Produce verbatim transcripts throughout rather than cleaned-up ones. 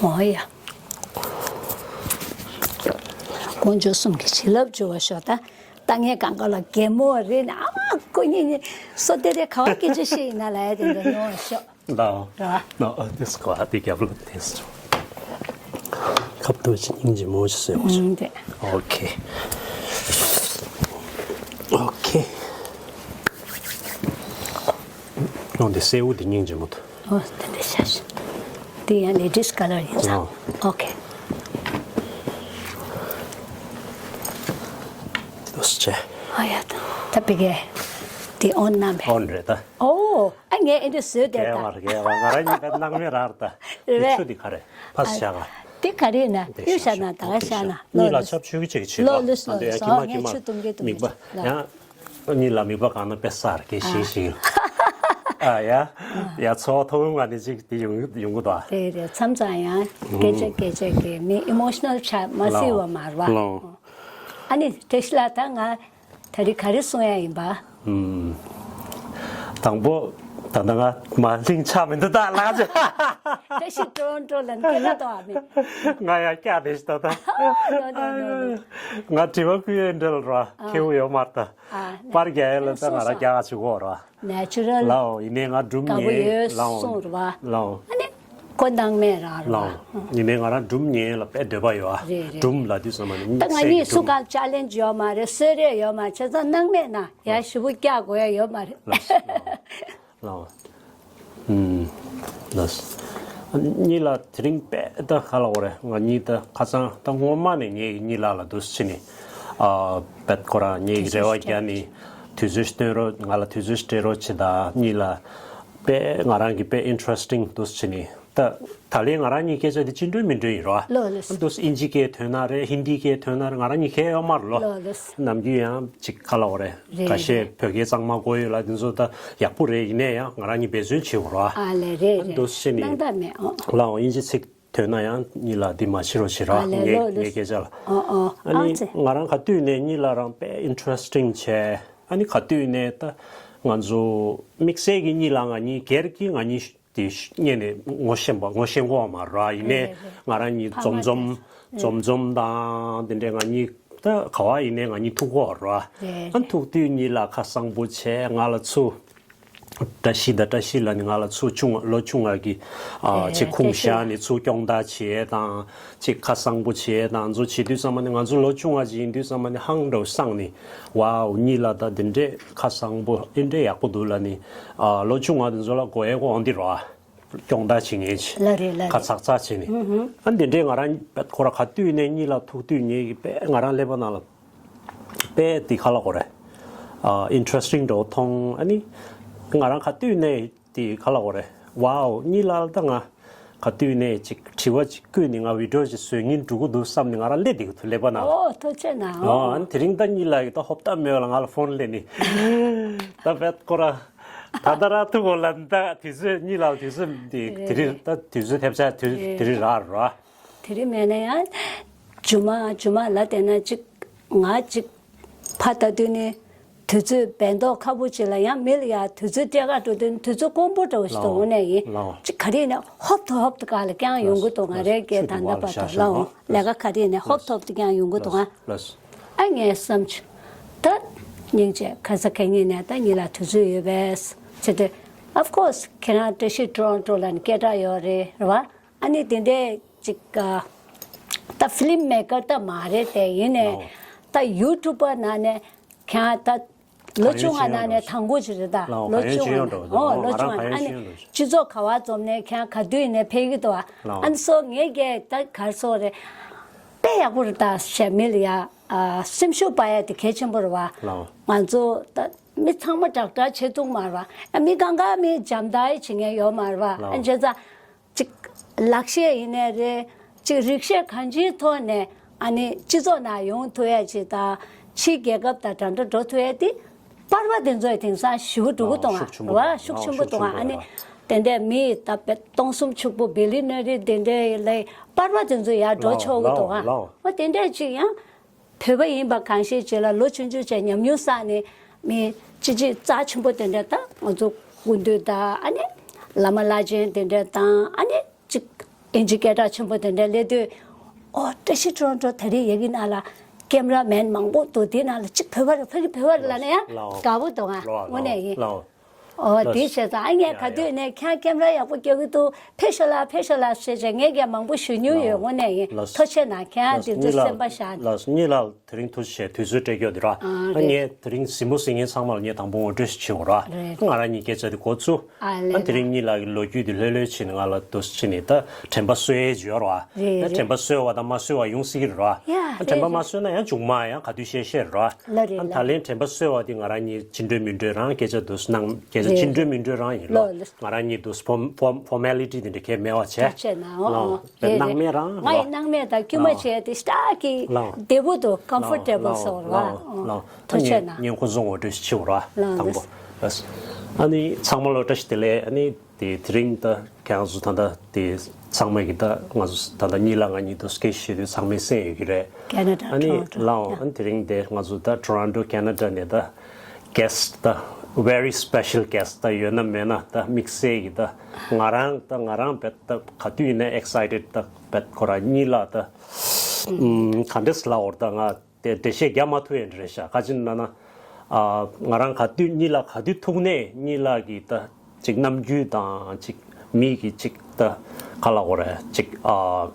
ཨོ་ཡ། དཀོན་མཆོག་གསུམ་གྱི་བྱིན་རླབས་འཇུག་པར་ཤོག་ད། ད་ངས་གང་ག་ལ་གད་མོ་རེད་ན་ཨ་མ་ཁོ་གཉིས་གཉིས་སོ་དེ་རེ་ག་བ་སྐད་ཆ་བཤད་ཡིན་ན་ལ་ཡ་དེ་འདྲ་ཡོང་བར་ཤོག No, ར། No, this quiet, the government is. ཁབ་ཏུ་ཅི་སྙིང་རྗེ་མོ་ཞིག་ཟེར་བ་ཞིག་ཨུམ་དེ། Okay. Okay. ནང་དེ་སེའུ་དེ་སྙིང་རྗེ་མོ་འདུག་ཨོ་དེ་འདྲ་ཤ་ཤ། དེ་ཡང་ལེ་ཌིས་ཀ་ལར་ཡིན་ཙང་། ཨོ། Okay. དེ་འདྲ་ཞིག་བྱས། ཨ་ཡ་ད་ད་པི་ཀའི་དེ་ཨོན་ན་མེ། ཨོན་རེད་ད། ཨོ། ཨ་ངས་ཨེ་འདྲ་བཟོས་བསྡད་ད། རྒྱལ་བ་རྒྱལ་བ་ང་རང་གཉིས་ཀ་སྣང་མེད་རག་ད། རེད་པས། དེ་ཆུ་དེ་ག་རེ་ཕ་ཤ་ག་དེ་ག་རེ་ན་དེ་གཡུ་ཤ་ཤ་ན་ད་ག་ཤ་ན་ལོ་གཉིས་ལ་ལོ་ཆབ་ཆུ་གི་ཅིག་བྱེད་ལོ་ལོ་ལོས་ཨ་ལོས་འདི་ཡ་ཁྱི་མ་ཁྱི་ངས་མ་ཆུ་བཏུང་གི་བཏུང་མིག་པ་གི་ལོ། ཡང་གཉིས་ལ་མིག་པ་གང་ན་དཔེ་གསར་གི་ཤིག་ཤིག་ཨ་ཡ་ཡ་ཚོ་ཐོག་ང་ནི་ཅིག་དེ་ཡོང་ཡོང་གི་ད། དེ་རེད་མཚམས་མཚམས་ཡང་སྐད་ཆ་སྐད་ཆ་གི་མི་ཨི་མོ་ཤི་ནལ་ཆགས་མ་སྲིད་པ་མ་རེད་པ། ལོ། ཨ་ནི་བཀྲ་ཤིས་ལགས་ད་ང་། ད་རེས་ག་རེ་གསུང་ཡ་ཡིན་པ། ཨུམ། དང་པོ། ད་ལྟ་ང་མ་གླིང་ཆགས་མི་འདུག་ད་ལགས་ཅེ། བཀྲ་ཤིས་ཀྲོང་ཀྲོ་ལ་འདི་ལ་དོ་ཨ་མི། ང་ཡ་སྐྱག་དེ་ཞིག་ད་ད། No, no, no, no. ང་དྲི་བ་ཁུ་ཡོད་འདྲ་ལ་ར་ཨ། ཁེའུ་ཡོད་མ་རེད་ད། ཨ། པར་རྒྱག་ཡ་ལ་ད་ང་ར་སྐྱག་ཅིག་གོ་ར། Natural ལའོ་ཡིན་ནའི་ང་སྒྲུང་དགའ་པོ་ཉན་ཡོད་ལའོ་གསུང་ར་བ། ལའོ། ཨ་ནི། ཁོ་སྣང་མེད་རང་རེད་ལ། ལའོ། ཡིན་ནའི་ང་རང་སྒྲུང་ཉན་ལ་དཔེ་འདོད་པ་ཡོད་ཨ། རེད་རེད། སྒྲུང་ལ་དུས་ཙམ་པ་ནི་ད་ང་གཉིས་སུ་ག་ཅལ་ལེན་ཇི་ཡོད་མ་རེད་གསོལ་རས་ཡོད་མ་རེད་བྱས་ཙང་སྣང་མེད་ན་ཡ་ཞེ་པོ་སྐྱག་དགོས་ཡ་ཡོད་མ་རེད། ལ་ལའོ། ལའོ། ཨུམ། ལ། གཉིས་ལ་དེ་རིང་དཔེ་ད་ག་ལ་འོ་རེད་ང་གཉིས་ད་ཁ་སང་ད་སྔོན་མ་ནས་ངས་གཉིས་ལ་ལ་འདུག་ཕྱི་ནས་ཨ་དཔེ་ཁོ་རང་ངས་རེ་བ་རྒྱག་ནས་དུས་ཚོད་སྟོན་རོགས་ང་ལ་དུས་ཚོད་སྤྲད་རོགས་བྱེད་ད་གཉིས་ལ། དཔེ་ང་རང་གི་དཔེ་interesting འདུག་བྱས་ནས་ད་ད་ལན་ང་རང་གཉིས་སྐད་ཆ་དེ་ཅི་འདྲ་མི་འདྲ་ཡིན་རོ། ལོ་ལོ། འདུག་ཨིན་ཇི་སྐད་ཐོན་ན་རེད་ཧིན་དི་སྐད་ཐོན་ན་རེད་ང་རང་གཉིས་ཁྱད་ཡོད་མ་རེད་ལོ། ལོ་ལོ། ནམ་རྒྱུན་ཡང་ཅིག་ཁ་ལ་འོ་རེད། རེད་ཁ་ཤས་རེད། བོད་སྐད་གཙང་མ་གོ་ཡོད་ལ་དེ་ཚོ་ད་ཡག་པོ་རེད་ཡིན་ནའི་ཡང་ང་རང་གཉིས་འབད་བརྩོན་བྱེད་དགོས་རོ། ཨ་ལས་རེད་རེད། འདུག་བྱས་ནས་སྣང་དག་མེད་ཨོ། ལའོ་ཨིན་ཇི་ཚིག་ཐོན་ན་ཡང་གཉིས་ལ་འདི་མ་བྱེད་རོགས་བྱེད་རོགས། ཨ་ལས་ངས་ལོ་ངས་ལོ། སྐད་ཆ་ལ། ཨོ་ཨོ། ཨ་ཨ་ནི་ཙེ། ང་རང་ག་དུས་ནས་གཉིས་ལ་རང་དཔེ་interesting བྱས། ཨ་ནི་ག་དུས་ནས་ད་ང་ཚོ་དམིགས་བསལ་གྱི་གཉིས་ལ་ང་གཉིས་སྒེར་གྱི་ང་གཉིས་དེ་སྔོན་ནས་ངོ་ཤེས་པ་ངོ་ཤེས་གོ་བ་མ་རེད་ཡིན་ནས་རེད་རེད། ང་རང་གཉིས་ཕ་མ་འཛོམས་འཛོམས་དེ་འཛོམས་འཛོམས་དང་དེ་འདྲས་ང་གཉིས་ད་ག་བ་ཡིན་ནས་ང་གཉིས་ཐུག་གོ་བ་རེད། རེད་ཨ་རེད། ཐུག་དུས་གཉིས་ལ་ཁ་གསང་པོ་བྱས་ང་ལ་ཚུར། བཀྲ་ཤིས་དང་བཀྲ་ཤིས་ལ་ནི་ང་ལ་ཚུར་ཆུང་བ་ལོ་ཆུང་བ་གི་ཨ་ཨེ་ཅིག་ཁུངས་བཀྲ་ཤིས་བཞག་ནས་ཚུར་སྐྱོང་བརྡར་བྱེད་དང་ཅིག་ཁ་གསང་པོ་བྱེད་དང་ཚུར་བྱེད་དུས་ཙམ་པ་ནི་ང་ཚོ་ལོ་ཆུང་བ་ཅིག་ཡིན་དུས་ཙམ་པ་ནི་ཧང་འདྲ་བོ་སངས་ནས་ཝའོ་གཉིས་ལ་ད་འདི་འདྲས་ཁ་གསང་པོ་འདི་འདྲས་ཡག་པོ་འདུག་ལ་ནི་ཨ་ལོ་ཆུང་བ་དེ་ཚོ་ལ་གོ་ཡ་གོ་འོང་འདི་རོ་ཨ་སྐྱོང་བརྡར་བྱེད་མཁན་ཅིག་ལ་རེད་ལ་ཁ་རེད། ཚག་ཚག་བྱེད་ནས་ཨ་འདི་འདྲས་ང་རང་ཁོ་ར་ག་དུས་ནས་གཉིས་ལ་ཐུག་དུས་ངེད་ཀྱི་དཔེ་ང་རང་ཀླད་པ་ནང་ལ། དཔེ་དེ་ཁ་ལ་གོ་རེད། ཨ་interesting་འདྲ་བོ་མཐོང་ཨ་ནི། ང་རང་ག་དུས་ནས་དེ་ཁ་ལ་གོ་རེད། ཝའོ་གཉིས་ལ་ད་ང་ག་དུས་ནས་ཅིག་དྲི་བ་ཅིག་བསྐུལ་ནས་ང་video་ཅིག་བཟོ་སྙིང་འདོད་ཀྱི་འདུག་བསམ་ནས་ང་རང་སླེབས་བསྡད་ཀྱི་འདུག་ཀླད་པ་ནང་ལ། ཨོ་ཐུགས་རྗེ་གནང་ཨོ་ཨོ། ཨ་ནི་དེ་རིང་ད་གཉིས་ལ་ཡོད་ད་ཧོབ་སྟབས་མེད་པ་ལ་ང་ལ་ཕོན་སླེབས་ནས། ད་བེད་ཁོ་ར། ད་ད་ར་ཐུག་གོ་ལ་ད་དུས་ཚོད་གཉིས་ལ་དུས་ཚོད་འདི་དེ་རིང་ད་དུས་ཚོད་ཐེབས་ཆག་དུས་དེ་རིང་རག་ར། དེ་རིང་མེད་ན་ཡང་། ཇུ་མ་ཇུ་མ་ལ་བལྟས་ན་ཅིག་ང་ཅིག་ཕ་ད་དུས་ནི་དུས་ཚོད་བན་ཏོག་ཁ་པོ་ཅིག་ལ་ཡང་མི་ལ་ཡ་དུས་ཚོད་སྤྲད་ག་འགྲོ་དུས་ནི་དུས་ཚོད་དཀོན་པོ་འདྲ་བོ་ཞིག་འདུག་དངོས་གནས་ཡིན་ལའོ། ཅིག་ག་རེ་ཡིན་ན་ཧོབ་ཏེ་ཧོབ་ཏེ་ག་ལ་རྐྱང་ཡོང་གི་འདུག་ང་རའི་སྐད་ད་ལྟ་བར་དུ་ལའོ་ལས་ཀ་ག་རེ་ཡིན་ན་ཧོབ་ཏེ་ཧོབ་ཏེ་རྐྱང་ཡོང་གི་འདུག་ང་ཨ་ངས་བསམ་བྱུང་ད་སྙིང་རྗེ་ཁ་ས་ག་ཉིན་ནས་ད་ཉིན་ལ་དུས་ཚོད་ཡོད་པས་ཟེར་ཏེ་of course་ཁྱེད་རང་བཀྲ་ཤིས་ཀྲོང་ཀྲོ་ལ་ནི་སྐད་གྲགས་ཡོད་རེད་རེད་བ། ཨ་ནི་དེ་འདྲའི་ཅིག་ཨ། ད་ཕི་ལིམ་མེ་ཀར་ད་མ་རེད་དེ་ཡིན་ནའི། ལའོ། ད་ཡུ་ཊུབ་པ་ནང་ནས་ཁྱེད་ད་ལོ་ཆུང་བ་ནང་ནས་དང་པོ་ཅིག་རེད་ད། ལའོ་ལོ་ཆུང་བ་ནང་ཨོ་ལོ་ཆུང་བ་ནང་ཨ་ནི་སྤྱི་ཚོགས་ག་བ་འཛོམས་ནས་ཁྱེད་ག་དུས་ཡིན་ནའི་ཕེབས་ཀྱི་འདུག་ཨ། ལའོ། ཨ་ནི་སོ་ངས་ཀྱེ་ད་གར་སོ་རེད། དཔེ་ཡག་པོ་རེད་ད་ཞེས་མི་ལ་ཡ་ཨ་སེམས་ཤུགས་སྤར་ཡ་དེ་གལ་ཆེན་པོ་རེད་བ། ལའོ། ང་ཚོ་ད་མི་ཚང་མ་དྲག་དྲག་བྱེད་ཐུབ་མ་རེད་བ། ཨ་མི་གང་ག་མི་འཇམ་ད་ཡི་བྱེད་མཁན་ཡོད་མ་རེད་བ། ལའོ། ཨ་བྱས་ཙང་། ཅིག་ལག་ཤེས་ཡིན་ནའི་རེད། ཅིག་རིག་ཤེས་གང་ཅིའི་ཐོག་ནས་ཨ་ནི་སྤྱི་ཚོགས་ནང་ཡོང་ཐུབ་ཡ་ཅིག་དང་ཕྱིའི་རྒྱལ་ཁབ་དང་འདྲ་འདྲ་འགྲོ་ཐུབ་ཡ་དེ་པར་པ་དེ་ཚོས་དེང་སང་ཞེ་པོ་འགྲོ་གི་འདུག་ཨ། ཤུགས་ཆེན་པོ་རེད་བ། ཤུགས་ཆེན་པོ་འདུག་ཨ། ཨ་ནི་དེ་འདྲའི་མི་ད་དཔེ་སྟོང་གསུམ་ཕྱུག་པོ་བི་ལི་ནེ་རི་དེ་འདྲའི་ལས་པར་པ་དེ་ཚོ་ཡར་འགྲོ་ཆོག་གི་འདུག་ཨ། ཨ་དེ་འདྲ་ཅིག་ཡང་། བོད་པ་ཡིན་པ་གང་ཤེས་ཅིག་ལ་ལོ་ཆུང་ཆུང་བྱས་ཉམས་མྱོང་བསགས་ནས་མི་ཅི་ཅི་རྩ་ཆེན་པོ་དེ་འདྲ་དང་ང་ཚོ་སྐུ་མདུན་དང་ཨ་ནི་བླ་མ་བླ་ཆེན་དེ་འདྲ་དང་ཨ་ནི་ཅིག་ ཨིན་ཇི་སྐད་གྲགས་ཆེན་པོ་དེ་འདྲ་སླེབས་དུས། ཨོ་བཀྲ་ཤིས་ཊོ་རོན་ཊོ་ད་རེས་ཡ་གི་ནང་ལ་ཀེམ་ར་མེན་མང་པོ་འདུག་དེ་ནང་ལ་གཅིག་བོད་པ་རེད། ཕ་གི་བོད་པ་རེད་ལབ་ན་ཡང་ལའོ། དགའ་པོ་འདུག་ང་ལའོ། དངོས་གནས་ཡིན། ལའོ། ཨོ་ལགས། དེ་བྱས་ཙང་ཨ་ངས་ཡ་ག་དུས་ཡ་ནས་ཁྱེད་རང་ཀེམ་ར་ཡག་པོ་རྒྱག་གི་འདུག་ཕེབས་ཤོག་ལ་ཕེབས་ཤོག་ལ་ཟེར་བྱས་ངས་ཀྱང་མང་པོ་ཞུ་མྱོང་ཡོད། ལའོ། དངོས་གནས་ཡིན། ལགས། ཐུགས་རྗེ་གནང་། ཁྱེད་རང་དེ་ལགས། ཚོ་གཉིས་ལ་སེམས་པ་བཞག་ལགས། གཉིས་ལ་དེ་རིང་ཐུགས་རྗེ་ཆེ། དུས་ཚོད་སྤྲད་རྒྱུ་དེ་ར། ཨ་ཨ་རེད། ངས་དེ་རིང་གཟིགས་མོ་གཟིགས་མཁན་ཚང་མ་ལ་ངས་དང་པོ་ངོ་སྤྲོད་ཞིག་བྱེད་དགོས་ར། རེད། ང་རང་གཉིས་སྐད་ཆ་དེ་འགོ་བཙུགས། ཨ་ལེ་ཨ་ལེ། དེ་རིང་གཉིས་ལགས་ཀྱི་ལོ་རྒྱུས་དེ་ལྷོད་ལྷོད་བྱས་ནས་ང་ལ་འདུག་སེ་བྱས་ནས་ད་དྲན་པ་གསོ་ཡས་ཅིག་ཡོད་ར། རེད་ཨ་རེད། དྲན་པ་གསོས་པ་དང་མ་གསོས་པ་ཡོང་སྲིད་ཀྱི་རེད་ར། ཡ་ཨ་དྲན་པ་རེད་མ་རེད། གསོས་ན་ཡང་མཇུག་མ་ཡང་ག་དུས་བཤད་བཤད་རེད་ར། ལ་རེད་ཨ་ལ་ད་ལན་དྲན་པ་གསོས་པ་དེ་ང་རང་གཉིས་ཅི་འདྲ་མི་འདྲ་རང་སྐད་ཆ་འདུག་སེ་གནང་། སྐད་ཆ་རེད་ཅི་འདྲ་རེད། མི་འདྲ་རང་ཡིན་ལོ། ལོ་ལོ། ང་རང་གཉིས་འདུག་སེ་ཕོ་ཕོ་ཕོར་མེ་ལི་ཊི་དེ་འདྲ་གས་མེད་པ་བྱས། ཐག་ཆོད་ན་ཨོ་ལོ། ཨོ་དཔེ་རེད་སྣང་རེད། མེད་རང་ང་ཡི་ལོ། སྣང་མེད་དང་དཀྱུས་མ་ལོ། བྱས་ཏེ་ཤ་སྟག་གི་ལོ། བདེ་པོ་འདུག་ཀམ་ཕོར་ཊེ་བལ་ལོ་སོགས་ལ། ལོ། ཨོ་ལོ། ཐག་ཆོད་ན། ངས་ཁོ་ཚོ་ངོ་སྤྲོད་ཞིག་བྱེད་དགོས་ར། ལོ་དང་པོ། ལོ། ལགས། ཨ་ནི་ཚང་མ་ལ་བཀྲ་ཤིས་བདེ་ལེགས། ཨ་ནི་དེ་དེ་རིང་ད་ཁྱེད་རང་ཚོ་ད་ལྟ་དེ་ཚང་མ་གི་ད་ང་ཚོ་ད་ལྟ་གཉིས་ལགས་ང་གཉིས་དུ་སྐད་ཆ་བཤད་དུས་ཚང་མས་གསན་ཡོད་ཀྱི་རེད། ཁེ་ན་ཌ། ཨ་ནི་ཊོ་རོན་ཊོ། ལའོ། ཡ། ཨ་ནི་དེ་རིང་དེ་ང་ཚོ་ད་ཊོ་རོན་ཊོ་ཁེ་ན་ཌ་ནས་ད་གེ་སི་ཊི་ད་very special guest ད་ཡོད་ན་མེད་ན་ད་དམིགས་བསལ་གྱི་ད་ང་རང་ད་ང་རང་དཔེ་ད་ག་དུས་ཡིན་ན་ཨེག་སའི་ཊེཌ་ད་དཔེ་ཁོ་རང་གཉིས་ལགས་ད་ཨམ་ག་འདྲས་ལབ་དགོས་རེད། ད་ང་དེ་འགྲེལ་བཤད་རྒྱག་མ་ཐུབ་ཡས་འདྲ་རེད་ཤག་ག་ཅི་ན་ན་ཨ་ང་རང་ག་དུས་གཉིས་ལགས་ག་དུས་ཐུག་ནའི་གཉིས་ལགས་ཀྱི་ད་ཅིག་རྣམ་འགྱུར་དང་ཅིག་མིག་གི་ཅིག་ད་ག་ལབ་དགོས་རེད། ཅིག་ཨ་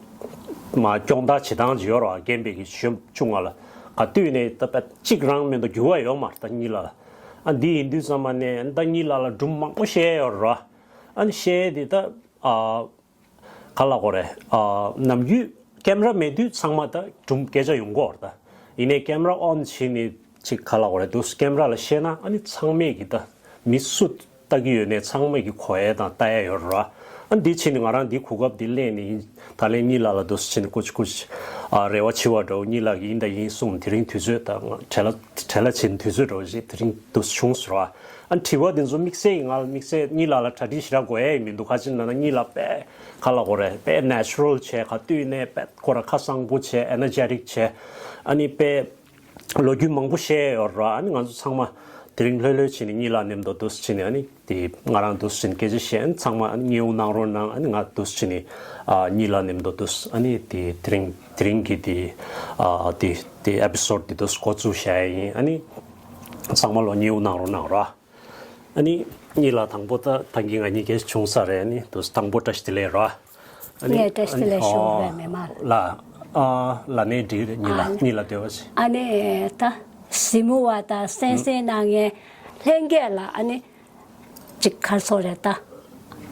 མ་སྐྱོང་བརྡ་བྱེད་སྟངས་ཅིག་ཡོད་རེད་པ། རྒན་པའི་གི་ཞོན་ཆུང་ང་ལ་ག་དུས་ནས་ད་དཔེ་གཅིག་རང་མེད་དུ་འགྱུར་བ་ཡོད་མ་རེད། ད་གཉིས་ལགས་ཨ་འདི་ཡིན་དུས་ཙམ་པ་ནས་ད་གཉིས་ལགས་ལ་སྒྲུང་མང་པོ་བཤད་ཡོད་རེད་པ། ཨ་ནི་བཤད་དེ་ད་ཨ་ག་ལབ་དགོས་རེད། ཨ་ནམ་རྒྱུན་ཀེམ་ར་མེད་དུས་ཚང་མ་ད་སྒྲུང་སྐད་ཆ་ཡོང་གི་ཡོད་རེད་ད། ཡིན་ནའི་ཀེམ་ར་ཨོན་བྱས་ནས་ཅིག་ག་ལབ་དགོས་རེད། འདུག་སེ་ཀེམ་ར་ལ་བཤད་ན་ཨ་ནི་ཚང་མས་ཀྱི་ད་མི་སུ་ལྟ་གི་ཡོད་ནའི་ཚང་མས་ཀྱི་གོ་ཡས་དང་ལྟ་ཡས་ཡོད་རེད་པ། ཨ་འདི་བྱས་ནས་ང་རང་འདི་གོ་སྐབས་འདི་ལེན་ནས་ཡིན། ད་ལན་གཉིས་ལགས་ལ་འདུག་སེ་བྱས་ནས་ཀུ་ཅི་ཀུ་ཅི་ཨ་རེ་བ་ཆེ་བ་འདྲ་བོ་གཉིས་ལགས་ཀྱིས་ཡིན་དང་ཡིན་གསུངས། དེ་རིང་དུས་ཚོད་ད་ང་བྲེལ་བ་བྲེལ་བ་བྱས་ནས་དུས་ཚོད་འདྲ་བོ་ཞིག་དེ་རིང་འདུག་སེ་བྱུང་ཟེར་བ། ཨ་དྲི་བ་དེ་ཚོ་དམིགས་བསལ་ཡིན། ང་ལ་དམིགས་བསལ་གཉིས་ལགས་ལ་གྲ་སྒྲིག་ཞེ་དྲག་དགོས་ཡས་མི་འདུག་ག་ཅི་ན་ན་གཉིས་ལགས་དཔེ་ག་ལབ་དགོས་རེད། དཔེ་ནེ་ཅུ་རལ་བྱས། ག་དུས་ནས་དཔེ་ཁོ་རང་ཁ་གསང་པོ་བྱས། ཨེ་ནར་ཇེ་ཊིག་བྱས། ཨ་ནི་དཔེ་ལོ་རྒྱུས་མང་པོ་བཤད་ཡོད་ར། ཨ་ནི་ང་ཚོ་ཚང་མ་དེ་རིང་ལྷོད་ལྷོད་བྱས་ནས་གཉིས་ལགས་མཉམ་དུ་འདུག་སེ་བྱས་ནས་ཨ་ནི་དེ་ང་རང་འདུག་སེ་བྱས་ནས་སྐད་ཆ་བཤད། ཨ་ནི་ཚང་མ་ཨ་ནི་མཉེས་པོ་གནང་རོགས་གནང་། ཨ་ནི་ང་འདུག་སེ་བྱས་ནས་ཨ་གཉིས་ལགས་མཉམ་དུ་འདུག་སེ་ཨ་ནི་དེ་དེ་རིང་དེ་རིང་གི་དེ་ཨ་དེ་དེ་ཨེ་པི་སོཌ་དེ་འདུག་སེ་འགོ་བཙུགས་བཞག་ཡས་ཡིན། ཨ་ནི་ཚང་མ་ལ་མཉེས་པོ་གནང་རོགས་གནང་ར། ཨ་ནི་གཉིས་ལགས་དང་པོ་ད་ད་གིན་ང་གཉིས་སྐད་ཆ་བྱུང་ས་རེད། ཨ་ནི་དུས་དང་པོ་བཀྲ་ཤིས་བདེ་ལེགས་ར། ཨ་ནི་ངས་བཀྲ་ཤིས་བདེ་ལེགས་ཞུ་བ་རེད་མི་མང་ལ། ཨ་ལ་ནས་འགྲིག་རེད། གཉིས་ལགས་ཨ་གཉིས་ལགས་འདོད་པ་ཞིག་ཨ་ནི་ད་གཟིགས་མོ་བ་དང་གསན་གཟིགས་གནང་མཁན་ལྷན་རྒྱས་ལ་ཨ་ནི་ཅིག་ཁར་སོང་རེད་ད།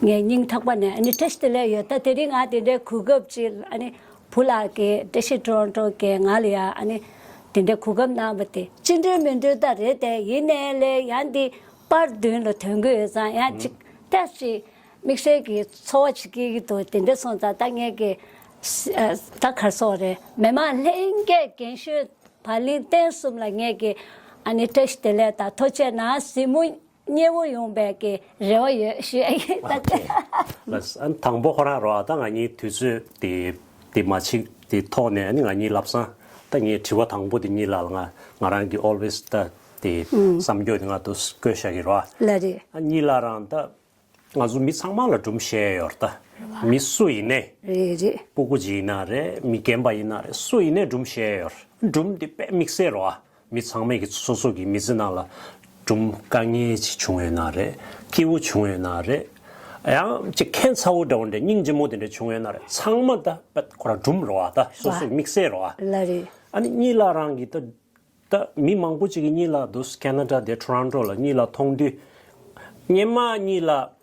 ངས་སྙིང་ཐག་པ་ནས་ཨ་ནི་བཀྲ་ཤིས་བདེ་ལེགས་ཡོད། ད་དེ་རིང་ང་དེ་འདྲའི་གོ་སྐབས་ཅིག་ཨ་ནི་བུ་ལགས་ཀྱིས་བཀྲ་ཤིས་ཊོ་རོན་ཊོ་གིས་ང་ལ་ཡ་ཨ་ནི་དེ་འདྲའི་གོ་སྐབས་གནང་བ་དེ་ཅི་འདྲའི་མི་འདྲ་ད་རེད་དེ། ཡིན་ནའི་ལས་ཡང་འདི་པར་མདུན་ལ་ཐོན་གྱི་ཡོད་ཙང་ཡང་ཅིག་ཏོག་ཙམ་དམིགས་བསལ་གྱི་ཚོར་བ་ཅིག་སྐྱེ་གི་འདུག་དེ་འདྲ་སོང་ཙང་ད་ངས་ཀྱི་ད་གར་སོང་རེད། མི་མང་ལྷན་རྒྱས་རྒན་གཞོན་བར་གླིང་རྟེན་གསུམ་ལ་ངས་ཀྱི་ཨ་ནི་བཀྲ་ཤིས་བདེ་ལེགས་དང་ཐུགས་རྗེ་གནང་། གཟིགས་མོ་མཉེས་པོ་ཡོང་བའི་གི་རེ་བ་ཡོད་ཞུ་ཡ་ཡིན། ད་ལྟ་ལགས། ཨ་དང་པོ་ཁོ་རང་རོ། ཨ་ད་ང་གཉིས་དུས་ཚོད་དེ་དེ་མ་ཕྱིན་དེ་ཐོག་ནས་ཨ་ནི་ང་གཉིས་ལབ་སང་ད་ངས་དྲི་བ་དང་པོ་དེ་གཉིས་ལགས་ལ་ང་ང་རང་གི་ཨོལ་ཝེས་ད་དེ་ཨུམ་བསམ་རྒྱུ་དེ་ང་དུ་བཀོད་བཞག་གི་རོ། ལགས་རེད། ཨ་གཉིས་ལགས་རང་ད་ང་ཚོ་མི་ཚང་མ་ལ་སྒྲུང་བཤད་ཡོད་རེད་ད། མི་སུ་ཡིན་ནའི། རེད་རེད། སྤུ་གུ་ཅིག་ཡིན་ན་རེད། མི་རྒན་པ་ཡིན་ན་རེད། སུ་ཡིན་ནའི་སྒྲུང་བཤད་ཡོད་རེད། སྒྲུང་དེ་དཔེ་དམིགས་བསལ་རོ། ཨ་མི་ཚང་མས་ཀྱི་སོ་སོ་གི་མི་ཚེ་ནང་ལ་སྒྲུང་དཀའ་ངལ་ཅིག་བྱུང་ཡོད་ན་རེད། སྐྱིད་པོ་བྱུང་ཡོད་ན་རེད། ཡང་ཅིག་ཁྱད་མཚར་པོ་འདྲ་བོ་འདྲ་སྙིང་རྗེ་མོ་དེ་འདྲ་བྱུང་ཡོད་ན་རེད། ཚང་མ་ད་དཔེ་ཁོ་རང་སྒྲུང་རོ། ཨ་ད་སོ་སོ་དམིགས་བསལ་རོ། ཨ་ལགས་རེད། ཨ་ནི་གཉིས་ལགས་རང་གི་ད་ད་མི་མང་པོ་ཅིག་གིས་གཉིས་ལགས་འདུག་ཁེ་ན་ཌ་དེ་ཊོ་རོན་ཊོ་ལ་གཉིས་ལགས་མཐོང་དུས། སྔོན་མ་གཉིས་ལགས་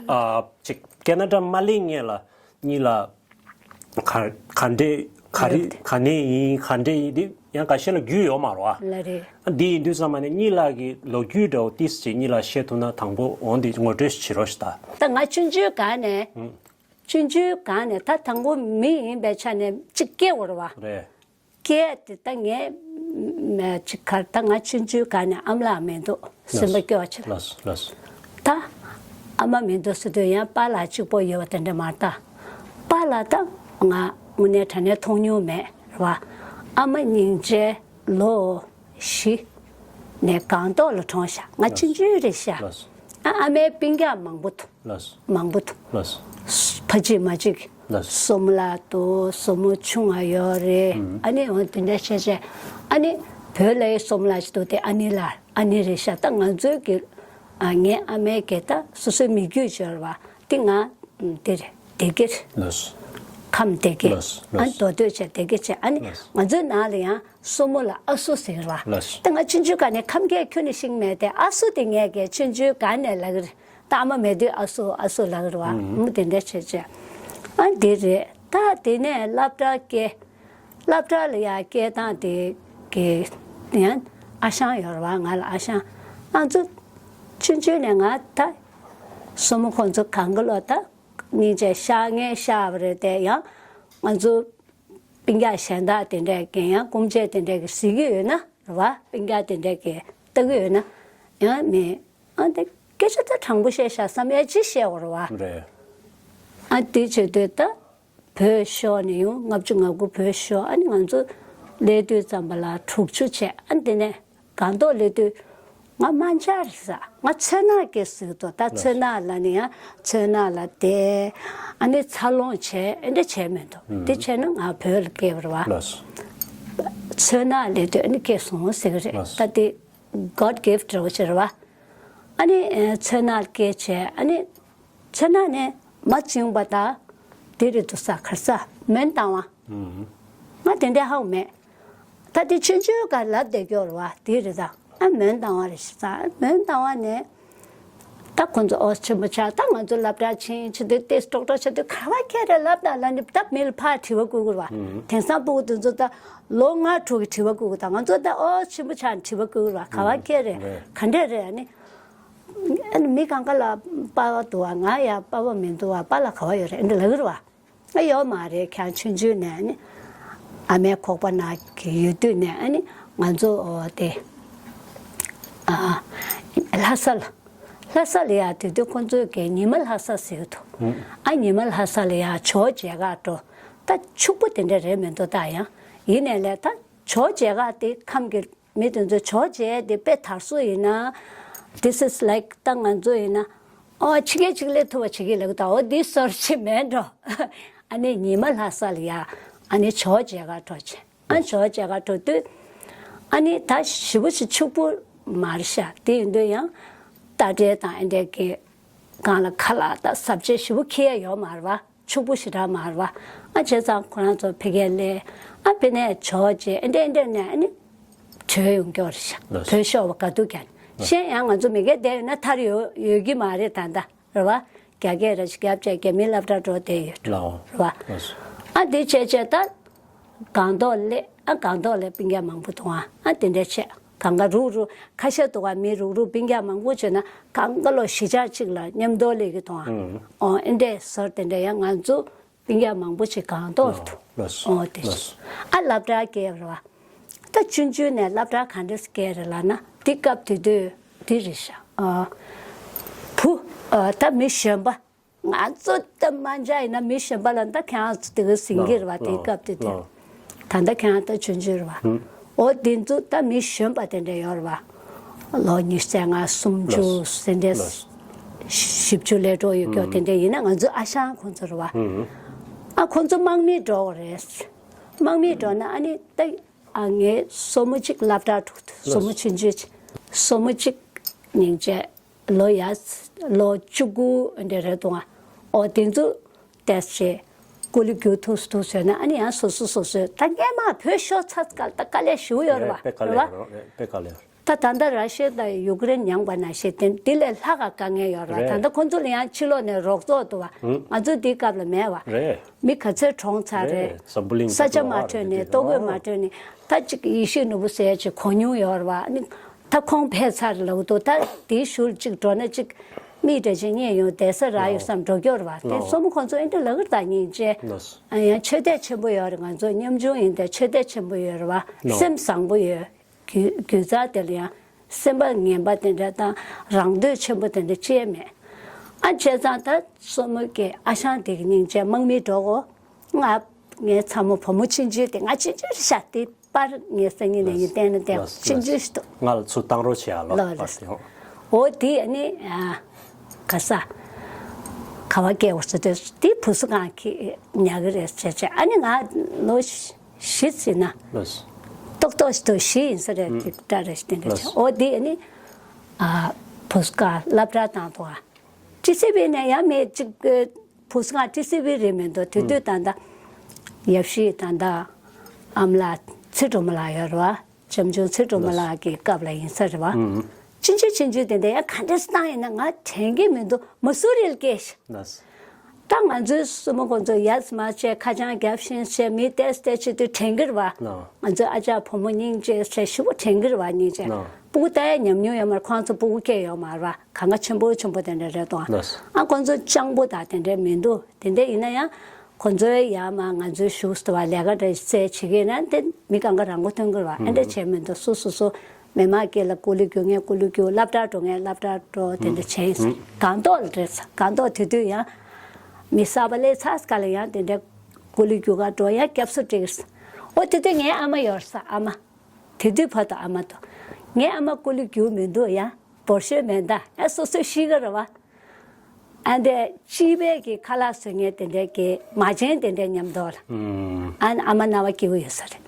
ཨ་ཅིག་ཁེ་ན་ཌ་མ་སླེབས་སྔོན་ལ་གཉིས་ལགས་ག་ག་འདྲས་ག་རེ་ག་ནས་ཡིན་ག་འདྲས་ཡིན་དེ་ཡང་འགའ་ཤས་ལ་རྒྱུས་ཡོད་མ་རེད་པ། ལགས་རེད། འདི་ཡིན་དུས་ཙམ་པ་ནས་གཉིས་ལགས་ཀྱི་ལོ་རྒྱུས་འདྲ་བོ་ཏིས་ཅིག་གཉིས་ལགས་བཤད་ཐུབ་ན་དང་པོ་འོང་དེ་ངོ་སྤྲོད་ཞིག་བྱེད་རོགས་ཞུ་ད། ད་ང་ཆུང་ཆུང་སྒང་ནས་ཆུང་ཆུང་སྒང་ནས་ད་དང་པོ་མི་ཡིན་པའི་ཆ་ནས་ཅིག་སྐྱེ་བ་རེད་པ། རེད། སྐད་དེ་ད་ངས་ཅིག་གར་ད་ང་ཆུང་ཆུང་སྒང་ནས་ཨ་མ་ལགས་མི་འདུག་སེམས་པ་སྐྱོ་བ་ཆེ། ལགས་ལགས། ད་ཨ་མ་མི་འདུག་ཟེར་དུས་ཡང་པཱ་ལགས་གཅིག་པོ་ཡོད་པ་དེ་འདྲ་མ་རེད་ད། པཱ་ལགས་ད་ང་དངོས་གནས་དྲང་གནས་མཐོང་མྱོང་མེད་རེད་པ། ཨ་མ་སྙིང་རྗེ་ལོ་བཞི་ནས་སྒང་ཏོག་ལ་གྲོངས་ཤག་ང་ཆུང་ཆུང་རེད་ཤག་ལགས། ཨ་ཨ་མའི་སྤུན་ཀྱག་མང་པོ་འདུག་ལགས། མང་པོ་འདུག་ལགས། ཕ་ མ་གཅིག་མ་གཅིག་ལགས། སོ་མོ་ལགས་འདུག་སོ་མོ་ཆུང་བ་ཡོད་རེད། ཨ་ནི་འོ་དེ་འདྲ་བྱས་བྱས། ཨ་ནི་བོད་ལའི་སོ་མོ་ལགས་ཅིག་འདུག་དེ་ཨ་ནེ་ལགས། ཨ་ནེ་རེད་ཤག་ད་ང་ཚོའི་གི་ཨ་ངའི་ཨ་མའི་གི་ད་སོ་སོའི་མི་རྒྱུད་ཅིག་ཡོད་རེད་བ། དེ་ང་དེ་རེད། སྡེ་དགེ་རེད། ལགས། ཁམས་སྡེ་དགེ། ལགས། ཨ་ནི་ལགས། མདོ་སྟོད་བྱས་སྡེ་དགེ་བྱས། ཨ་ནི་ལགས། ང་ཚོའི་ནང་ལ་ཡང་སོ་མོ་ལ་ཨ་སོ་ཟེར་བ། ལགས། ད་ང་ཆུང་ཆུང་སྒང་ནས་ཁམས་སྐད་ཁྱོན་ནས་ཤེས་མེད་དེ། ཨ་སོ་དེ་ངས་གི་ཆུང་ཆུང་སྒང་ནས་ལབ་གི་རེད། ད་ཨ་མ་མེད་དུས་ཨ་སོ་ཨ་སོ་ལབ་གི་རེད་བ། ཨུམ། མོ་དེ་འདྲ་བྱས་བྱས། ཨ་དེ་རེད། ད་དེ་ནས་སློབ་གྲྭ་སྐྱེལ། སློབ་གྲྭ་ལ་ཡར་སྐྱེལ་སྟངས་དེ་གི་ཡང་ཨ་ཞང་ཡོད་རེད་བ། ང་ལ་ཨ་ཞང་། ང་ཚོ་ཆུང་ཆུང་ནས་ང་ད་སོ་མོ་ཁོང་ཚོ་གང་གི་ལོ་ད་སྙིང་རྗེ་ཤག་ངས་ཤག་པ་རེད་དེ། ཡང་ང་ཚོ་སྤུན་ཀྱག་གཞན་དག་དེ་འདྲས་ཀྱིས་ཡང་སྐུ་མཆེད་དེ་འདྲས་ཀྱིས་གཟིགས་ཀྱི་ཡོད་ན་རེད་བ། སྤུན་ཀྱག་དེ་འདྲས་ཀྱིས་ལྟ་གི་ཡོད་ན་ཡང་མི། ཨ་འདི་སྐད་ཆ་ད་དྲང་པོ་བཤད་ཤག་བསམ་ཡས་ཅི་བཤད་དགོས་རེད་བ། རེད། ཨ་འདི་བྱེད་དུས་ད་བོད་ཤོར་ནས་ཡང་ལྔ་བཅུ་ང་དགུ་བོད་ཤོར། ཨ་ནི་ང་ཚོ་སླེབས་དུས་ཙམ་པ་ལ་དྲུག་ཅུ་བྱས། ཨ་འདི་ནས་སྒང་ཏོག་སླེབས་དུས་ང་རྨ་ཆུ་རེད་ཟེར། ང་མཚོ་སྣ་སྐྱེས་ཟེར་གི་འདུག་ད་མཚོ་སྣ་ལ་ནི་ཡང་མཚོ་སྣ་ལ་བསྡད། ཨ་ནི་འཚར་ལོངས་བྱས། ཨེ་འདྲ་བྱས་མི་འདུག་དེ་བྱས་ན་ང་བོད་ལ་སྐྱེས་པ་རེད་བ། ལགས། མཚོ་སྣ་སླེབས་དུས་ཨ་ནི་སྐྱེས་སོང་ཟེར་གི་རེད། ལགས། ད་དེ་God gift འདྲ་བོ་ཅིག་རེད་བ། ཨ་ནི་ཨེ་མཚོ་སྣ་སྐྱེས་བྱས། ཨ་ནི་མཚོ་སྣ་ནས་མ་བྱུང་བ་ད་དེ་རེད་འདུག་ས། ག་རེ་ཟ། མོན་རྟ་དབང་། ཨུམ། ང་དེ་འདྲ་ཧ་གོ་མེད། ད་དེ་ཆུང་ཆུང་སྒང་ལབ་བསྡད་ཀྱི་ཡོད་རེད་བ། དེ་རེད་ད། ཨ་མོན་རྟ་དབང་རེད་ཤག་ཟེར། མོན་རྟ་དབང་ནས་ད་ཁོང་ཚོ་ཨོ་ཆེན་པོ་ཆགས། ད་ང་ཚོ་སློབ་གྲྭ་ཕྱིན་བྱས་དུས་ཏོག་ཙམ་ཀྲོག་ཀྲོག་བྱས་དུས་ག་བ་ཁྱེད་རེད་ལབ་དང་ལབ་ནས་ད་མི་ལ་ཕར་དྲི་བ་བསྐུར་གི་རེད་བ། ཨུམ། དེང་སང་སྤུ་གུ་དེ་ཚོ་ད་ལོ་ལྔ་དྲུག་གི་དྲི་བ་བསྐུར་གི། ད་ང་ཚོ་ད་ཨོ་ཆེན་པོ་ཆགས་ནས་དྲི་བ་བསྐུར་གི་རེད་བ། ག་བ་ཁྱེད་རེད། རེད། ག་འདྲས་རེད། ཨ་ནི་ཨ་ནི་མི་གང་ག་ལ་པ་ཕ་འདུག་བ། ང་ཡ་པ་ཕ་མི་འདུག་བ། པཱ་ལགས་ག་བ་ཡོད་རེད། ཨེ་འདྲ་ལབ་གི་རེད་བ། ཨ་ཡོད་མ་རེད། ཁྱེད་ཆུང་ཆུང་ནས་ཨ་ནི་ཨ་མའི་ཁོག་པ་ནང་གི་ཡོད་དུས་ནས་ཨ་ནི་ང་ཚོ་འོ་དེ་ཨ་ལྷ་ས་ལ། ལྷ་ས་ལ་ཡ་དེ་དུས་ཁོང་ཚོས་ཀྱི་ཉི་མ་ལྷ་ས་ཟེར་གི་འདུག་ཨ་ཉི་མ་ལྷ་ས་ལ་ཡ་ཇོ་མཇལ་ཁ་འགྲོ། ད་ཕྱུག་པོ་དེ་འདྲ་རེད་མི་འདུག་ད་ཡང་། ཡིན་ནའི་ལས་ད་ཇོ་མཇལ་ཁ་དེ་ཁམས་ཀྱི་མི་དེ་ཚོ་ཇོ་མཇལ་དེ་དཔེ་དར་སྲོལ་ཡིན་ན། This is like ད་ང་ཚོ་ཡིན་ན། ཨོ་ཕྱི་རྒྱལ་གཅིག་སླེབས་ཐུབ་པ་བྱེད་ཀྱི་ལབ་ཀྱི་འདུག་འོ་འདི་སོར་ཅིག་མེད་འགྲོ། ཨ་ནི་ཉི་མ་ལྷ་ས་ལ་ཡ། ཨ་ནི་ཇོ་མཇལ་ཁ་འགྲོ་བྱས། ཨ་ཇོ་མཇལ་ཁ་འགྲོ་དུས། ཨ་ནི་ད་ཞེ་པོ་ཞིག་ཕྱུག་པོ་མ་རེད་ཤག་དེ་ཡིན་དུས་ཡང་རྟ་དྲེལ་དང་ཨེ་འདྲས་ཀྱི་སྒང་ལ་ཁ་ལག་དང་ཟ་ཆས་ཞེ་པོ་འཁྱེར་ཡ་ཡོད་མ་རེད་བ། ཕྱུག་པོ་ཞེ་དྲག་མ་རེད་བ། ཨ་བྱས་ཙང་ཁོ་རང་ཚོ་ཕ་གིར་སླེབས། ཨ་དཔེར་ན་ཇོ་མཇལ་ཨེ་འདྲས་ཨེ་འདྲས་ནས་ཨ་ནི་བྲོས་ཡོང་གི་ཡོད་རེད་ཤག་ལགས། བྲོས་ཤོར་བ་ག་དུས་ཀྱང་། ལགས། གཞན་ཡང་ང་ཚོ་མི་སྒེར་བསྡད་ཡོད་ན་ཐར་ཡོད་ཡོད་ཀྱི་མ་རེད་ད་ལྟ། རེད་བ། རྒྱ་སྐད་ར་ཞིག་རྒྱབ་བྱས་རྒྱ་མིའི་སློབ་གྲྭ་འགྲོ་བསྡད་ཡོད། ལའོ། རེད་བ། ལགས་སོ། ཨ་དེ་བྱས་བྱས་ད། སྒང་ཏོག་སླེབས། ཨ་སྒང་ཏོག་སླེབས་སྤུན་ཀྱག་མང་པོ་འདུག་ཨ་ཨ་དེ་འདྲ་བྱས། གང་ག་རུག་རུག་ཁ་ཤས་འདུག་ག་མི་རུག་རུག་སྤུན་ཀྱག་མང་པོ་བྱས་ན་གང་ག་ལོ་གཞིས་ཆགས་གཅིག་ལ་མཉམ་དུ་སླེབས་ཀྱི་འདུག་ཨ། ཨུམ། ཨོ་ཨེ་འདྲས་ཟེར་དེ་འདྲ་ཡང་ང་ཚོ་སྤུན་ཀྱག་མང་པོ་ཞིག་སྒང་ཏོག་ལ་འདུག་ལགས་སོ། ཨོ་དེ། ལགས་སོ། ཨ་སློབ་གྲྭ་སྐྱེལ་བ་རེད་བ། ད་ཆུང་ཆུང་ནས་སློབ་གྲྭ་ག་འདྲས་སྐྱེལ་རེད་ལབ་ན་དེ་སྐབས་དེ་དུས་དེ་རེད་ཤག་ཨ་བུ། ཨ་ད་མི་གཞོན་པ། ང་ཚོ་ད་མ་འཇགས་ཡིན་ན་མི་གཞོན་པ་ལ་ད་ཁྱེད་རང་ཚོ་དེ་ག་ཟིན་གྱི་རེད་བ། དེ་སྐབས་དེ་དུས། ད་ལྟ་ཁྱེད་རང་ད་ཆུང་ཆུང་རེད་བ། ཨོ་དེ་ཚོ་ད་མི་གཞོན་པ་དེ་འདྲ་ཡོད་རེད་བ། ལོ་ཉི་ཤུ་རྩ་ལྔ་སུམ་ཅུ་ཟིན་འདྲ། བཞི་བཅུ་སླེབས་འགྲོ་ཡོད་ཀྱོག་དེ་འདྲ་ཡིན་ན་ང་ཚོའི་ཨ་ཞང་ཁོང་ཚོ་རེད་བ། ཨ་ཁོང་ཚོ་དམག་མི་འགྲོ་གི་རེད། དམག་མི་འགྲོ་ན་ཨ་ནི་ད། ཨ་ངའི་སྲུ་མོ་གཅིག་སློབ་གྲྭར་འགྲོ་དུས་སྲུ་མོ་ཆུང་ཆུང་ཅིག་སྲུ་མོ་གཅིག་སྙིང་རྗེ་ལོ་ཡ་ལོ་བཅུ་དགུ་འདྲ་རེད་འདུག་ཨ། ཨོ་དེ་ཚོ་ཏོག་ཙམ་སྐུ་ལུས་རྒྱུག་ཐུབ་ཐུབ་བཟོས་ན་ཨ་ནི་ཡང་སོ་སོ་སོ་སོའི་ད་སྔས་མ་བོད་ཤོར་ཚར་སྐབས་ད་དཀའ་ལས་ཞེ་པོ་ཡོད་རེད་བ། དཔེ་དཀའ་ལས་རེད་བ། རེད་དཔེ་དཀའ་ལས། ད་ད་ལྟ་ར་ཤི་ཡ་དང་ཡུ་ཀེ་རེན་མྱངས་པ་ནང་བཞིན་དེ་འདི་ལས་ལྷག་ག་དཀའ་ངལ་ཡོད་རེད་བ། རེད། ད་ལྟ་ཁོང་ཚོ་ལ་ཡང་ཕྱི་ལོགས་ནས་རོགས་ཚོགས་འདུག་བ། ང་ཚོ་འདིའི་སྐབས་ལ་མེད་བ། རེད། མི་ག་ཚོད་གྲོངས་ཚར་རེད། རེད། འཛམ་བུ་གླིང་ས་ཆ་མ་འཕྲོད་ནས། ལྟོ་གོས་མ་འཕྲོད་ནས། ད་ཅིག་ཡེ་ཤེས་ནོར་བུ་ཟེར་ཡ་ཅིག་གོ་མྱོང་ཡོད་རེད་བ། ཨ་ནི་ད་ཁོང་ཕེབས་ཚར་ལབ་འདུག་ད་དེའི་ཤུལ་ཅིག་འགྲོ་ན་ཅིག་མིག་འདྲ་ཅིག་རྙེད་ཡོང་བསྡད་ས་རག་ཡོད་བསམ་འགྲོ་རྒྱུ་རེད་བ། དེ་སྲུ་མོ་ཁོང་ཚོ་ཨེ་འདྲ་ལབ་གི་རེད། ད་སྙིང་རྗེ། ཨ་ཡང་ཆོས་དད་ཆེན་པོ་ཡོད་རེད། ང་ཚོ་ཉམ་ཆུང་ཡིན་ཏེ་ཆོས་དད་ཆེན་པོ་ཡོད་རེད་བ། སེམས་བཟང་པོ་ཡོད། རྒྱུ་རྒྱུ་རྩ་དེ་ལ་ཡང་སེམས་པ་ངན་པ་དེ་འདྲ་དང་རང་འདོད་ཆེན་པོ་དེ་འདྲ་ཅི་ཡང་མེད། ཨ་བྱས་ཙང་ད་སྲུ་མོ་གི་ཨ་ཞང་དེ་གི་སྙིང་རྗེ་དམག་མི་འགྲོ་གོ་ང་ངའི་ཚ་མོ་བུ་མོ་ཆུང་ཆུང་དེ། ང་ཆུང་ཆུང་རེད་ཤག་དེ་པར་ངའི་སང་ཉིན་ནས་ཡིན་བསྟན་ན་བསྟན། ཆུང་ཆུང་ཞིག་འདུག་ང་ལ་ཚུར་བཏང་རོགས་བྱེད་ཨ་ལོ། ལོ་པར་རེད། དེ་ཧོ། འོ་དེ་ཨ་ནི་ཨ་ག་ས་ག་ ག་བ་སྐྱེ་བ་ཟེར་དུས་དེ་བུ་གཟུགས་གང་གི་ཉལ་གི་རེད་ཟེར་བྱས། ཨ་ནི་ང་ལོ་བཞི་ཟིན་ན། ལགས། ཏོག་ཏོག་ཞིག་ཏུ་བཞི་ཡིན་ས་རེད། ཨུ། དེ་འདྲ་རེད། དེ་འདྲ་བྱས། ལགས། འོ་དེ་ནི་ཨ་བུ་གཟུགས་གང་སློབ་གྲྭ་བཏང་འདུག་ཨ། ཊི་སི་ཝི་ནས་ཡང་མི་གཅིག་བུ་གཟུགས་གང་ཊི་སི་ཝི་རེད་མི་འདུག་དེ་དུས་ད་ལྟ་ཡབ་གཞིས་ད་ལྟ་ཨ་མ་ལགས་ཚེ་སྒྲོལ་མ་ལགས་ཡོད་རེད་བ། བྱམས་ཆུང་ཚེ་སྒྲོལ་མ་ལགས་ཀྱི་སྐབས་ལ་ཡིན་ས་རེད་བ། ཨུ། ཆུང་ཆུང་ཆུང་ཆུང་དེ་འདྲ་ཡང་ག་འདྲས་བཏང་ཡིན་ན་ང་དྲན་གྱི་མི་འདུག་མ་སུ་རི་ལ་སྐྱེས་ཤག་ལགས། ད་ང་ཚོའི་སྲུ་མོ་ཁོང་ཚོ་ཡར་མར་བྱས་ཁ་བྱང་རྒྱབ་བཞིན་བྱས་མི་ཏེས་ཏེས་བྱེད་དུས་དྲན་གྱི་རེད་བ། ལགས། ང་ཚོའི་ཨ་ཅག་བུ་མོ་སྙིང་རྗེ་ཟེར་ཞེ་པོ་དྲན་གྱི་རེད་བ། སྙིང་རྗེ། ལགས། སྤུ་གུ་ད་ཡ་ཉམས་མྱོང་ཡོད་མ་རེད། ཁོང་ཚོ་སྤུ་གུ་སྐྱེས་ཡོད་མ་རེད་བ། གང་ག་ཆེན་པོ་ཆེན་པོ་དེ་འདྲ་རེད་དོ། ལགས། ཨ་ཁོང་ཚོ་སྤྱང་པོ་དང་དེ་འདྲ་མི་འདུག་དེ་འདྲ་ཡིན་ན་ཡང་ཁོང་ཚོའི་ཡར་མར་ང་ཚོའི་བཞུགས་སུ་བ་ལས་ཀ་འདྲ་བཙལ་བྱེད་ཀྱི་ན་དེ་མི་གང་ག་རང་མགོ་ཐོན་གྱི་རེད་བ། ཨ་འདྲ་བྱས་མི་འདུག་སོ་སོ་སོ་མི་མང་སྐད་ལ་ཀུ་ལུ་རྒྱུག་ངས་ཀུ་ལུ་རྒྱུག་སློབ་གྲྭ་འགྲོ་ངས་སློབ་གྲྭ་འགྲོ་དེ་འདྲ་བྱས་ཡིན་ས། སྒང་ཏོག་ལ་རེད་ས། སྒང་ཏོག་དེ་དུས་ཡང་མི་གསར་པ་སླེབས་ཚར་སྐབས་ལ་ཡང་དེ་འདྲ་ཀུ་ལུ་རྒྱུག་ག་འགྲོ་ཡང་སྐྱབས་སུ་ཁྲིད་ཀྱི་རེད་ས། ཨོ་དེ་དུས་ངའི་ཨ་མ་ཡོད་རེད་ས། ཨ་མ། དེ་དུས་བར་དུ་ཨ་མ་དང་། ངའི་ཨ་མ་ཀུ་ལུ་རྒྱུག་མི་འདུག་ཡ། བོར་ཤོས་མེད་ད། ཨ་སོ་སོའི་ཤི་ག་རེད་བ། ཨ་འདྲས་སྤྱི་པའི་གི་ཁ་ལག་བཟོ་མཁན་དེ་འདྲས་ཀྱི་མ་བྱན་དེ་འདྲས་མཉམ་དུ་ལ། ཨུམ། ཨ་ཨ་མ་རྣ་བ་སྐྱིད་པོ་ཡོད་ས་རེད།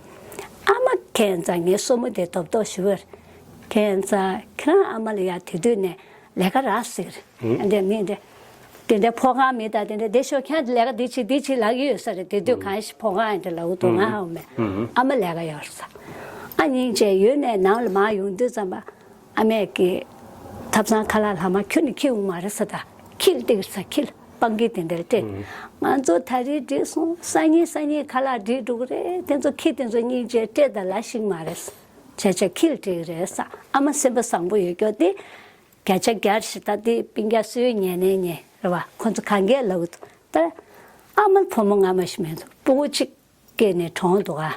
ཨ་མ་ཁྱེད་ཚང་ངའི་སྲུ་མོ་དེ་རྡོབ་རྡོབ་ཞུ་བར། ཁྱེད་ཚང་ཁྱེད་རང་ཨ་མ་ལ་ཡ་དེ་དུས་ནས་ལས་ཀ་རག་ཟེར། ཨ་འདྲས་མི་འདྲས། དེ་འདྲའི་ཕོ་ཁང་མི་དང་དེ་འདྲ་བསྡད་ཤོག་ཁྱེད་ལས་ཀ་འདི་བྱེད་འདི་བྱེད་ལབ་ཀྱི་ཡོད་ས་རེད། དེ་དུས་གང་ཞིག་ཕོ་ཁང་ཡང་འདྲ་ལབ་འདུག་ང་ཧ་གོ་མེད། ཨ་མ་ལས་ཀ་ཡོད་ས། ཨ་སྙིང་རྗེ་ཡོད་ནས་ནང་ལ་མར་ཡོང་དུས་ཙམ་པ་ཨ་མས་ཀྱི་ཐབ་ཚང་ཁ་ལག་ལྷག་མ་ཁྱོན་ནས་འཁྱེར་འོང་མ་རེད་ས། ད་འཁྱེར་སྟེར་ས། འཁྱེར་སྤང་གི་དེ་འདྲ་སྤྲད། ང་ཚོ་ད་རེས་འགྲིག་སོང་། སང་ཉིན་སང་ཉིན་ཁ་ལག་འགྲིག་འགྲོ་གི་རེད། དེ་ཚོ་ཁྱེར་དེ་ཚོ་སྙིང་རྗེ་སྤྲད་ད་ལ་ཞིག་མ་རེད་ས། བྱས་བྱས་འཁྱེར་འགྲིག་རེད་ས། ཨ་མ་སེམས་པ་བཟང་པོ་ཡོད་སྐྱོ་དེ། བརྒྱ་ཆ་བརྒྱ་ཞིག་ད་དེ་སྤུན་ཀྱག་སུའི་ཉན་ནས་ཉན་རེད་བ། ཁོ་ཚོ་གང་གས་ལབ་འདུག་ད་ཨ་མ་བུ་མོ་སྔ་མ་ཞིག་མེད་འདུག་སྤུ་གུ་གཅིག་སྐྱེས་ནས་གྲོངས་འདུག་ཨ་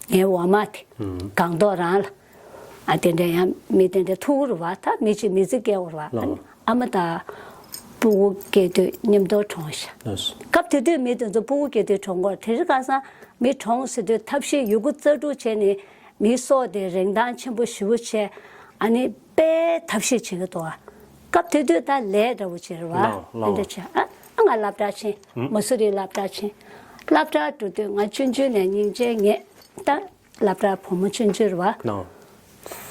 ངའི་འོག་མ་དེ། ཨུམ། སྒང་ཏོག་རང་ལ། ཨ་དེ་འདྲ་ཡང་མི་དེ་འདྲ་ཐུག་རེད་བ། ད་མི་གཅིག་མི་ཚེ་སྐྱེལ་བ་རེད་བ། ལགས། ཨ་མ་དང་སྤུ་གུ་སྐྱེས་དུས་མཉམ་དུ་གྲོངས་ཤག་ལགས། སྐབས་དེ་དུས་མི་དེ་ཚོ་སྤུ་གུ་སྐྱེས་དུས་གྲོངས་གོ། དེ་རིང་ཁ་སང་མི་གྲོངས་ཟེར་དུས་ཐབས་ཤེས་ཡོད་རྒུ་རྩལ་སྤྲུགས་བྱས་ནས་མིའི་སྲོག་དེ་རིན་ཐང་ཆེན་པོ་ཞེ་པོ་བྱས། ཨ་ནི་དཔེ་ཐབས་ཤེས་བྱེད་ཀྱི་འདུག་ཨ། སྐབས་དེ་དུས་ད་ལས་འདྲ་བོ་བྱེད་རེད་བ། ལགས་ལགས། དེ་འདྲ་བྱས་ཨ། ཨ་ང་སློབ་གྲྭར་ཕྱིན། ཨུ། མ་སུ་རི་སློབ་གྲྭར་ཕྱིན། སློབ་གྲྭར་འགྲོ་དུས་ང་ཆུང་ཆུང་ནས་སྙིང་རྗེ་ངས་ད་སློབ་གྲྭར་བུ་མོ་ཆུང་ཆུང་རེད་བ། ལགས།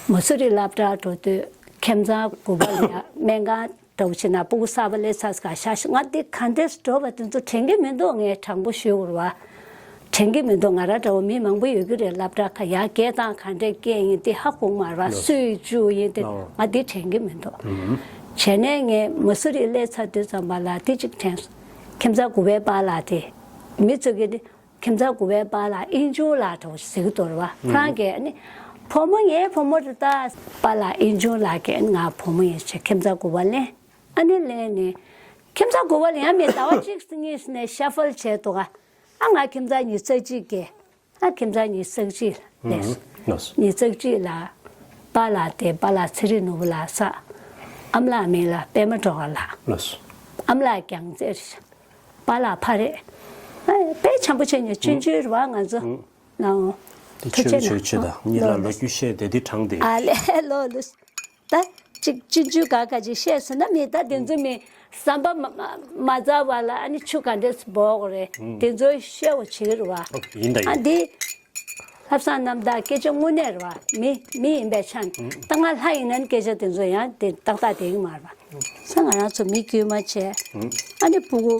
མ་སུ་རི་སློབ་གྲྭར་འགྲོ་དུས་ཁྱིམ་ཚང་དགུ་པ་ལ་ཡ་སྨན་ཁང་འདྲ་བོ་བྱས་ན་སྤུ་གུ་གསར་པ་སླེབས་ཚར་ས་ག་ཤག་ཤག་ང་འདི་ག་འདྲས་འགྲོ་བ་དེ་ཚོ་དྲན་གྱི་མི་འདུག་ངས་དྲང་པོ་ཞུ་དགོས་རེད་བ། དྲན་གྱི་མི་འདུག་ང་རང་འདྲ་བོ་མི་མང་པོ་ཡོད་ཀྱི་རེད། སློབ་གྲྭ་ཁ་ཡར་སྐད་གཏོང་ག་འདྲས་སྐད་ཡིན་ཏེ་ཧ་གོ་མ་རེད་བ། ལགས། སུས་བཅུག་ཡིན་ཏེ་ལགས། ང་འདི་དྲན་གྱི་མི་འདུག་ཨུ། བྱས་ནས་ངས་མ་སུ་རི་སླེབས་ཚར་དུས་ཙམ་པ་ལ་དེ་གཅིག་དྲན་སོང་། ཁྱིམ་ཚང་དགུ་པའི་པཱ་ལགས་དེ། མི་ཚོ་གིས་དེ་ཁྱིམ་ཚང་དགུ་པའི་པཱ་ལགས་ཨིན་ཆུང་ལགས་འདྲ་བོ་ཟེར་གྱི་འདུག་རེད་བ། ཁོ་རང་གིས་ཨ་ནི་བུ་མོ་ངའི་བུ་མོ་རེད་ད། པཱ་ལགས་ཨིན་ཆུང་ལགས་ཀྱིས་ཨ་ནི་ང་བུ་མོ་ཡིན་ཟེར་ཁྱིམ་ཚང་དགུ་པ་ལེན། ཨ་ནི་ལེན་ནས་ཁྱིམ་ཚང་དགུ་པ་ལ་ཡང་མི་ཟླ་བ་གཅིག་གཉིས་ནས་ཤ་ཧྥལ་བྱས་འདུག་ག་ཨ་ང་ཁྱིམ་ཚང་ཉི་ཤུ་རྩ་གཅིག་སྐྱེས། ཨ་ཁྱིམ་ཚང་ཉི་ཤུ་རྩ་གཅིག་ལས། ལགས། ཉི་ཤུ་རྩ་གཅིག་ལ་པཱ་ལགས་དེ་པཱ་ལགས་ཚེ་རིང་ནོར་བུ་ལགས་ས། ཨ་མ་ལགས་མིང་ལ་པད་མ་སྒྲོལ་དཀར་ལགས། ལགས། ཨ་མ་ལགས་རྒྱལ་རྩེ་རེད། པཱ་ལགས་ཕ་རེད། ཨ་དཔེ་འཆམ་པོ་བྱས་ནས་ཆུང་ཆུང་རེད་བ་ང་ཚོ། ལའོ། དེ་ཐུགས་ཆེ་ཆོས་ཆོས་ཆོས་ད་ཉིད་ལ་ལོ་རྒྱུས་བཤད་དེ་འདི་དྲངས་ཏེ། ཨ་ལས་ལོ་ལོ། ད་ཅིག་ཅིག་ཅུ་ག་ག་ཅིག་བཤད་ཟེར་ན་མི་ད་དེ་ཚོ་མི་བསམ་པ་མ་མ་མ་རྫ་བ་ལ་ཨ་ནི་ཆུ་ག་འདྲས་འབོག་རེད། དེ་ཚོ་བཤད་འོ་བྱེད་རུ་བ། ཡིན་ད་ཨ་ཡིན། འདི་ལྷ་བཟང་རྣམ་དག་སྐད་ཆ་དངོས་གནས་རུ་བ་མི་མི་ཡིན་པའི་ཆ་ནས་ད་ང་ལྷ་ཡིན་ན་སྐད་ཆ་དེ་ཚོ་ཡང་དེ་ཏག་ཏག་དེ་གི་མ་རུ་བ། ས་ང་རང་ཚོ་མི་དཀྱུས་མ་བྱས། ཨ་ནི་ཕྲུ་གུ།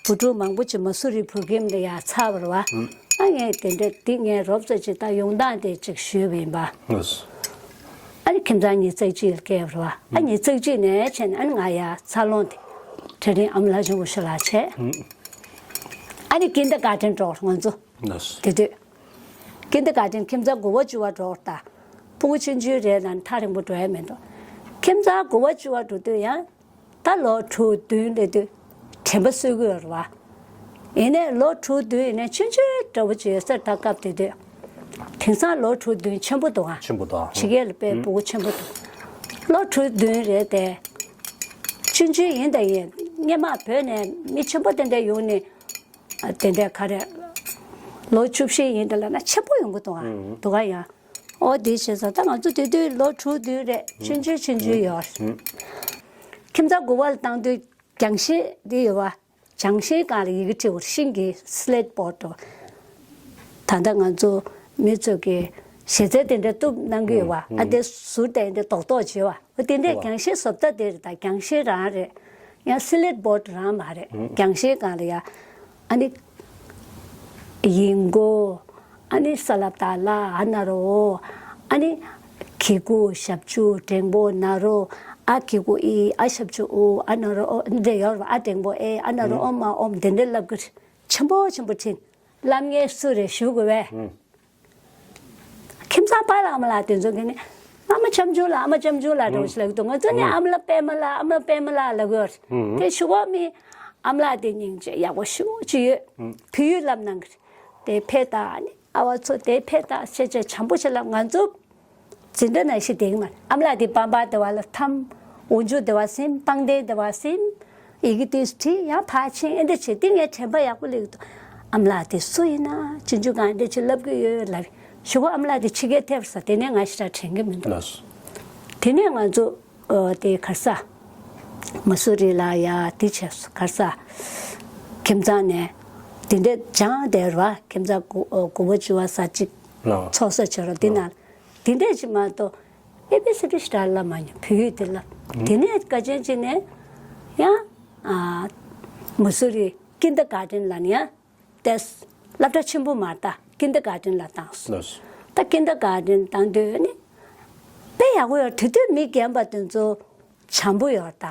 བུ་ཕྲུག་མང་པོ་ཅིག་མ་སུ་རི་བོད་ཁྱིམ་ལ་ཡར་ཚར་བ་རེད་བ། ཨ་ངས་དེ་འདྲ་འདི་ངས་རོབ་ཙམ་ཅིག་ད་ཡོང་སྟངས་དེ་ཅིག་ཞུས་པ་ཡིན་པ། ཨ་ནི་ཁྱིམ་ཚང་ཉི་ཤུ་རྩ་གཅིག་ལ་སྐྱེས་པ་རེད་བ། ཨ་ཉི་ཤུ་རྩ་གཅིག་ནས་བྱས་ནས་ཨ་ནི་ང་ཡར་འཚར་ལོངས་དེ་གྲལ་རིམ་ཨ་མ་ལྷ་ཆེན་པོ་ཞུ་ལགས་བྱས། ཨ་ནི་ཀིན་ཌར་གྷར་ཌེན་འགྲོ་ང་ཚོ། དེ་དུས། ཀིན་ཌར་གྷར་ཌེན་ཁྱིམ་ཚང་དགུ་པ་བཅུ་པ་འགྲོ་ད། ཕྲུ་གུ་ཆུང་ཆུང་རེད་ལ་ཐག་རིང་པོ་འགྲོ་ཡ་མི་འདུག་ཁྱིམ་ཚང་དགུ་པ་བཅུ་པ་འགྲོ་དུས་ཡང་། ད་ལོ་དྲུག་བདུན་སླེབས་དུས་དྲན་པ་གསོས་ཀྱི་ཡོད་རེད་བ། ཡིན་ནའི་ལོ་དྲུག་བདུན་ཡིན་ནའི་ཆུང་ཆུང་འདྲ་བོ་ཅིག་ཡོད་ས་རེད་ད་སྐབས་དེ་དུས། དེང་སང་ལོ་དྲུག་བདུན་ཆེན་པོ་འདུག་ཨ། ཆེན་པོ་འདུག་ཨ། ཕྱི་རྒྱལ་ལ་དཔེ་ཕྲུ་གུ་ཆེན་པོ་འདུག་ལོ་དྲུག་བདུན་རེད་དེ། ཆུང་ཆུང་ཡིན་ད་ཡིན་སྔོན་མ་བོད་ནས་མི་ཆེན་པོ་དེ་འདྲ་ཡོང་ནས། དེ་འདྲ་ག་རེ། ལོ་བཅུ་བཞི་ཡིན་ད་ལབ་ན་ཆེན་པོ་ཡོང་གི་འདུག་ཨ། འདུག་ག་ཡ། ཨོ་དེ་བྱས་ཙང་ད་ང་ཚོ་དེ་དུས་ལོ་དྲུག་བདུན་རེད་ཆུང་ཆུང་ཆུང་ཆུང་ཡོད། ཁྱིམ་ཚང་དགུ་པ་ལ་བཏང་དུས། རྒྱང་ཤེལ་འདི་ཡོད་བ། རྒྱང་ཤེལ་སྒང་ལ་ཡི་གེ་བྲིས་པར་ཤིང་གི་slate board་འགྲོ། ད་ལྟ་ང་ཚོ་མི་ཚོ་གི་ཞལ་ཚད་དེ་འདྲ་གཏུབ་གནང་གི་ཡོད་བ། ཨ་དེ་ཟུར་དེ་འདྲ་རྡོག་རྡོག་བྱེད་བ། ཨ་དེ་འདྲས་རྒྱང་ཤེལ་བཟོ་ལྟ་དེ་རེད། ད་རྒྱང་ཤེལ་རང་རེད། ཡང་slate board་རང་མ་རེད། རྒྱང་ཤེལ་སྒང་ལ་ཡ། ཨ་ནི། ཡིན་གོ། ཨ་ནི་ས་ལབ་ད་ལ་ཨ་ན་རོ། ཨ་ནི། གི་གུ་ཞབས་ཀྱུ་འགྲེང་བུ་ན་རོ། ཨ་གི་གུ་ཨི། ཨ་ཞབས་ཀྱུ་ཨུ། ཨ་ན་རོ་ཨོ། འདི་ཡོར་བ། ཨ་འགྲེང་བུ་ཨེ། ཨ་ན་རོ་ཨོ་མ་ཨོམ། དེ་འདྲ་ལབ་གི་རེད། ཆེན་པོ་ཆེན་པོ་བྲིས། ལབ་མཁན་སུ་རེད་ཞུ་དགོས་བས། ཁྱིམ་ཚང་པཱ་ལགས་ཨ་མ་ལགས་དེ་ཚོ་གིས་ནི། ཨ་མ་ལྕམ་ཆུང་ལགས། ཨ་མ་ལྕམ་ཆུང་ལགས་འདྲ་བོ་ཞིག་ལབ་ཀྱི་འདུག་ང་ཚོ་ནི་ཨ་མ་ལགས་པད་མ་ལགས། ཨ་མ་ལགས་པད་མ་ལགས་ལབ་ཀྱི་ཡོད་རེད། དེ་གཞུག་གུ་མི་ཨ་མ་ལགས་དེ་སྙིང་རྗེ་ཡག་པོ་ཞེ་པོ་ཅིག་ཡོད། བོད་ཡིག་བསླབ་གནང་གི་རེད། དེ་ཕེབས་དང་ཨ་ནི་ཨ་བ་ཚོ་དེ་ཕེབས་དང་བྱས་བྱས་བྱམས་པོ་བྱས་ལབ། ང་ཚོ་འཛིན་གྲྭ་ནང་བཞིན་བསྡད་ཀྱི་མ་རེད། ཨ་མ་ལགས་དེ་པང་པར་སྡེ་བ་ལ་འཐམ། འོག་འཇུག་སྡེ་བ་ཟིན། པང་གདན་སྡེ་བ་ཟིན། ཡི་གེ་དེ་བྲིས། ཡང་ཕར་ཕྱིན་ཨེ་འདྲ་བྱས། དེ་ངས་དྲན་པ་ཡག་པོ་སླེབས་ཀྱི་འདུག་ཨ་མ་ལགས་དེ་སུ་ཡིན་ན་སྤྱོད་འཇུག་སྒང་འདྲ་ཅིག་ལབ་ཀྱི་ཡོད་ལབ། གཞུག་གུ་ཨ་མ་ལགས་དེ་ཕྱི་རྒྱལ་ཐེབས་ས། དེ་ནས་ང་ཞེ་དྲག་དྲན་གྱི་མི་འདུག་ལགས་སོ། དེ་ནས་ང་ཚོ་ཨོ་དེ་ག་རེ་ཟ། མ་སུ་རི་ལ་ཡ་དེ་བྱས་སོ། ག་རེ་ཟ། ཁྱིམ་ཚང་ནས་དེ་འདྲ་སྦྱངས་བསྡད་ར་བ། ཁྱིམ་ཚང་དགུ་ཨོ་དགུ་པོ་བཅུ་པ་ཟ་གཅིག་ལགས། ཚོགས་ས་བྱས་ར་དེ་ནང་དེ་འདྲ་ཅིག་མ་གཏོགས་ཨེ་བི་སི་ཌི་ཞེ་དྲག་ལབ་མ་མྱོང་། བོད་ཡིག་དེ་ལ། དེ་ནས་དགའ་ཆེན་ཅིག་ནས་ཡང་ཨ་མ་སུ་རི་ཀིན་ཌར་གྷར་ཌེན་ལ་ནི་ཡང་ཏེས་སློབ་གྲྭ་ཆེན་པོ་མ་རེད། ད་ཀིན་ཌར་གྷར་ཌེན་ལ་བཏང་སོང་། ལགས་སོ། ད་ཀིན་ཌར་གྷར་ཌེན་བཏང་དུས་ནི་དཔེ་ཡག་པོ་ཡོད། དེ་དུས་མི་རྒན་པ་དེ་ཚོ་བྱམས་པོ་ཡོད་རེད། ད་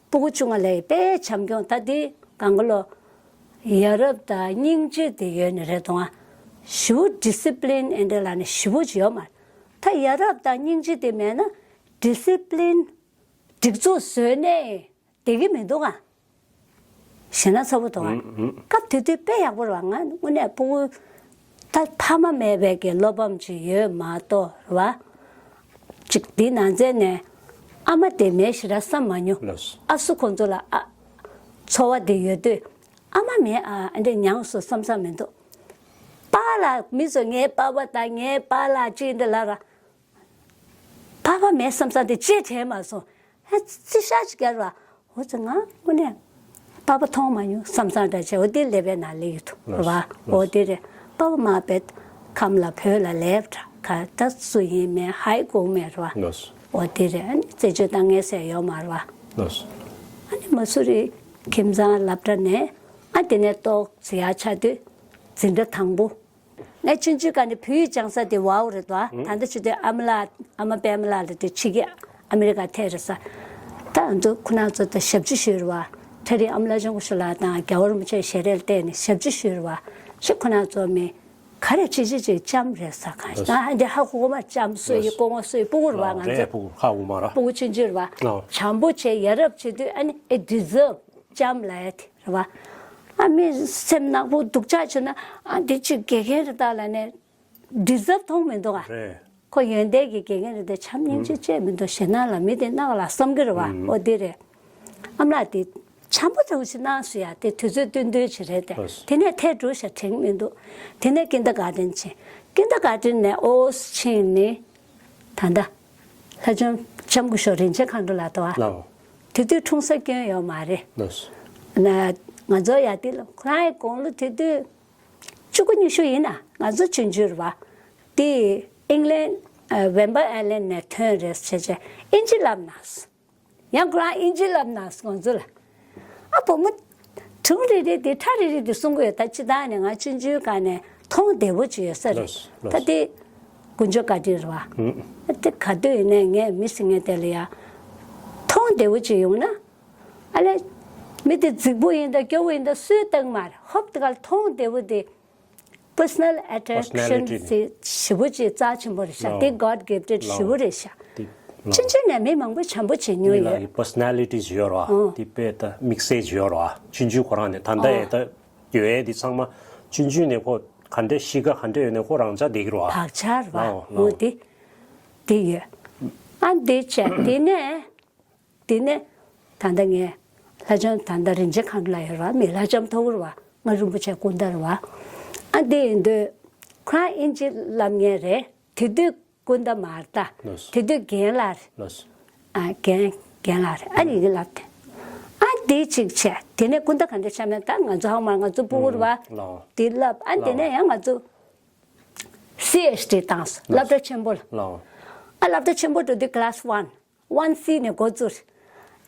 སྤུ་གུ་ཆུང་ང་ལས་དཔེ་བྱམས་སྐྱོང་། ད་དེ་གང་ག་ལོ་ཡ་རབས་དང་སྙིང་རྗེ་དེ་ཡོད་ནི་རེད་དོ། ཨ་ཞེ་པོ་ཌི་སི་པི་ལིན་ཨེ་འདྲ་ལབ་ནི་ཞེ་པོ་ཅིག་ཡོད་མ་རེད། ད་ཡ་རབས་དང་སྙིང་རྗེ་དེ་མེད་ན་ཌི་སི་པི་ལིན་སྒྲིག་འཛུགས་བཟོས་ནས་བསྡད་ཀྱི་མི་འདུག་ག་ཞེ་ན་ཚ་པོ་འདུག་ག་ཨུ་ཨུ། སྐབས་དེ་དུས་དཔེ་ཡག་པོ་རེད་བ། ང་དངོས་གནས་སྤུ་གུ་ད་ཕ་མ་མེད་པའི་གི་བློ་ཕམ་ཅིག་ཡོད་མ་གཏོགས་རེད་བ། ཅིག་དེའི་ནང་ཚན་ནས་ཨ་མ་དེ་མེད་ཞེ་དྲག་བསམ་མ་མྱོང་། ལགས་སོ། ཨ་སུ་ཁོང་ཚོ་ལ་ཨ་འཚོ་བ་དེ་ཡོད་དུས་ཨ་མ་མེད་ཨ་འདྲ་མྱངས་སོང་བསམ་བསམ་མི་འདུག་པཱ་ལགས་མི་ཚོ་ངའི་པཱ་ཕ་དང་ངའི་པཱ་ལགས་ཅིག་འདྲ་ལབ་ར། པཱ་ཕ་མེད་བསམ་བསམ་དེ་ཅིག་དྲན་མ་སོང་། ཧ་ཙི་ཤ་ཅིག་རྒྱག་ར། འོ་ཙི་ང་དངོས་གནས་པཱ་ཕ་མཐོང་མ་མྱོང་བསམ་བསམ་འདྲ་བྱས། འོ་དེ་ཀླད་པའི་ནང་སླེབས་ཀྱི་འདུག་རེད་བ། འོ་དེ་རེད། པཱ་ཕ་མ་པའི་ཁམས་ལ་བོད་ལ་ལེབ་དྲ་ག་ད་སུ་ཡིན་མེད་ཧའི་གོ་མེད་རེད་བ། འོ་དེ་རེད། ཨ་ནི་རྩད་གཅོད་བཏང་མཁན་ཟེར་ཡོད་མ་རེད་བ། ཨ་ནི་མ་སུ་རི་ཁྱིམ་ཚང་སློབ་གྲྭ་ནས་ཨ་དེ་ནས་ཏོག་ཙི་ཡར་ཆགས་དུས་འཛིན་གྲྭ་དང་པོ། ངས་ཆུང་ཆུང་སྒང་ནས་བོད་ཡིག་སྦྱང་ས་དེ་ཝའོ་རེད་དོ། ད་ལྟ་ཆུ་དེ་ཨ་མ་ལགས་ཨ་མ་པད་མ་ལགས་ལ་དེ་ཕྱི་རྒྱལ་ཨ་མི་རི་ཀ་ཐད་རེད་ས། ད་ང་ཚོ་ཁོ་རང་ཚོ་ད་ཞབས་ཕྱི་ཞུས་རེད་བ། ཁྲ་རིག་ཨ་མ་ལགས་ཆུང་ཀུ་ཞུ་ལགས་དང་རྒྱལ་བ་རིན་པོ་ཆེ་ཞལ་རས་བལྟས་ནས་ཞབས་ཕྱི་ཞུས་རེད་བ། ཞེ་ཁོ་རང་ཚོ་མི་ག་རེ་ཅི་ཅི་ཅི་ལྕམ་རེད་ས། གང་ཞིག་ད་འདི་ཧ་གོ་གོ་མ་ལྕམ་སུ་ཡི་སྐུ་ངོ་སུ་ཡི་སྤུ་གུ་རེད་བ། ང་ཚོ་ངས་ཧ་གོ་མ་ར། སྤུ་གུ་ཆུང་ཆུང་རེད་བ། བྱམས་པོ་བྱས་ཡ་རབས་བྱེད་དུས་ཨ་ནི་ཨེ་ཌི་ཛརབ་ལྕམ་ལབ་ཡ་དེ། རེད་བ། ཨ་མི་སེམས་ནག་པོ་སྡུག་ཅག་བྱུང་ན་ཨ་འདི་ཅིག་དགེ་རྒན་རེད་ད་ལབ་ནས་ཌི་ཛརབ་མཐོང་མི་འདུག་ག་རེད། ཁོ་ཡོན་ཏན་གྱི་དགེ་རྒན་རེད་དེ་བྱམས་སྙིང་རྗེ་ཅིག་མི་འདུག་ཞེ་ན་ལ་མི་དེ་ནག་ལ་བསམ་གྱི་རེད་བ། ཨོ་དེ་རེད། ཨ་མ་ལགས་དེ་བྱམས་པོ་ཚ་པོ་ཞིག་གནང་སོང་ཡ། དེ་དུས་ཚོད་བསྟུན་བསྟུན་ཅིག་རེད་དེ། ལགས་སོ། དེ་ནས་ཐད་འགྲོ་ཤག་དྲན་མི་འདུག་དེ་ནས་ཀིན་ཌར་གྷར་ཌེན་ཕྱིན། ཀིན་ཌར་གྷར་ཌེན་ནས་ཨོ་ཕྱིན་ནི། ད་ལྟ་ལྷ་ལྕམ་ལྕམ་སྐུ་ཞབས་རིན་ཆེན་མཁའ་འགྲོ་ལགས་དོ། ལགས། དེ་དུས་འཁྲུངས་ས་སྐྱོན་ཡོད་མ་རེད། ལགས། ན་ང་ཚོ་ཡ་དེ་ལ་ཁོ་རང་གི་དགུང་ལོ་དེ་དུས་བཅུ་དགུ་ཉི་ཤུ་ཡིན་ན་ང་ཚོ་ཆུང་ཆུང་རེད་བ། དེ་ཨིང་ལན་ཝེམ་པར་ཨའི་ལན་ནས་ཐོན་རེད་བྱས་བྱས་ཨིན་ཇི་ལབ་ན། ཡང་ཁོ་རང་ཨིན་ཇི་ལབ་ན་ང་ཚོ་ལ། ཨ་བུ་མོ་དྲུང་རེ་རེ་དེ་ཁྲ་རེ་རེ་དེ་གསུང་གི་ཡོད། ད་སྤྱིར་བཏང་ནས་ང་ཆུང་ཆུང་སྒང་ནས་མཐོང་བདེ་བོ་ཅིག་ཡོད་ས་རེད། ལགས་སོ། ད་དེ་དཀོན་མཆོག་བཀའ་དྲིན་རེད་བ། ཨ་དེ་ག་དུས་ཡིན་ནའི་ངས་མི་ཟེར་མཁན་དེ་ལ་ཡ་མཐོང་བདེ་བོ་ཅིག་ཡོང་ན། ཨ་ལས་མི་དེ་རྫིག་པོ་ཡིན་ད་སྐྱོ་བོ་ཡིན་ད་སུས་བལྟ་གི་མ་རེད། ཧོབ་དེ་ག་ལ་མཐོང་བདེ་བོ་དེ། Personal attraction Personality་ཟེར་ཞེ་པོ་ཅིག་རྩ་ཆེན་པོ་རེད་ཤག་དེ་God gifted་ཞེ་པོ་རེད་ཤག་དེ་ཆུང་ཆུང་ནས་མི་མང་པོ་བྱམས་པོ་བྱེད་མྱོང་མི་ལ་ཡོད། Personalities་ཡོད་ར། ཨོ། དེ་དཔེ་ད་དམིགས་བསལ་ཅིག་ཡོད་ར། ཆུང་ཆུང་ཁོ་རང་ནས་ད་ལྟ་ཨོ་ཡ་ད་ཡོད་ཡ་དེ་ཚང་མ་ཆུང་ཆུང་ནས་ཁོ་ག་འདྲ་གཤིས་ཀ་ག་འདྲ་ཡོད་ནས་ཁོ་རང་ཆ་བདེ་གི་ར། བག་ཆགས་ར། ལའོ་ལའོ། ཨོ་དེ་དེ་ཡོད། ཨ་འདི་བྱས་དེ་ནས། དེ་ནས་ད་ལྟ་ངས་ལྷ་ལྕམ་ད་ལྟ་རིན་ཆེན་མཁའ་འགྲོ་ལགས་ཡོད་ར། མི་ལྷ་ལྕམ་ཐོག་ར་བ། ང་རིན་པོ་ཆེ་སྐུ་ཟླ་ར་བ། ཨ་དེ་ཡིན་དུས་ཁོ་རང་ཨིན་ཇི་ལབ་མཁན་རེད། དེ་དུས་སྐུ་ཟླ་མ་རེད་ད། ལགས་སོ། དེ་དུས་རྒན་ལགས་རེད། ལགས་སོ། ཨ་རྒན་རྒན་ལགས་རེད། ཨ་ཡི་གེ་ལབ་དེ། ཨ་ དེ་གཅིག་བྱས། དེ་ནས་སྐུ་ཟླ་ག་འདྲ་ཆགས་མེད། ད་ང་ཚོ་ཧང་མར་ང་ཚོ་སྤུ་གུར་བ་ལའོ། དེ་བསླབ། ཨ་དེ་ལའོ། ནས་ཡང་ང་ཚོ་སི་ཨེཆ་ཌི་བཏང་སོང་། སློབ་གྲྭ་ཆེན་པོ་ལ། ལའོ། ཨ་སློབ་གྲྭ་ཆེན་པོ་འགྲོ་དུས་class one, one C ནས་འགོ་བཙུགས།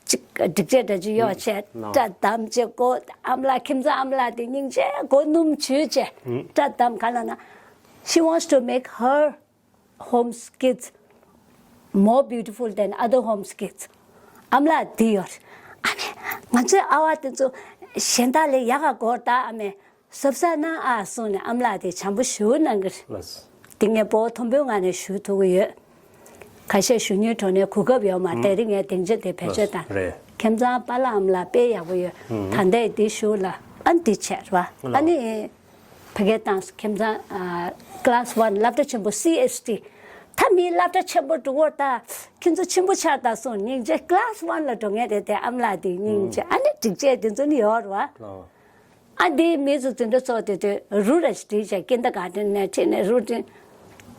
གཅིག་སྒྲིག་ཆས་འདྲ་ཅིག་གཡོག་བྱས། ལའོ། སྐྲ་བསྡམས་བྱས། སྒོ་ཨ་མ་ལགས་ཁྱིམ་ཚང་ཨ་མ་ལགས་དེ་སྙིང་རྗེ། སྒོ་སྣུམ་བྱུགས་བྱས། སྐྲ་བསྡམས། ག་ལ་ན། She wants to make her home's kids more beautiful than other home's kids. ཨ་མ་ལགས་འདི་ཡོད། ཨ་མས། ང་ཚོའི་ཨ་བ་དེ་ཚོ་གཞན་དག་ལས་ཡག་ག་གོ་ད། ཨ་མས། གཟབ་གཟབ་གནང་ཨ་གསུངས་ནས་ཨ་མ་ལགས་དེ་བྱམས་པོ་ཞེ་པོ་གནང་གི་རེད། ལགས། དེ་ངས་སྤོ་བོ་མཐོན་པོའི་ངང་ནས་ཞུ་ཐུབ་ཀྱི་ཡོད། ཁ་ཤས་ཞུ་སྙིང་བྲོ་ནས་གོ་སྐབས་ཡོད་མ་རེད། དེ་རིང་ངས་སྡིངས་ཆ་དེ་བེད་སྤྱོད་བཏང་། རེད། ཁྱིམ་ཚང་པཱ་ལགས་ཨ་མ་ལགས་དཔེ་ཡག་པོ་ཡོད། ད་ལྟའི་འདི་ཞུ་ལ་ཨ་འདི་བྱས་རེད་པ། ཨ་ནི་ཕ་གིར་བཏང་སོང་། ཁྱིམ་ཚང་ཨ་class one སློབ་གྲྭ་ཆེན་པོ་སི་ཨེཆ་ཌི། ད་མི་སློབ་གྲྭ་ཆེན་པོ་འགྲོ་བར་ད་ཁྱེད་ཚོ་ཆེན་པོ་ཆགས་ད་གསུངས། སྙིང་རྗེ། class one ལ་འགྲོ་མཁན་རེད་དེ། ཨ་མ་ལགས་དེ་སྙིང་རྗེ། ཨ་ནི་སྒྲིག་ཆས་དེ་ཚོ་ནི་ཡོད་རེད་པ། ཨ་འདིའི་མི་ཚོ་འཛིན་གྲྭ་ཚོགས་དེ་དུས་རུ་ར་ཞིག་བྲིས་བྱས། ཀིན་ཌར་གྷར་ཌེན་ནས་ཁྲིད་ནས་རུ་བྲིས།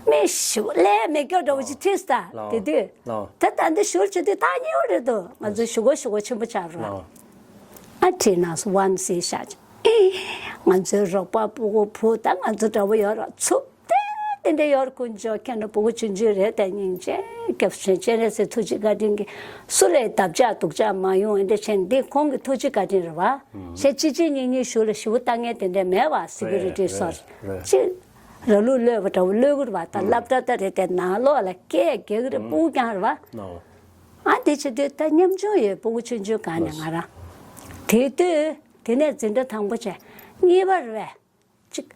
མི་ཞིག་ལས་མེད་སྐྱོ་འདྲ་བོ་ཅིག་ཁྲིད་ད། ལའོ། དེ་དུས། ལའོ། ད་ད་འདི་ཞུར་བྱེད་དུས་ཐག་ཉེ་བོ་རེད་འདུག་ང་ཚོ་ཞུ་གོ་ཞུ་གོ་ཆེན་པོ་ཆགས་རོགས། ལའོ། ཨ་ཁྲིད་ནང་སུ་ཝན་སི་ཤག་ཅིག་ཨེ། ང་ཚོའི་རོགས་པ་སྤུ་གུ་བུ་ད་ང་ཚོ་འདྲ་བོ་ཡོད་རོགས། ཚུབ་དེ་དེ་འདྲ་ཡོད་རོགས། དཀོན་མཆོག་མཁྱེན་རོགས། སྤུ་གུ་ཆུང་ཆུང་རེད་དེ། སྙིང་རྗེ། སྐྱབས་སུ་མཆི། སྤྱན་རས་གཟིགས་ཐུགས་རྗེ་བཀའ་དྲིན་གྱིས་སུ་ལས་འདབ་ཆགས་སྡུག་ཅག་མ་ཡོང་། ཨེ་འདྲ་བྱས་ནས་འདི་ཁོང་གི་ཐུགས་རྗེ་བཀའ་དྲིན་རེད་པ། གཞན་གཅིག་གཅིག་གཉིས་གཉིས་ཞུ་ལ་ཞུ་བ་ལྟ་མཁན་དེ་འདྲ་མེད་པ། སི་ཀུ་རི་ཊི་རེད། སོགས་རེད། ཅིག་ར་ལུག་གློད་པ་འདྲ་བོ་གློད་ཀྱི་རེད་པ། ད་སློབ་གྲྭ་ད་རེད་དེ། ནང་ལོགས་ལ་སྐད་རྒྱག་གི་རེད། སྤུ་གུ་རྐྱང་རེད་པ། ཨ་དེ་བྱེད་དུས་ད་ཉམ་ཆུང་ཡོད། སྤུ་གུ་ཆུང་ཆུང་སྒང་ནས་ང་རང་། དེ་དུས་དེ་ནས་འཛིན་གྲྭ་དང་པོ་བྱས། གཉིས་པ་རེད་པས། ཅིག་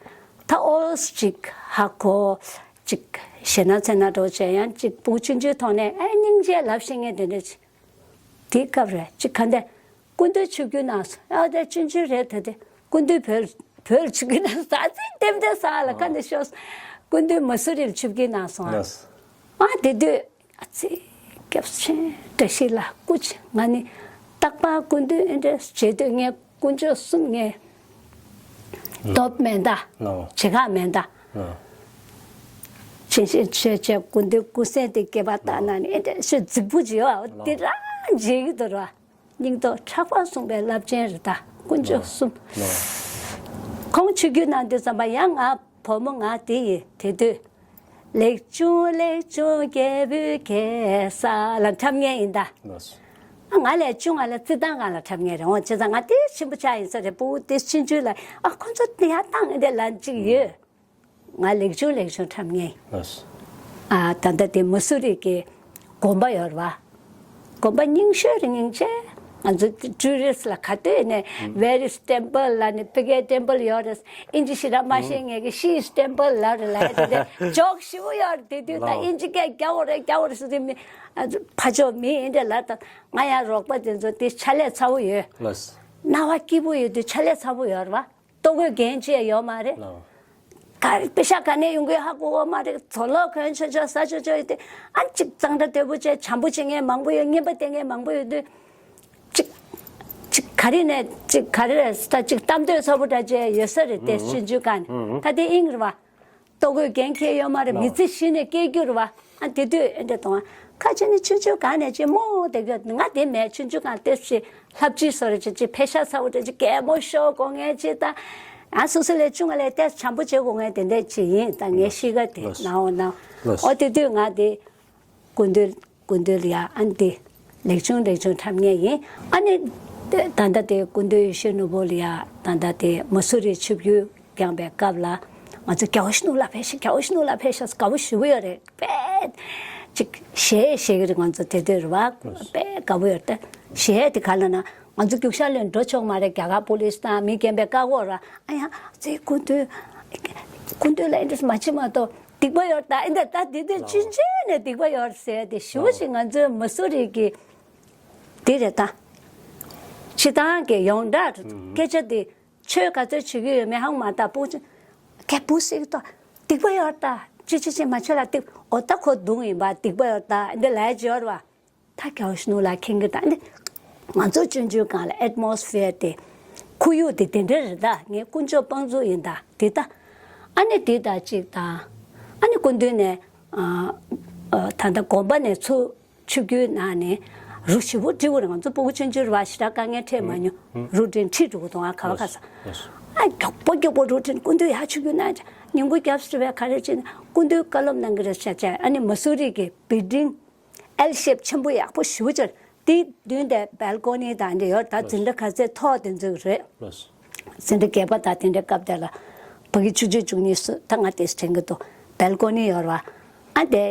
ད་ཨོལ་ཅིག་ཧ་གོ། ཅིག་ཞེད་སྣང་ཚེར་སྣང་འདྲ་བོ་བྱས། ཡང་ཅིག་སྤུ་གུ་ཆུང་ཆུང་ཐོག་ནས་ཨེ་སྙིང་རྗེ་ལབ་ཤེས་མཁན་དེ་འདྲ་ཅིག་དེའི་སྐབས་རེད། ཅིག་ག་འདྲ། སྐུ་མདུན་ཆིབས་བསྒྱུར་གནང་སོང་། ཨ་དེ་ཆུང་ཆུང་རེད། ད་དེ་སྐུ་མདུན་བོད་བོད་ལ་ཆིབས་བསྒྱུར་གནང་སོང་། ཨ་ཙི་ལྟེམ་ལྟེ་ས་ལ་ཁ་འདི་ཤོར་སོང་། སྐུ་མདུན་མ་སུ་རི་ལ་ཆིབས་བསྒྱུར་གནང་སོང་། ཨ་དེ་དུས་ཨ་ཙི་སྐྱབས་ཆེན་བཀྲ་ཤིས་ལགས་སྐུ་མཁྱེན། ང་ནི་རྟག་པར་སྐུ་མདུན་ཨེ་འདྲ་བྱེད་དུས་ངས་དཀོན་མཆོག་གསུམ་ངས་སྟོབས་མེད་ད། ལའོ། བྱེད་ཁག་མེད་ད། ལའོ། ཆེན་ཆེན་ཆོས་ཆེན་སྐུ་མདུན་སྐུ་སེང་དེ་སྐེད་པ་བཏགས་ན་ནི་ཨེ་འདྲ་ཞེ་རྫིག་པོ་ཅིག་ཡོད། ལའོ། དེ་རང་བརྗེད་ཀྱི་འདུག་ར། སྙིང་སྟོབས་ཕྲག་པར་བཟུང་བའི་རླབས་ཆེན་རེད་ད། དཀོན་མཆོག་གསུམ། ཁོང་ཆིབས་བསྒྱུར་གནང་དུས་ཙམ་པ་ཡང་ང་བུ་མོ་ང་དེ་ཡིན། དེ་དུས་ལེགས་བྱུང་ལེགས་བྱུང་རྒྱལ་པོའི་གེ་སར་ལ་འཁྲབ་མཁན་ཡིན་ད། ང་ལས་ཆུང་བ་ལ་རྩེད་ཐང་སྒང་ལ་འཁྲབ་མཁན་རེད། འོ་བྱས་ཙང་ང་དེ་ཆེན་པོ་ཆགས་ཡིན་ས་རེད། སྤུ་གུ་དེ་ཆུང་ཆུང་ལ་ཨ་ཁོ་ཚོ་དེ་ཡར་བཏང་དེ་ལ་ཅིག་ཡོད། ང་ལེགས་བྱུང་ལེགས་བྱུང་འཁྲབ་མཁན་ཡིན། ལགས། ཨ་ད་ལྟ་དེ་མ་སུ་རི་གི་དགོན་པ་ཡོད་རེད་པ། དགོན་པ་རྙིང་ཤོས་རེད། སྙིང་རྗེ། ང་ཚོ་ཊུ་རི་སི་ལ་ག་དུས་ནས་Where is temple ལབ་ནས། ཕ་གིར་ཊེམ་པལ་ཡོད་རེད། ཨིན་ཇི་ཞེ་དྲག་མ་ཤེས་མཁན་གྱིས་She is temple ལབ་རེད་ལབ་ཡ་དེ་འདྲ་ཇོག་ཞེ་པོ་ཡོད་རེད། དེ་དུས་ད་ཨིན་ཇི་སྐད་རྒྱག་དགོས་རེད་རྒྱག་དགོས་རེད་ཟེར་དུས་མི་ཨ་ཕ་ཕྱོགས་མི་ཨེ་འདྲ་ལབ་ད། ང་ཡང་རོགས་པ་དེ་ཚོ་དེ་ཕྱག་ལས་ཚ་པོ་ཡོད། ལགས། སྣང་བ་སྐྱིད་པོ་ཡོད་དུས་ཕྱག་ལས་ཚ་པོ་ཡོད་རེད་པ། ལྟོ་གོས་རྒྱན་ཅི་ཡང་ཡོད་མ་རེད། ལའོ། ག་རེ་པེ་ཤ་ག་ནས་ཡོང་གི་ཧ་གོ་བ་མ་རེད། ཚོ་ལོག་གོན་ཆོག་ཆོག་ཟ་ཆོག་ཆོག་ཡོད་དུས་ཨ་ཅིག་གཙང་སྦྲ་དོད་པོ་བྱས། བྱམས་པོ་བྱེད་མཁན་མང་པོ་ཡོད། རྔན་པ་སྟེར་མཁན་མང་པོ་ཡོད་དུས་ཅིག་ཅིག་ག་རེ་ནས་ཅིག་ག་རེ་རེད་ད་ཅིག་གཏམ་འདོད་ཚ་པོ་འདྲ་བྱས་ཡོད་ས་རེད་དེ། ཆུང་ཆུང་སྒང་ནས། ད་དེ་ཨིན་རེད་པ། ལྟོ་གོས་རྒྱན་ཁྱེར་ཡོད་མ་རེད། མི་ཚེ་གཞི་ནས་སྐྱེལ་རྒྱུ་རེད་པ། ཨ་དེ་དུས་ཨེ་འདྲ་གཏོང་བ། ཁ་ཆེ་ནི་ཆུང་ཆུང་སྒང་ནས་ཅིག་རྨོངས་བསྡད་རྒྱུ། ང་དེ་མེད། ཆུང་ཆུང་སྒང་ཏོག་ཙམ་ལྷབ་ཅིག་བཟོ་རེ་བྱེད་ཅིག་ཕེ་ཤ་ཚ་པོ་འདྲ་ཅིག་གད་མོ་ཤོར་དགོས་མཁན་ཅིག་ད། ཨ་སོ་སོ་ལས་ཆུང་བ་ལས་ཏོག་ཙམ་བྱམས་པོ་བྱེད་དགོས་མཁན་དེ་འདྲ་ཅིག་ཡིན། ད་ངའི་གཤིས་ཀ་དེ་ནའོ་ནའོ། ཨོ་དེ་དུས་ང་དེ་སྐུ་མདུན་སྐུ་མདུན་ལ་ཡ་ཨ་འདི་ལེགས་བྱུང་ལེགས་བྱུང་འཁྲབ་མཁན་ཡིན། ཨ་ནི་ད་ལྟ་དེ་སྐུ་མདུན་ཡེ་ཤེས་ནོར་བུ་ལ་ཡ་ད་ལྟ་དེ་མ་སུ་རི་ཆིབས་བསྒྱུར་བསྐྱངས་པའི་སྐབས་ལ་ང་ཚོ་རྒྱལ་བ་ཞི་གནུག་ལ་ཕེབས་ཤག་རྒྱལ་བ་ཞི་གནུག་ལ་ཕེབས་ཤག་དགའ་པོ་ཞེ་པོ་ཡོད་རེད། དཔེ་ཅིག་གཞས་བཤད་ཀྱི་རེད། ང་ཚོ་དེ་དུས་རེད་པ། དཔེ་དགའ་པོ་ཡོད་རེད། གཞས་དེ་ག་ལ་ན་ང་ཚོ་རྒྱུག་ཤར་ལ་འགྲོ་ཆོག་མ་རེད། རྒྱ་གར་པུ་ལིས་དང་མི་རྒན་པས་བཀག་འགོག་ར། ཨ་ཡ་ཙི་སྐུ་མདུན་སྐུ་མདུན་ལ་ཨེ་འདྲས་མ་བྱེད་མ་གཏོགས་སྡིག་པ་ཡོད་ད། ཨེ་འདྲ་ད་དེ་དུས་ཆུང་ཆུང་ནས་སྡིག་པ་ཡོད་ཟེར་ཏེ་ཞེ་པོ་ཞིག་ང་ཚོའི་མ་སུ་རི་གི་དེ་རེད་ད། སྤྱིར་བཏང་གི་ཡོངས་གྲགས་སྐད་ཆ་དེ་ཆོས་ག་ཚོད་བྱེད་ཀྱི་ཡོད་མེད་ཧང་མ་ད་སྤུ་ཅི་གད་སྤུ་སིག་ཏོ་སྡིག་པ་ཡོད་ད། ཅི་ཅི་ཅི་མ་བྱེད་ལ་སྡིག་འོ་ད་ཁོ་སྡུག་ཡིན་པ་སྡིག་པ་ཡོད་ད་འདི་ལས་ཅི་ཡོད་བ། ད་རྒྱལ་བ་ཞི་གནུག་ལ་མཁྱེན་གྱི་ད་འདི་ང་ཚོ་སྤྱོད་འཇུག་སྒང་ལ་ཨེཊ་མོ་སི་ཕི་ཡར་དེ་ཁོར་ཡུག་དེ་དེ་འདྲ་རེད་ད། ངས་དཀོན་མཆོག་དཔང་བཙུགས་ཡིན་ད་དེ་ད། ཨ་ནི་དེ་ད་ཅིག་ད་ཨ་ནི་སྐུ་མདུན་ནས་ཨ་ཨ་ད་ལྟ་དགོན་པ་ནས་ཚུར་ཆིབས་བསྒྱུར་གནང་ནས་ རུ་ཞིབ་པོ་འབྲི་དགོས་རེད། ང་ཚོ་སྤུ་གུ་ཆུང་ཆུང་རེད་བ། ཞེ་དྲག་དཀའ་ངལ་འཕྲད་མ་མྱོང་། རུ་འབྲི་ཁྲིད་འགྲོ་གི་འདུག་ཨ་ག་བ་ག་ས། ཨ་མགྱོགས་པོ་མགྱོགས་པོ་རུ་འབྲི། སྐུ་མདུན་ཡར་ཆུ་རྒྱུ་ན་ཉིན་གུང་རྒྱབ་སུ་རེད་བས། ག་རེ་བྱས་ན་སྐུ་མདུན་བཀའ་སློབ་གནང་གི་རེད་ཤག་ཅེས། ཨ་ནི་མ་སུ་རི་གི་བིལ་ཌིང་ཨེལ་ཤེབ་ཆེན་པོ་ཡག་པོ་ཞེ་པོ་ཅིག་དེའི་མདུན་དེ་བལ་ཀོ་ནི་དང་འདྲ་ཡོད། ད་འཛིན་གྲྭ་ག་ཚད་མཐོ་དེ་ཚོ་རེད། འཛིན་གྲྭ་བརྒྱད་པ་དང་དེ་འདྲའི་སྐབས་དེ་ལ་ཕ་གི་བཅུ་གཅིག་བཅུ་གཉིས་སུ་ད་ང་དེ་དྲན་གི་འདུག་བལ་ཀོ་ནི་ཡོད་རེད་བ། ཨ་དེ་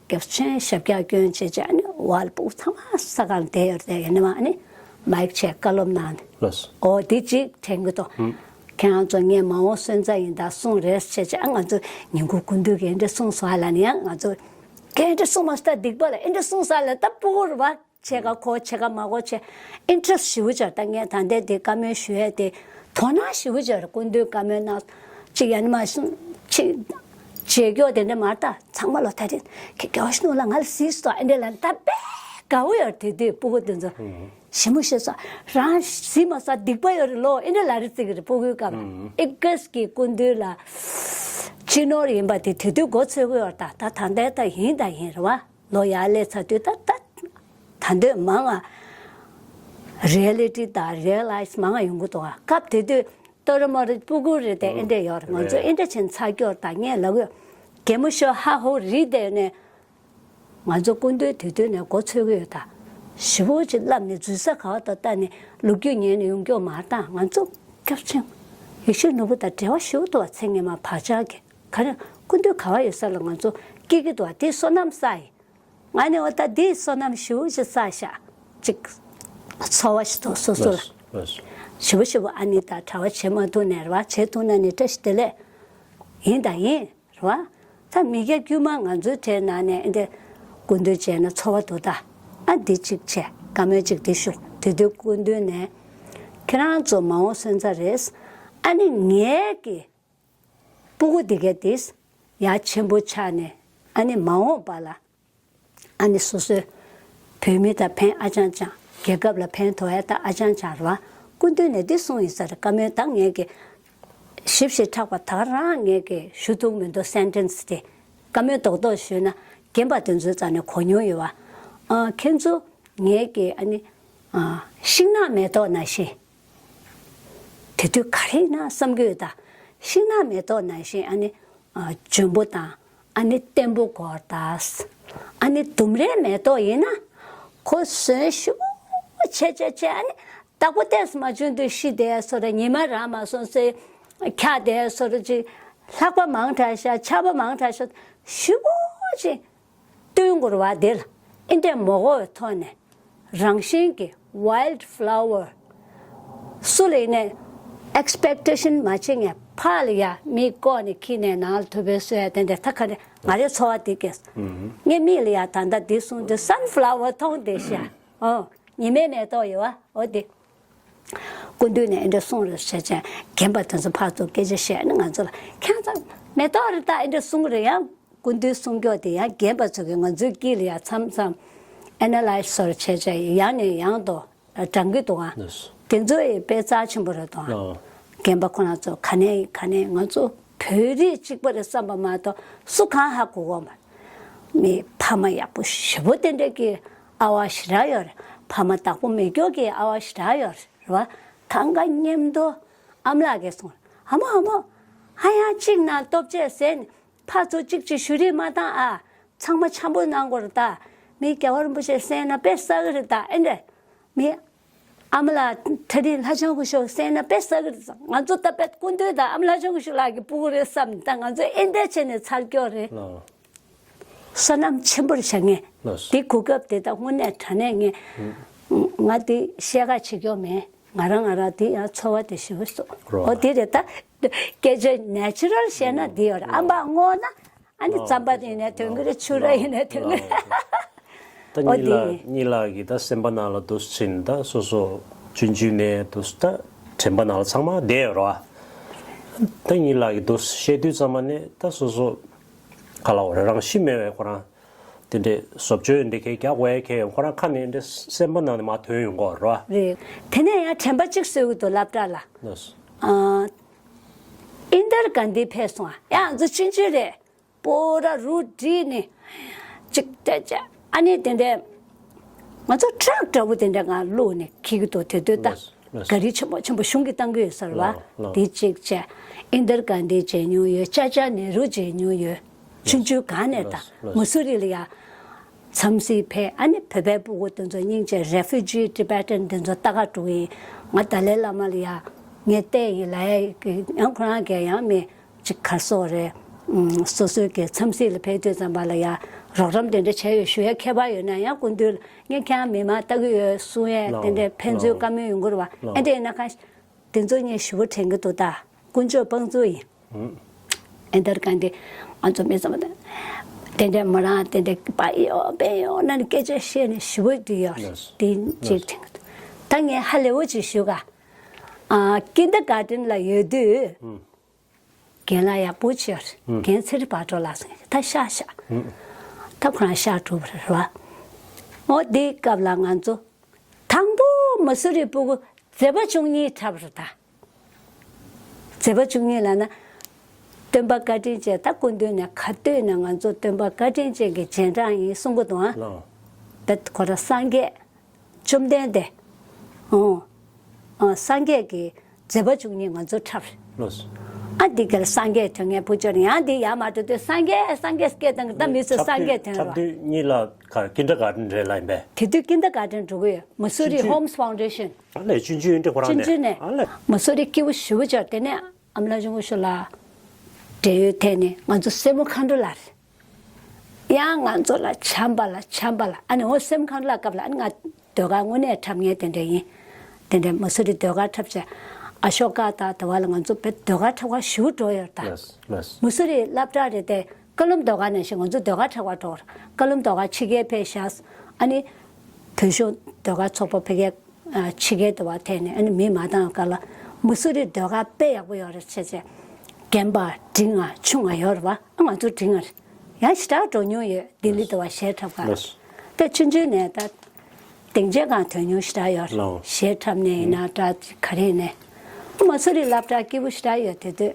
རྒྱབ་ཆེན་ཞབས་བཀྱག་སྐྱོན་བྱས་བྱས། ཨ་ནི་ཝལ་སྤུ་གུ་ཚང་མ་ས་སྒང་བསྡད་ཡོད་རེད། ཡིན་ནའི་མ་ཨ་ནི་མའིག་ཆེ་བཀའ་སློབ་གནང་ནས། ལགས་སོ། ཨོ་དེ་གཅིག་དྲན་གི་འདུག་ཁྱེད་རང་ཚོ་ངས་མ་འོངས་སོན་རྩ་ཡིན་ད་གསུངས་རེད་བྱས་བྱས། ཨ་ང་ཚོ་ཉིན་གུང་སྐུ་མདུན་གྱིས་འདི་འདྲ་གསུངས་སོང་ཨ་ལབ་ནས། ཡང་ང་ཚོ་ཁྱེད་འདྲ་གསུངས་མ་སོང་ད་སྡིག་པ་ལ་འདི་འདྲ་གསུངས་སོང་ཨ་ལབ། ད་སྤུ་གུ་རེད་བ། བྱེད་ཀ་གོ་བྱེད་ཀ་མ་གོ་བྱེད། ཨིན་ཊི་རེ་སི་ཊི་ཞེ་པོ་ཅིག་ད་ངས་ད་ལྟའི་དེ་བཀའ་མོལ་ཞུ་ཡས་དེ་དོ་སྣང་ཞེ་པོ་ཅིག་རེད། སྐུ་མདུན་བཀའ་མོལ་གནང་ཅིག་ཡ་ནི་མ་གསུང་ཅིག་བྱེད་སྐྱོ་དེ་འདྲ་མ་རེད། ད་ཚང་མ་ལོ་ད་རེས་ཁྱེད་རྒྱལ་བ་ཞི་ནུ་ལ་ང་ལ་གཟིགས་སོ་ཨེ་འདྲ་ལ་ད་དཔེ་དགའ་བོ་ཡོད་རེད། དེ་དུས་སྤུ་གུ་དེ་ཚོ་ཞེ་མོ་ཞེ་སོ་རང་གཟིགས་མ་སོང་སྡིག་པ་ཡོད་རེད་ལོ་ཨེ་འདྲ་ལ་རེ་བརྩི་གི་རེད། སྤུ་གུའི་སྐབས་ཨི་ཀེ་ཨེས་ཀྱི་སྐུ་མདུན་ལ་སྤྱི་ནོར་ཡིན་པ་དེ་དེ་དུས་མགོ་ཚོས་གི་ཡོད་རེད། ད་ད་ད་ལྟའི་ད་ཡིན་ད་ཡིན་རེད་བ། ལོ་ཡར་སླེབས་ཚར་དུས་ད་ད་ད་འདོད་མང་ང་རི་ཡེ་ལི་ཊི་དང་རི་ཡེ་ལའི་ཛི་མང་ང་ཡོང་གི་འདུག་ཨ་སྐབས་དེ་དུས་ཏོ་རི་མོ་རི་སྤུ་གུ་རེད་དེ་ཨེ་འདྲ་ཡོད་རེད། ང་ཚོ་ཨེ་འདྲ་བྱས་ཚར་སྐྱོར་དང་ངས་ལབ་ཡོད། གད་མོ་ཤོར་ཧ་ཧོ་རི་དེ་ནས་ང་ཚོ་སྐུ་མདུན་དེ་དུས་ནས་མགོ་ཚོས་གི་ཡོད། ད་ཞེ་པོ་ཅིག་བསླབས་ནས་འཛུལ་ས་ག་བ་ད་ལྟ་ནས་ལོ་རྒྱུས་ཉན་ནས་ཡོང་སྐྱོ་མ་བཏང་། ང་ཚོ་སྐྱབས་ཆེན་ཡེ་ཤེས་ནོར་བུ་དང་འབྲེལ་བ་ཞེ་པོ་འདུག་བ། ཚེ་སྔོན་མ་བག་ཆགས་ཀྱི་ག་རེ་སྐུ་མདུན་ག་བ་ཡོད་ས་ལ་ང་ཚོ་སྐྱེ་གི་འདུག་བ། དེ་བསོད་ནམས་བསགས་ཡིན། ང་ནི་འོ་ད་འདི་བསོད་ནམས་ཞེ་པོ་ཅིག་བསགས་ཤག་ཅིག་ཚོར་བ་ཞིག་འདུག་སོ་སོ་ལ། ལགས་སོ། ཞེ་པོ་ཞེ་པོ་ཨ་ནི་ད་གྲྭ་པ་བྱེད་མ་ཐུབ་ནས་རེད་བ། བྱེད་ཐུབ་ན་ནི་བཀྲ་ཤིས་བདེ་ལེགས་ཡིན་ད་ཡིན་རེད་བ། ད་མི་སྐྱ་དཀྱུས་མ་ང་ཚོའི་གྲས་ནང་ནས་འདི་སྐུ་མདུན་མཇལ་ན་ཚོར་བ་འདུག་ད་ཨ་འདི་གཅིག་བྱས། བཀའ་མོལ་གཅིག་འདི་ཞུ། དེ་དུས་སྐུ་མདུན་ནས་ཁྱེད་རང་ཚོ་མ་འོངས་སོན་རྩ་རེད། ཨ་ནི་ངའི་གི་སྤུ་གུ་འདི་གས་དེ་ཡ་ཆེན་པོ་ཆགས་ནས་ཨ་ནི་མ་འོངས་པ་ལ་ཨ་ནི་སོ་སོའི་བོད་མི་དང་ཕན་ཨ་ཅང་ཅང་། རྒྱལ་ཁབ་ལ་ཕན་ཐོགས་ཡ་ད་ཨ་ཅང་ཅང་རེད་བ། སྐུ་མདུན་ནས་འདི་གསུངས་ཡིན་ས་རེད། བཀའ་མོལ་ད་ངས་ཀྱི་ཞིབ་ཞིབ་དྲག་པ་ད་རང་ངས་ཀྱི་ཞུ་ཐུབ་མི་འདུག་སེན་ཊེན་སི་དེ། བཀའ་མོལ་རྡོག་རྡོག་ཞུས་ན་རྒན་པ་དེ་ཚོའི་རྩ་ནས་གོ་མྱོང་ཡོད་བ། ཨ་ཁྱེད་ཚོ་ངས་ཀྱི་ཨ་ནི་ཨ་ཤིང་ནགས་མེ་ཏོག་ནང་བཞིན། དེ་དུས་ག་རེ་ཡིན་ན་བསམ་གྱི་ཡོད་ད། ཤིང་ནགས་མེ་ཏོག་ནང་བཞིན་ཨ་ནི་ཨ་འཇོན་པོ་དང་ཨ་ནི་བརྟན་པོ་དགོས་ད། ཨ་ནི་ལྡུམ་རའི་མེ་ཏོག་ཡིན་ན་ཁོ་ཟོན་ཞེ་པོ་བྱས་བྱས་བྱས། ཨ་ནི་བདག་པོ་ཏོག་ཙམ་མ་བྱུང་དུས་ཤི་བསྡད་ཡ་བཟོ་འདྲ། ཉི་མ་རག་མ་སོང་ཚེ་འཁྱག་བསྡད་ཡ་བཟོ་འདྲ་ཅིག་ལྷགས་པ་མང་དྲགས་ཤག་ཆར་པ་མང་དྲགས་ཤག་ཞེ་པོ་ཅིག་བསྟུན་དགོས་རེད་བ། དེ་ལ་ཨེ་འདྲས་མ་དགོས་པའི་ཐོག་ནས་རང་བཞིན་གྱི་ཝའིལ་ཌི་ཕ་ལ་ཝར་སུ་ལ་ཡིན་ནའི་ཨེག་སི་པེག་ཊེ་ཤན་མ་བྱེད་ངས་ཕར་ལ་ཡ་མི་བཀོག་ནས་འཁྱེར་ནས་ནང་ལ་དུ་བའི་བཟོ་ཡ་དེ་འདྲ་ད་ག་རེ་ང་རའི་ཚོར་བ་དེ་སྐྱེས། ངས་མི་ལ་ཡ་ད་ལྟ་འདི་གསུངས་དུས་སན་ཕ་ལ་ཝར་མཐོང་བསྡད་ཤག་ཨོ་ཉི་མའི་མེ་ཏོག་ཡོད་བ། འོ་དེ། སྐུ་མདུན་ནས་ཨེ་འདྲ་གསུངས་རེད་ཟེར་བྱས་རྒན་པ་དེ་ཚོ་ཕར་ཚུར་སྐད་ཆ་བཤད་ནས་ང་ཚོ་ལ་ཁྱེད་ཚོ་མེ་ཏོག་རེད་ད་ཨེ་འདྲ་གསུངས་རེད། ཡང་སྐུ་མདུན་གསུང་སྐྱོ་དེ་ཡང་རྒན་པ་ཚོ་གིས་ང་ཚོའི་དཀྱིལ་ལ་ཡང་མཚམས་མཚམས་ཨེ་ན་ལའི་ཛི་བཟོ་འདྲ་བྱས་བྱས་ཡང་ནས་ཡང་དུ་བགྲང་གི་འདུག་ཨ། ལགས་སོ། དེ་ཚོ་ཡི་དཔེ་རྩ་ཆེན་པོ་རེད་དོ། ཨ། རྒན་པ་ཁོ་རང་ཚོ་ག་ནས་ག་ནས་ང་ཚོ་བོད་རིགས་གཅིག་པ་རེད་བསམ་པ་མ་གཏོགས་སུ་གང་ཧ་གོ་གོ་མ་རེད། མི་ཕ་མ་ཡག་པོ་ཞེ་པོ་དེ་འདྲ་གི་ཨ་བ་ཞེ་དྲག་ཡོད་རེད། ཕ་མ་བདག་པོ་མེད་སྐྱོ་གི་ཨ་བ་ཞེ་དྲག་ཡོད་རེད། རེད་བ། གང་ག་མཉམ་དུ་ཨ་མ་ལགས་ཀྱིས་གསུངས། ཨ་མ་ཨ་མ། ཧ་ཡང་གཅིག་ན་ལྟོ་ཆས་ཟས་ནས་ཕར་ཚུར་གཅིག་གཅིག་ཞུ་རིགས་མ་བཏང་ཨ། ཚང་མ་འཆམ་པོ་གནང་དགོས་རེད་ད། མི་རྒྱལ་བ་རིན་པོ་ཆེ་གསན་ན་དཔེ་བསགས་གི་རེད་ད་ཨེ་འདྲ། མི་ཨ་མ་ལགས་གྲ་སྒྲིག་ལྷ་བྱང་སྐུ་ཞབས་གསན་ན་དཔེ་བསགས་གི་རེད་ད། ང་ཚོ་ད་དཔེ་སྐུ་མདུན་དང་ཨ་མ་ལྷ་བྱང་སྐུ་ཞབས་ལགས་ཀྱི་སྤུ་གུ་རེད་བསམ་ནས་ད་ང་ཚོ་ཨེ་འདྲ་བྱས་ནས་ཚར་སྐྱོ་རེད། ལགས། བསོད་ནམས་ཆེན་པོར་བཞག་ངས། ལགས། འདི་གོ་སྐབས་དེ་དག་དངོས་གནས་དྲང་གནས་ངས། ང་འདི་བཤད་ཁ་བྱེད་སྐྱོ་མེད། ང་རང་ང་རང་འདི་ཡང་ཚོར་བ་དེ་ཞེ་པོ་སོང་། རོ། འོ་དེ་རེད་ད། སྐད་ཆ་ནེ་ཅུ་རལ་བཤད་ན་འདི་ཡོད་རེད། ཨམ་པ་བསྔོགས་ན་ཨ་ནི་རྩམ་པ་ཡིན་ནའི་དོན་གྱི་རེད། ཆུ་ར་ཡིན་ནའི་དོན་གྱི་རེད། ད་འོ་གཉིས་ལ་དེ་གཉིས་ལགས་ཀྱི་ད་སེམས་པ་ནང་ལ་འདུག་ཕྱིན་ད་སོ་སོ་ཆུང་ཆུང་ནས་འདུག་ད་དྲན་པ་ནང་ལ་ཚང་མ་བསྡད་ཡོད་རེད་བ། ད་གཉིས་ལགས་ཀྱི་འདུག་བཤད་དུས་ཙམ་པ་ནས་ད་སོ་སོ་ག་ལ་འོ་རེད་རང་ཤི་མེད་པའི་ཁོ་རང་དེ་འདྲའི་བཟོ་བཅོས་འདི་གའི་རྒྱག་དགོས་ཡ་གའི་ཁོ་རང་ཁ་ནས་འདི་སེམས་པ་ནང་ནས་མར་ཐོན་ཡོང་གི་རེད་བ། རེད། དེ་ནས་ཡང་དྲན་པ་གཅིག་གསོས་ཀྱི་འདུག་སློབ་གྲྭ་ལ། ལགས་སོ། ཨ། ཨིན་དར་ག་འདི་ཕེབས་སོང་ཨ། ཡང་ང་ཚོ་ཆུང་ཆུང་རེད། པོ་ར་རུ་བྲིས་ནས་ཅིག་ཏེ་ཅེ་ཨ་ནི་དེ་འདྲའི་ ང་ཚོ་ཊྲག་འདྲ་པོ་དེ་འདྲ་ང་བླུགས་ནས་འཁྱེར་གྱི་འདུག་དེ་དུས་ད། ལགས་སོ། ལགས་སོ། ག་རི་ཆེན་པོ་ཆེན་པོ་གཞུང་གིས་བཏང་གི་ཡོད་ས་རེད་བ། ལགས་ལགས། དེ་གཅིག་བྱས། ཨིན་དར་གྷན་དྷི་མཇལ་མྱོང་ཡོད། ཅཱ་ཅཱ་ནེ་རུ་མཇལ་མྱོང་ཡོད། ཆུང་ཆུང་སྒང་ནས་ད། ལགས་སོ། ལགས་སོ། མ་སུ་རི་ལ་ཡ། འཚམས་གཟིགས་ཕེབས། ཨ་ནི་བོད་པའི་སྤུ་གུ་དེ་ཚོ་སྙིང་རྗེ་Refugee Tibetan དེ་ཚོ་ལྟ་ག་འགྲོ་གི་ཡིན། ང་ཏཱ་ལའི་བླ་མ་ལ་ཡ། ངས་བལྟས་ཡིན་ལབ་ཡ་ཡང་ཁོ་རང་གིས་ཡང་མི། ཅིག་ག་རེ་ཟེར་དགོས་རེད། ཨུམ། སོ་སོའི་གི་འཚམས་གཟིགས་ལ་ཕེབས་དུས་ཙམ་པ་ལ་ཡ། རོགས་རམ་དེ་འདྲ་བྱས་ཡོད་ཞུ་ཡ་ཁྱད་པར་ཡོད་ན་ཡང་སྐུ་མདུན་ལ་ངས་ཁྱེད་རང་མི་མང་ལྟ་གི་ཡོད་གསུང་ཡས་དེ་འདྲའི་ཕན་ཚུན་བཀའ་མོལ་ཡོང་གི་རེད་བ། ཨེ་འདྲ་ཡིན་ན་ཁ། དེ་ཚོ་ངས་ཞུ་བ་དྲན་གི་འདུག་ད་དཀོན་མཆོག་དཔང་བཙུགས་ཡིན། ཨེ་འདར་གན་དེ་ང་ཚོ་མི་ཚང་མ་དེ་འདྲའི་མོ་རང་དེ་འདྲའི་པ་ཡོ་པེ་ཡོ་ན་ནི་སྐད་ཆ་བཤད་ནས་ཞུ་བ་དེ་ཡོད་རེད། དེ་གཅིག་དྲན་གི་འདུག་ད་ངས་ཧ་ལས་པོ་ཅིག་ཞུ་ག་ཨ། Kindergarten ལ་ཡོད་དུས། རྒན་ལགས་ཡག་པོ་ཅིག་ཡོད་རེད། རྒན་ཚེ་རིང་ཕག་གྲོ་ལགས་ཟེར་མཁན་ད་གཤགས་བཞག་ད་ཁོ་རང་གཤགས་གྲུབ་པ་རེད་བ། འོ་དེའི་སྐབས་ལ་ང་ཚོ་དང་པོ་མ་སུ་རི་སྤུ་གུ་མཛད་པ་བཅུ་གཉིས་འཁྲབ་རེད་ད། མཛད་པ་བཅུ་གཉིས་ལབ་ན། སྟོན་པ་བཀའ་དྲིན་ཅན་ད་སྐུ་མདུན་ནས་ག་དུས་ནས་ང་ཚོ་སྟོན་པ་བཀའ་དྲིན་ཅན་གྱི་རྗེས་འབྲང་ཡིན་གསུང་གི་འདུག་ཨ། ལགས། ད་ཁོ་རང་སངས་རྒྱས། བཅོམ་ལྡན་འདས། ཨོ། ཨ། སངས་རྒྱས་ཀྱི་མཛད་པ་བཅུ་གཉིས་ང་ཚོ་འཁྲབ་རེད། ལགས་སོ། ཨ་འདི་གར་སངས་རྒྱས་དོན་གཉེར་བུ་ཅོར་ཡང་འདི་ཡར་མར་འགྲོ་དུས་སངས་རྒྱས་སངས་རྒྱས་སྐད་བཏང་གི་ད་མི་ཚོས་སངས་རྒྱས་དོན་འཁྲབ་ལ། དུས་གཉིས་ལ་ག་Kindergarten རེད་ལ་ཡིན་པས། དེ་དུས་Kindergarten འགྲོ་གི་ཡོད། མ་སུ་རི་ཆུང་ཆུང་Homes Foundation། ཨ་ལས་ཆུང་ཆུང་ཡིན་དུས་ཁོ་རང་ཆུང་ཆུང་ནས། ནས་ཨ་ལས། མ་སུ་རི་སྐྱིད་པོ་ཞེ་པོ་ཅིག་དེ་ནས་ཨ་མ་ལགས་ཆུང་ཀུ་ཤོ་ལགས་བགྲེས་ཡོལ་ཐད་ནས་ང་ཚོ་སྲས་མོ་མཁའ་འགྲོ་ལགས་རེད། ཡང་ང་ཚོ་ལ་བྱམས་པ་ལ་བྱམས་པ་ལ་ཨ་ནི་འོ་སྲས་མོ་མཁའ་འགྲོ་ལགས་སྐབས་ལ་ཨ་ནི་ང་ཟློས་གར་དངོས་གནས་འཁྲབ་མཁན་དེ་འདྲ་ཡིན། དེ་འདྲ་མ་སུ་རི་ཟློས་གར་འཁྲབ་བྱས་ཨ་ཤོ་ཀ་དང་དེ་བ་ལ་ང་ཚོ་བེད་ཟློས་གར་འཁྲབ་གར་ཞུ་འགྲོ་ཡོད་ད། ལགས་ལགས། མ་སུ་རི་སློབ་གྲྭ་རེད་དེ་ཀ་ལུམ་ཟློས་གར་ནང་བཞིན་ང་ཚོ་ཟློས་གར་འཁྲབ་གར་འགྲོ། ཀ་ལུམ་ཟློས་གར་ཕྱི་རྒྱལ་ཕེབས་ཤག་ཨ་ནི་བོད་གཞུང་ཟློས་གར་ཚོགས་པ་ཕ་གིར། ཕྱི་རྒྱལ་དུ་བ་ཐད་ནས་ཨ་ནི་མི་མ་བཏང་ག་ལ་མ་སུ་རི་ཟློས་གར་དཔེ་ཡག་པོ་ཡོད་རེད་བྱས་བྱས། རྒན་པ་འབྲིང་ང་ཆུང་ང་ཡོད་རེད་བ། ཨ་ང་ཚོ་འབྲིང་ང་རེད། ཡང་ཞེ་དྲག་འགྲོ་མྱོང་ཡོད་ལྡི་ལི་དུ་བ་གཞས་འཁྲབ་ག་ལགས་སོ། ད་ཆུང་ཆུང་ནས་ད་སྡིངས་ཆའི་སྒང་ཐོན་མྱོང་ཞེ་དྲག་ཡོད་རེད། ལགས། གཞས་འཁྲབ་ནས་ཡིན་ན་འདྲ་ག་རེ་ནས་ཨ་མ་སུ་རི་སློབ་གྲྭ་སྐྱིད་པོ་ཞེ་དྲག་ཡོད་དེ་དུས་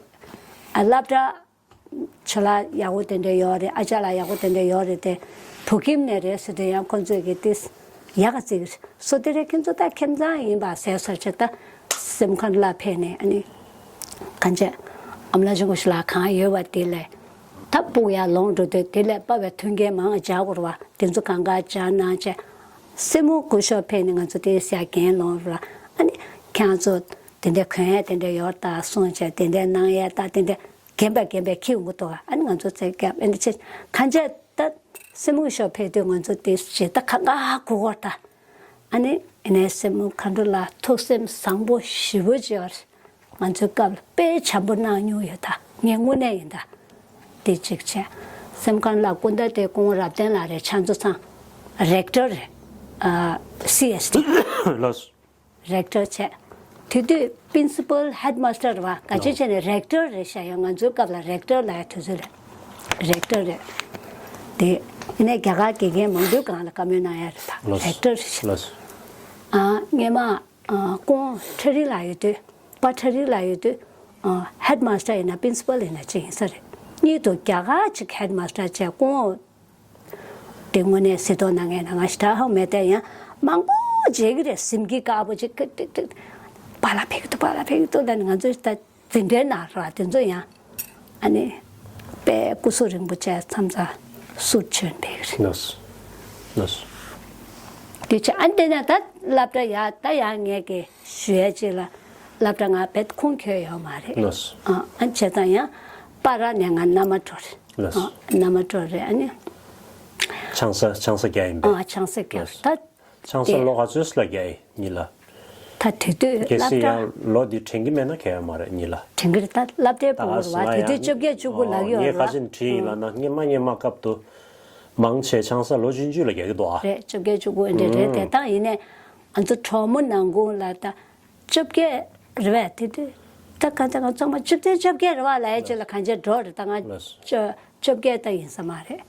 ཨ་སློབ་གྲྭ། ཁྱོད་ལ་ཡག་པོ་དེ་འདྲ་ཡོད་རེད། ཨ་ཅག་ལ་ཡག་པོ་དེ་འདྲ་ཡོད་རེད་དེ། བོད་ཁྱིམ་ནས་རེད་ཟེར་དུས་ཡང་ཁོང་ཚོས་ཀྱི་ཏིས་ཡག་ག་ཙིག་སོ་དེ་རེད། ཁྱེད་ཚོ་ད་ཁྱིམ་ཚང་ཡིན་པ་ཟེར་ཟེར་བྱས་ད་སེམས་ཁམས་ལ་ཕན་ནས་ཨ་ནི་གང་བྱས་ཨ་མ་ལགས་ཆུང་ཀུ་ཤོ་ལགས་གང་ཡོད་པ་དེ་ལས་ད་སྤུག་ཡར་ལོངས་འགྲོ་དུས་དེ་ལས་པ་བའི་མཐུན་རྐྱེན་མང་ང་སྦྱར་དགོས་རེད་བ། དེ་ཚོ་གང་ག་སྦྱར་གནང་བྱས་སྲས་མོ་སྐུ་ཞབས་ཕེབས་ནས་ང་ཚོ་དེ་ཟས་རྒྱན་ལོངས་རེད་བ། ཨ་ནི་ཁྱེད་ཚོ་དེ་འདྲ་གོན་ཡས་དེ་འདྲ་ཡོད་ད་གསུངས་བྱས་དེ་འདྲ་གནང་ཡས་ད་དེ་འདྲ། རྒན་པ་རྒན་པས་ཁྱེར་ཡོང་གི་འདུག་ཨ་ནི་ང་ཚོ་རྩེད་རྒྱབ་ཨེ་འདྲ་བྱེད། གང་བྱས་ད་སྲས་མོ་ཤོག་ཕེབས་དུས་ང་ཚོ་དེ་ཞེ་ད་ཁ་ཁ་གུ་གོ་ད། ཨ་ནི་ཨེ་ནས་སྲས་མོ་མཁའ་འགྲོ་ལགས་ཐུགས་སེམས་བཟང་པོ་ཞེ་པོ་ཅིག་ཡོད་རེད། ང་ཚོའི་སྐབས་ལ་དཔེ་བྱམས་པོ་གནང་མྱོང་ཡོད་ད། ངས་དངོས་གནས་ཡིན་ད། དེ་གཅིག་བྱས། སྲས་མོ་མཁའ་འགྲོ་ལགས་སྐུ་ཟླ་དེ་སྐུ་ངོ་རབ་བརྟན་ལགས་རེད། ཕྱག་མཛོད་ཚང་། རེག་ཊར་རེད། ཨ། སི་ཨེས་ཊི། ལགས་སོ། རེག་ཊར་བྱས། དེ་དུས་པིན་སི་པལ་ཧེཌ་མ་སི་ཊར་རེད་བ། ག་ཅི་བྱས་ནས་རེག་ཊར་རེད་ཤག་ཡང་ང་ཚོའི་སྐབས་ལ་རེག་ཊར་ལབ་ཡ་དུས་ཚོད་རེད། རེག་ཊར་རེད། དེ་ཡིན་ནའི་རྒྱ་གར་དགེ་རྒན་མང་པོའི་སྒང་ལ་བཀའ་མོལ་གནང་ཡ་རེད་ད། ལགས་སོ། རེག་ཊར་རེད་ཤག་ལགས་སོ། ཨ་སྔས་མ་ཨ་སྐུ་ངོ་ཁྲ་རི་ལགས་ཡོད་དུས། པ་ཁྲ་རི་ལགས་ཡོད་དུས། ཨ་ཧེཌ་མ་སི་ཊར་ཡིན་ན་པིན་སི་པལ་ཡིན་ན་གཅིག་ཡིན་ས་རེད། གཉིས་དུ་རྒྱ་གར་གཅིག་ཧེཌ་མ་སི་ཊར་བྱས་སྐུ་ངོ། དེ་དངོས་གནས་གཟིགས་རྟོག་གནང་མཁན་ན་ང་ཞེ་དྲག་ཧ་མེད་དེ་ཡང་མང་པོ་མཇལ་གི་རེད། གཟིམ་གྱི་དཀར་པོ་ཅིག་ཀི་ཀི་ཀི་པཱ་ལགས་ཕེབས་ཀྱི་འདུག་པཱ་ལགས་ཕེབས་ཀྱི་འདུག་ལབ་ནས་ང་ཚོ་ད་འཛིན་གྲྭའི་ནང་ར་དེ་ཚོ་ཡང་ཨ་ནི་དཔེ་སྐུ་གཟུགས་རིང་པོ་བྱས་མཚམས་མཚམས་སུ་བྱོན་ཕེབས་ཀྱི་རེད། ལགས་སོ། ལགས་སོ། དེ་བྱས་ཨ་ནི་དེ་ནས་ད་སློབ་གྲྭ་ཡ་ད་ཡང་ངས་ཀྱི་ཞུ་ཡས་ཅིག་ལ་སློབ་གྲྭ་ང་བེད་ཁུངས་འཁྱོལ་ཡོད་མ་རེད། ལགས་སོ། ཨ་ཨ་བྱས་ཙང་ཡང་པ་ར་ནས་ང་རྣམ་མ་གྲོལ་རེད། ལགས་སོ། ཨ་རྣམ་མ་གྲོལ་རེད་ཨ་ནི། ཆང་ས་ཆང་ས་རྒྱག་ཡིན་པས། ཨ་ཆང་ས་རྒྱག་ལགས་སོ། ད། ཆང་ས་དེ་ལོ་ག་ཚོད་ལ་རྒྱག་ཡིན་ལ། ད་དེ་དུས་གལ་སྲིད་སློབ་གྲྭ། ཡང་ལོ་འདི་དྲན་གྱི་མེད་ན་གལ་ཡོད་མ་རེད་ཉིད་ལ། དྲན་གྱི་རེད་ད་སློབ་གྲྭའི་ད་སྤུ་གུ་རེད་བ། ང་དེ་དུས་ཡང་བཅོ་བརྒྱད་བཅུ་དགུ་ལག་ཡོད་ངས་རེད་བ། ཁ་ཆེམས་བྲིས་ཡིན་ལ་ན་སྔོན་མ་སྔོན་མ་སྐབས་དུ་མང་ཆེ་ཆང་ས་ལོ་བཅུ་བཅུ་ལ་རྒྱག་གི་འདུག་ཨ། རེད་བཅོ་བརྒྱད་བཅུ་དགུ་ཨེ་འདྲ་རེད། དེ་དང་ཡིན་ནའི་ང་ཚོ་གྲོགས་མོ་ནང་ཁུལ་ལ་ད་བཅོ་བརྒྱད་རེད་བས་དེ་དུས་ད་གང་ལྟར་ང་ཚང་མ་བཅུ་བདུན་བཅོ་བརྒྱད་རེད་བ་ལབ་ཡས་ཅིག་ལ་གང་ཅི་འགྲོ་རེད་ད་ང་ལགས་སོ། བཅོ་བཅོ་བརྒྱད་ད་ཡིན་ས་མ་རེད།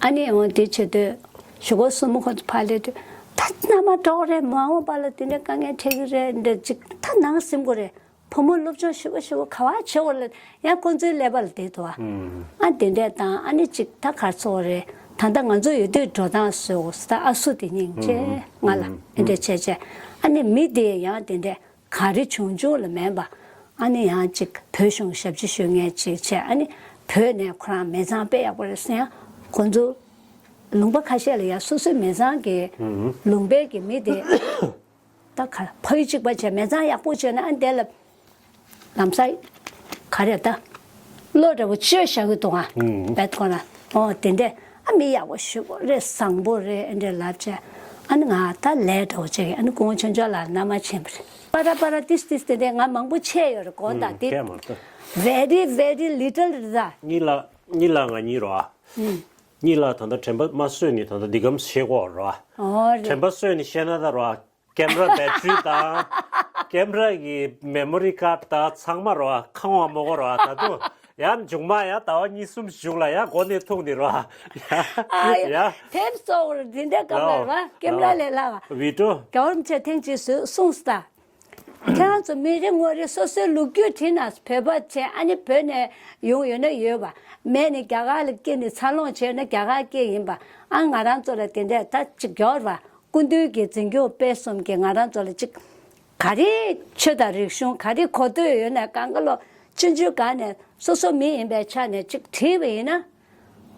ཨ་ནི་འོ་དེ་བྱེད་དུས་གཞུག་གུ་སྲུ་མོ་ཁོ་ཚོ་ཕར་སླེབས་དུས་ད་མནའ་མ་གྲོགས་རེད་མ་འོངས་པ་ལ་དེ་འདྲ་དཀའ་ངལ་འཕྲད་ཀྱི་རེད་འདྲ་ཅིག་ད་ནང་སེམས་ཁོ་རེད། བུ་མོ་སློབ་སྦྱོང་ཞེ་པོ་ཞེ་པོ་ག་བ་བྱེད་འོ་ལ་ཡང་ཁོ་ཚོའི་ཀླད་པ་ལ་བསྡད་འདུག་ཨ། ཨ་དེ་འདྲས་དང་ཨ་ནི་ཅིག་ད་ག་ཚོད་རེད། ད་ལྟ་ང་ཚོ་ཡོད་དུས་འགྲོ་སྟངས་བཟོས་འོ་ད་ཨ་སུ་དེ་སྙིང་རྗེ་ང་ལ་ཨེ་འདྲ་བྱས་བྱས། ཨ་ནི་མི་དེ་ཡང་དེ་འདྲ་ག་རེ་བྱུང་བྱུང་ལ་མེད་པ། ཨ་ནི་ཡང་ཅིག་བོད་གཞུང་ཞབས་ཕྱི་ཞུ་མཁན་ཅིག་བྱས། ཨ་ནི་བོད་ནས་ཁོ་རང་མི་ཚང་དཔེ་ཡག་པོ་རེད་ཟེར་ཡང་ཁོ་ཚོ་ལུང་པ་ཁ་ཤས་ལ་ཡང་སོ་སོའི་མི་ཚང་གི་ལུང་པའི་གི་མི་དེ་ད་ག་ཕ་ཡུལ་གཅིག་པ་བྱས་མི་ཚང་ཡག་པོ་བྱས་ན་ཨ་འདས་ལ་ལམ་སང་ག་རེ་ད་བློ་འདྲ་བོ་བཅོས་བཞག་གི་འདུག་ཨ། བེད་ཁོ་ན་ཨོ་དེ་འདྲས་ཨ་མི་ཡག་པོ་ཞུ་བོ་རེད་བཟང་པོ་རེད་ཨ་འདྲས་ལབ་བྱས། ཨ་ནི་ང་ད་ལས་འདྲ་བོ་བྱས་ཨ་ནི་སྐུ་ངོ་ཆོས་འབྱོར་ལགས་མནའ་མ་ཕྱིན་པ་རེད། པ་ར་པ་ར་ཏིས་ཏིས་དེ་འདྲས་ང་མང་པོ་བྱས་ཡོད་རེད་དགོངས་དག་དེ། ཁྱད་མ་གཏོགས། Very very little རེད་ད། གཉིས་ལ་གཉིས་ལ་ང་གཉིས་རོ་ཨ། གཉིས་ལ་ད་ལྟ་དྲན་པ་མ་གསོས་ནི་ད་ལྟ་འདི་གམ་ཤེས་གོ་རོ་ཨ། ཨོ་རེད། དྲན་པ་གསོས་ནི་ཤེས་ན་ད་རོ་ཨ། ཀེམ་ར་བེ་ཊི་རི་དང་། ཀེམ་ར་གི་མེ་མོ་རི་ཀཱཌ་དང་ཚང་མ་རོ་ཨ་ཁང་བ་མོ་གོ་རོ་ཨ་ད་དུང་ཡང་མཇུག་མ་ཡང་ཟླ་བ་གཉིས་གསུམ་གཞུག་ལ་ཡང་སྒོ་ནས་ཐུག་ནི་རོ་ཨ། ཨ་ཡ། ཡ། དེབ་སོགས་རུ་འདི་འདྲ་སྐབས་ལ་རོ་ཨ་ཀེམ་ར་ལས་སླ་བ། བི་ཏྲོ། རྒྱལ་བ་རིན་པོ་ཆེ་ཐེངས་གཅིག་སུ་གསུངས་སྟ། ཁྱེད་རང་ཚོ་མི་རེ་ངོ་རེ་སོ་སོའི་ལོ་རྒྱུས་བྲིས་ན་བོད་པ་བྱས་ཨ་ནི་བོད་ནས་ཡོང་ཡོད་ན་ཡོད་པ། མེད་ནི་རྒྱ་གར་ལ་སྐྱེས་ནས་འཚར་ལོངས་བྱས་ན་རྒྱ་གར་སྐྱེས་ཡིན་པ། ཨ་ང་རང་ཚོ་ལ་དེ་འདྲས་ད་ཅིག་འགྱོར་བ། སྐུ་མདུན་གྱི་འཛིན་སྐྱོང་སྤེལ་གསུམ་གྱིས་ང་རང་ཚོ་ལ་ཅིག་ག་རེ་ཆོས་དང་རིག་གཞུང་ག་རེ་གོ་ཐོས་ཡོད་ན་གང་ག་ལོ་ཆུང་ཆུང་སྒང་ནས་སོ་སོ་མི་ཡིན་པའི་ཆ་ནས་ཅིག་བྲིས་པ་ཡིན་ན།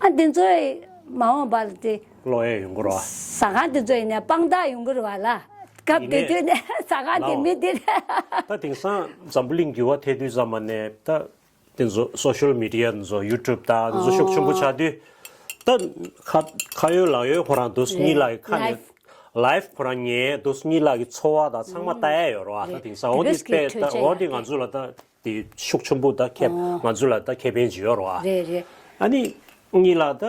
ཨ་འདི་ཚོའི་མ་འོངས་པ་ལ་དེ་ཀློག་ཡས་ཡོང་གི་རེད་བ། ཟ་ཁང་འདི་ཚོ་ཡིན་ནས་དཔང་རྟགས་ཡོང་གི་རེད་བ་ལ། སྐབས་དེ་དུས་ནས་ཟ་ཁང་དེ་མི་དེ་རེད། ད་དེང་སང་འཛམ་བུ་གླིང་འགྱུར་བ་ཐེབས་དུས་ཙམ་པ་ནས་ད་དེ་ཚོ་སོ་ཤལ་མི་ཌི་ཡ་དེ་ཚོ་ཡུ་ཊུབ་དང་དེ་ཚོ་ཤུགས་ཆེན་པོ་ཆགས་དུས། ད་ཁ་ཁ་ཡོད་ལག་ཡོད་ཁོ་རང་དུས་གཉིས་ལ་ཁ་ནས་ལའིབ་ཁོ་རང་ཉན་དུས་གཉིས་ལ་གི་འཚོ་བ་དང་ཚང་མ་ལྟ་ཡས་ཡོད་རེད་བ། ད་དེང་སང་འོ་དེ་དཔེ་ད་འོ་དེ་ང་ཚོ་ལ་ད། དེ་ཤུགས་ཆེན་པོ་ད་ཁེ་ང་ཚོ་ལ་ད་ཁེ་ཕན་ཅིག་ཡོད་རེད་བ། རེད་རེད། ཨ་ནི་གཉིས་ལ་ད་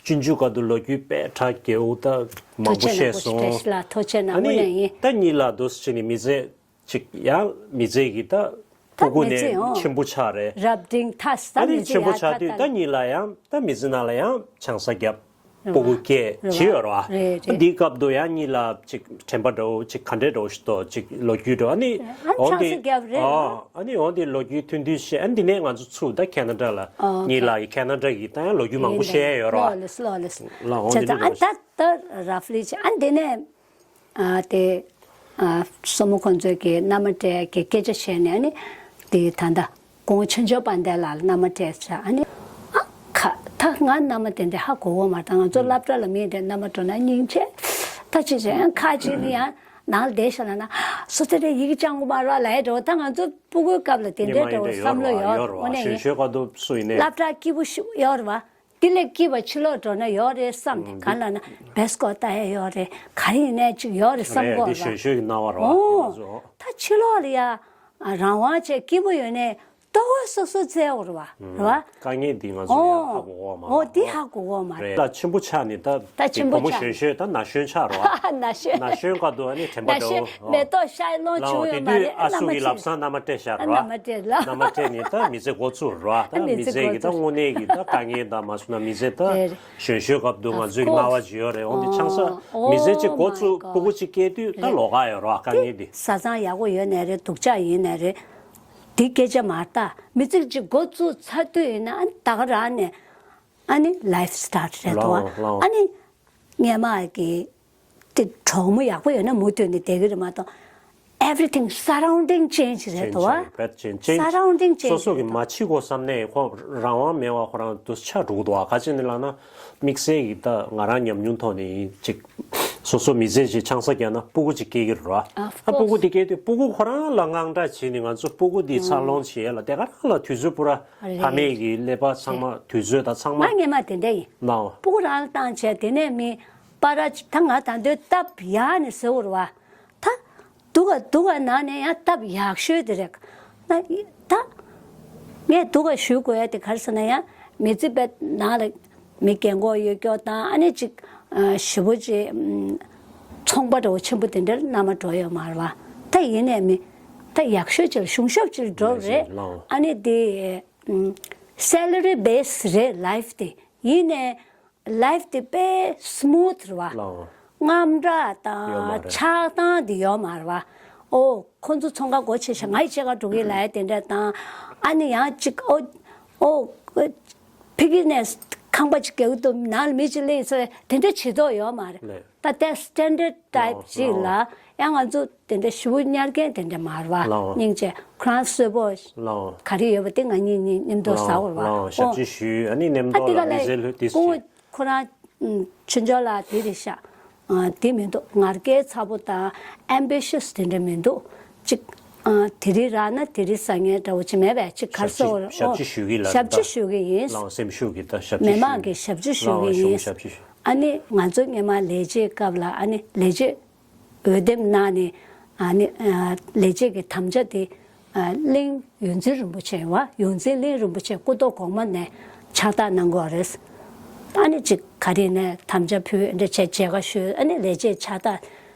ཆུང་ཆུང་སྐབས་དུ་ལོ་རྒྱུས་དཔེ་གྲགས་རྒྱལ་པོ་ད་མང་པོ་བཤད་སོང་། ཐུགས་རྗེ་ཆེ་ལ་ཐུགས་རྗེ་ཆེ་ན་ཨ་དངོས་གནས་ནི་ཡིན། ད་གཉིས་ལ་དུ་ཅིག་ནི་མི་ཚེ་ཅིག་ཡང་མི་ཚེ་གི་ད་ད་སྤུ་གུ་མི་ཚེ་ནས་ཨོ་ཆེན་པོ་ཆགས་རེད། རབ་འབྲིང་ཐ་ས་ཨ་ནི་མི་ཚེ་ཆེན་པོ་ཡ་ཆགས་ཐ་དུས་ད་ད་གཉིས་ལ་ཡང་ད་མི་ཚེ་ནང་ལ་ཡང་ཆང་ས་བརྒྱབ། སྤུ་གུ་སྐྱེས་བྱས་ཡོད་རེད་བ། རེད་རེད། འདིའི་སྐབས་དུ་ཡང་གཉིས་ལ་ཅིག་དྲན་པ་འདྲ་བོ་ཅིག་ག་འདྲས་འདྲ་བོ་ཞིག་འདུག་ཅིག་ལོ་རྒྱུས་འདྲ་བོ་ཨ་ནི། ཨ་འོང་དེ་ཆང་ས་བརྒྱབ་རེད། ཨ་ཨ་ནི་འོང་དེ་ལོ་རྒྱུས་ཐུང་ཐུང་བཤད་ཨ་ནི་འདི་ནས་ང་ཚོ་ཚུར་ད་ཁེ་ན་ཌ་ལ་ཨོ་གཉིས་ལ་ཡི་ཁེ་ན་ཌ་གི་ད་ཡང་ལོ་རྒྱུས་མང་པོ་བཤད་ཡོད་རེད་བ། ལོ་ལེ་སི་ལོ་ལེ་སི། ལ་འོང་དེ་ཨ་འདྲས་འདྲ་བོ་ད་ཞིག་ད་ར་ཕ་ལི་ཅི་ཨ་འདི་ནས། ཨ་དེ་ཨ་སྲུ་མོ་ཁོང་ཚོས་ཀྱི་མནའ་མ་སྤྲད་ཀྱི་སྐད་ཆ་བཤད་ནས་ཨ་ནི་དེ་ད་ལྟ་སྐུ་ངོ་ཆོས་འབྱོར་དཔལ་ལྡན་ལགས་ལ་མནའ་མ་སྤྲད་ཚར་ཨ་ནི་ཨ་ཁ་ད་ང་མནའ་མ་དེ་འདྲ་ཧ་གོ་གོ་མ་རེད། ད་ང་ཚོ་སློབ་གྲྭ་ལ་མི་དེ་མནའ་མ་སྤྲོད་ན་སྙིང་རྗེ་ད་ཅི་བྱས་ཡང་ཁ་ཅིག་ནི་ཡང་ནང་ལ་བསྡད་ཤག་ལབ་ན་སུ་དེ་འདྲ་ཡི་གེ་སྦྱང་གི་མ་རེད་ལབ་ཡ་འདྲ་བོ། ད་ང་ཚོ་སྤུ་གུའི་སྐབས་ལ་དེ་འདྲའི་འདྲ་བོ་བསམ་བློ་ཡོད་རེད་བ། དངོས་གནས་ཡིན། ཞོད་ཀ་དུ་སུ་ཡིན་ནའི་སློབ་གྲྭ་སྐྱིད་པོ་ཞིག་ཡོད་རེད་བ། དེ་ལས་སྐྱིད་པ་ཕྱི་ལོགས་འགྲོ་ན་ཡོད་རེད་བསམ་ནས་གང་ལབ་ན་བེ་སི་ཀོ་ལྟ་ཡ་ཡོད་རེད། ག་རེ་ཡིན་ནའི་ཅིག་ཡོད་རེད་བསམ་གོ་རེད། འདི་ལ་ཞོད་ཞོད་ཀྱི་སྣང་བ་རོ་ཨ། ཨོ། ད་ཕྱི་ལོགས་ལ་ཡ་རང་དབང་བྱས་སྐྱིད་པོ་ཡོད་ནའི་ལྟོ་གོས་སོ་སོ་བཙལ་འོ་རེད་བ། རེད་བ། དཀའ་ངལ་འདི་ང་ཚོ་ཡང་ཧ་གོ་གོ་མ་རེད། ཨོ་འདི་ཧ་གོ་གོ་མ་རེད། ད་ཆེན་པོ་ཆགས་ནས་ད་ད་ཆེན་པོ་བུ་མོ་ཆགས་ཞོད་ཞོད་ད་ན་གཞོན་ཆགས་རོ་ཨ། ན་གཞོན་ན་གཞོན་སྐབས་དུ་ཨ་ནི་དྲན་པ་འདྲ་བོ་མེ་ཏོག་ཤར་ལོང་བྱུང་ཡོད་མ་རེད། ཨ་སུ་གི་ལབ་སང་མནའ་མ་སྤྲད་ཤག་རོ་ཨ། མནའ་མ་སྤྲད་ལ་མནའ་མ་སྤྲད་ནས་ད་མི་ཚེ་འགོ་ཚུགས་རོ་ཨ། ད་མི་ཚེ་གི་ད་དངོས་གནས་གི་ད་དཀའ་ངལ་ད་མ་སོང་ན་མི་ཚེ་ད་རེད་རེད། གཞོན་གཞོན་སྐབས་དུ་ང་ཚོའི་གི་སྣང་བ་ཅིག་ཡོད་རེད། འོ་འདི་ཆང་ས་མི་ཚེ་གཅིག་འགོ་ཚུགས་སྤུ་གུ་གཅིག་སྐྱེས་དུས་ད་ལོག་ག་ཡོད་རོ་ཨ། དཀའ་ངལ་འདི་བཟའ་ཚང་ཡག་པོ་ཡོད་ནའི་རེད། སྡུག་ཅག་ཡིན་ནའི་རེད། འདི་སྐད་ཆ་མ་རེད། ད་མི་ཚེ་གཅིག་འགོ་བཙུགས་ཚར་དུས་ཡིན་ན་ཨ་ནི་ད་ག་རང་ནས་ཨ་ནི་life start རེད་དོ། ལའོ་ལའོ། ཨ་ནི་སྔས་མ་གི་དེ་གྲོགས་མོ་ཡག་པོ་ཡོད་ན་མུ་མཐུད་ནས་བསྡད་ཀྱི་རེད་མ་གཏོགས་everything surrounding change རེད་དོ། Surrounding change སོ་སོ་གི་མ་འཆི་གོ་བསམ་ནས་ཁོ་རང་དབང་མེད་པ་ཁོ་རང་དུ་ཆགས་འགྲོ་གི་འདུག་བ། ག་ཅི་ནི་ལབ་ན་དམིགས་བསལ་གྱི་ད་ང་རང་ཉམས་མྱོང་ཐོག་ནས་ཅིག་སོ་སོ་མི་ཚེ་ཅིག་ཆང་ས་བརྒྱབ་ན་སྤུ་གུ་ཅིག་སྐྱེ་གི་རེད་བ། Of course ཨ་སྤུ་གུ་དེ་སྐྱེ་དུས་སྤུ་གུ་ཁོ་རང་ལ་དངངས་སྐྲག་བྱས་ནས་ང་ཚོ་སྤུ་གུ་དེ་འཚར་ལོངས་བྱེད་ཡ་ལ་དེ་ག་རང་ལ་དུས་ཚོད་པུ་ར་རེད། ཕ་མེས་ཀྱི་ཀླད་པ་ཚང་མ་དུས་ཚོད་དང་ཚང་མ་ང་སྔས་མ་དེ་འདྲ་ཡིན། ནའོ། སྤུ་གུ་རང་ལ་བཏང་བྱས་དེ་ནས་མི་པ་ར་ཅིག་ད་ང་ད་འདོད་སྟབས་ཡག་ནས་ཟེར་བ་རེད་བ། ད་སྡུག་ག་སྡུག་ག་ནང་ནས་ཡང་སྟབས་ཡག་ཤོས་དེ་རེད། ད་ད་ངས་སྡུག་ག་ཞུ་དགོས་ཡ་དེ་ག་རེ་ཟེར་ན་ཡང་མི་ཚེ་དཔེ་ནང་ལ་མི་རྒན་གོག་ཡོད་སྐྱོ་དང་ཨ་ནི་ཅིག་ཞེ་པོ་ཅིག་ཚོང་པ་འདྲ་བོ་ཆེན་པོ་དེ་འདྲར་མནའ་མ་འགྲོ་ཡོད་མ་རེད་བ། ད་ཡིན་ནས་མི་ད་ཡག་ཤོས་ཅིག་ལ་གཞུང་ཞབས་ཅིག་ལ་འགྲོ་རེད། ཨ་ནི་དེ་salary base རེད་life དེ། ཡིན་ནས་life དེ་དཔེ་smooth རེད་བ། ལའོ། དངངས་སྐྲག་ཡོད་མ་དང་རེད། ཆགས་སྡང་དེ་ཡོད་མ་རེད་བ། ཨོ་ཁོ་ཚོ་ཚོང་ཁང་སྒོ་ཕྱེ་ཤག་ང་ཡི་ཕྱེད་ཀ་འགྲོ་གི་ལབ་ཡ་དེ་འདྲ་དང་ཨ་ནི་ཡང་ཅིག་ཨོ་ཨོ་ཕི་གི་ནས་ ཁང་པ་ཅིག་རྒྱག་གི་འདུག་ནང་ལ་མི་ཅིག་སླེབས་ཚེ་དེ་འདྲ་བྱེད་ཐུབ་ཡོད་མ་རེད། ལགས། ད་ལྟ་standard type ལགས་ཅིག་ལ། ལགས། ཡང་ང་ཚོ་དེ་འདྲ་ཞེ་པོ་གཉེར་མཁན་དེ་འདྲ་མ་རེད་པ། ལགས། སྙིང་རྗེ་ཁོ་རང་གསོལ་ཕོགས། ལགས། ག་རེ་ཡོད་པ་དེ་ང་གཉིས་གཉིས་མཉམ་དུ་ཟ་བར་བ། ལགས། ལགས། ཞབས་ཕྱི་ཞུས། ཨ་ནི་མཉམ་དུ་ལ་མི་ཟེར་ལྷོད་དེ་སྐུ་ངོ་ཁོ་རང་ཆོས་འབྱོར་ལགས་དེ་རེད་ཤག་ཨ། དེ་མི་འདུག་ང་རྒྱལ་ཚ་པོ་དང་ambitious དེ་འདྲ་མི་འདུག་ཅིག་ཨ། དེ་རིང་རག་ན་དེ་རིང་ཟ་མཁན་འདྲ་བོ་ཅིག་མེད་པས། ཅིག་ག་རེ་ཟེར་དགོས་རེད། ཞབས་ཕྱི་ཞུ་གི་ལ། ཞབས་ཕྱི་ཞུ་གི་ཡིན། ལགས། སེམས་ཤུགས་ཀྱི་ད་ཞབས་ཕྱི་ཞུ། མི་མང་གི་ཞབས་ཕྱི་ཞུ་གི་ཡིན། ལགས། ཞབས་ཕྱི་ཞུ། ཨ་ནི་ང་ཚོ་སྔོན་མ་ལས་བྱེད་སྐབས་ལ་ཨ་ནི་ལས་བྱེད་འོས་འདེམས་གནང་ནས། ཨ་ནི་ཨ། ལས་བྱེད་ཀྱི་དམ་བཅའ་དེ་ཨ། གླིང་ཡོངས་འཛིན་རིན་པོ་ཆེ་བ། ཡོངས་འཛིན་གླིང་རིན་པོ་ཆེ་སྐུ་ཐོག་གོང་མ་ནས་ཕྱག་རྟགས་གནང་དགོས་རེད། ཨ་ནི་ཅིག་ག་རེ་ནས་དམ་བཅའ་ཕུལ་འདྲ་བྱས་མཇལ་ཁ་ཞུས། ཨ་ནི་ལས་བྱེད་ཕྱག་རྟགས་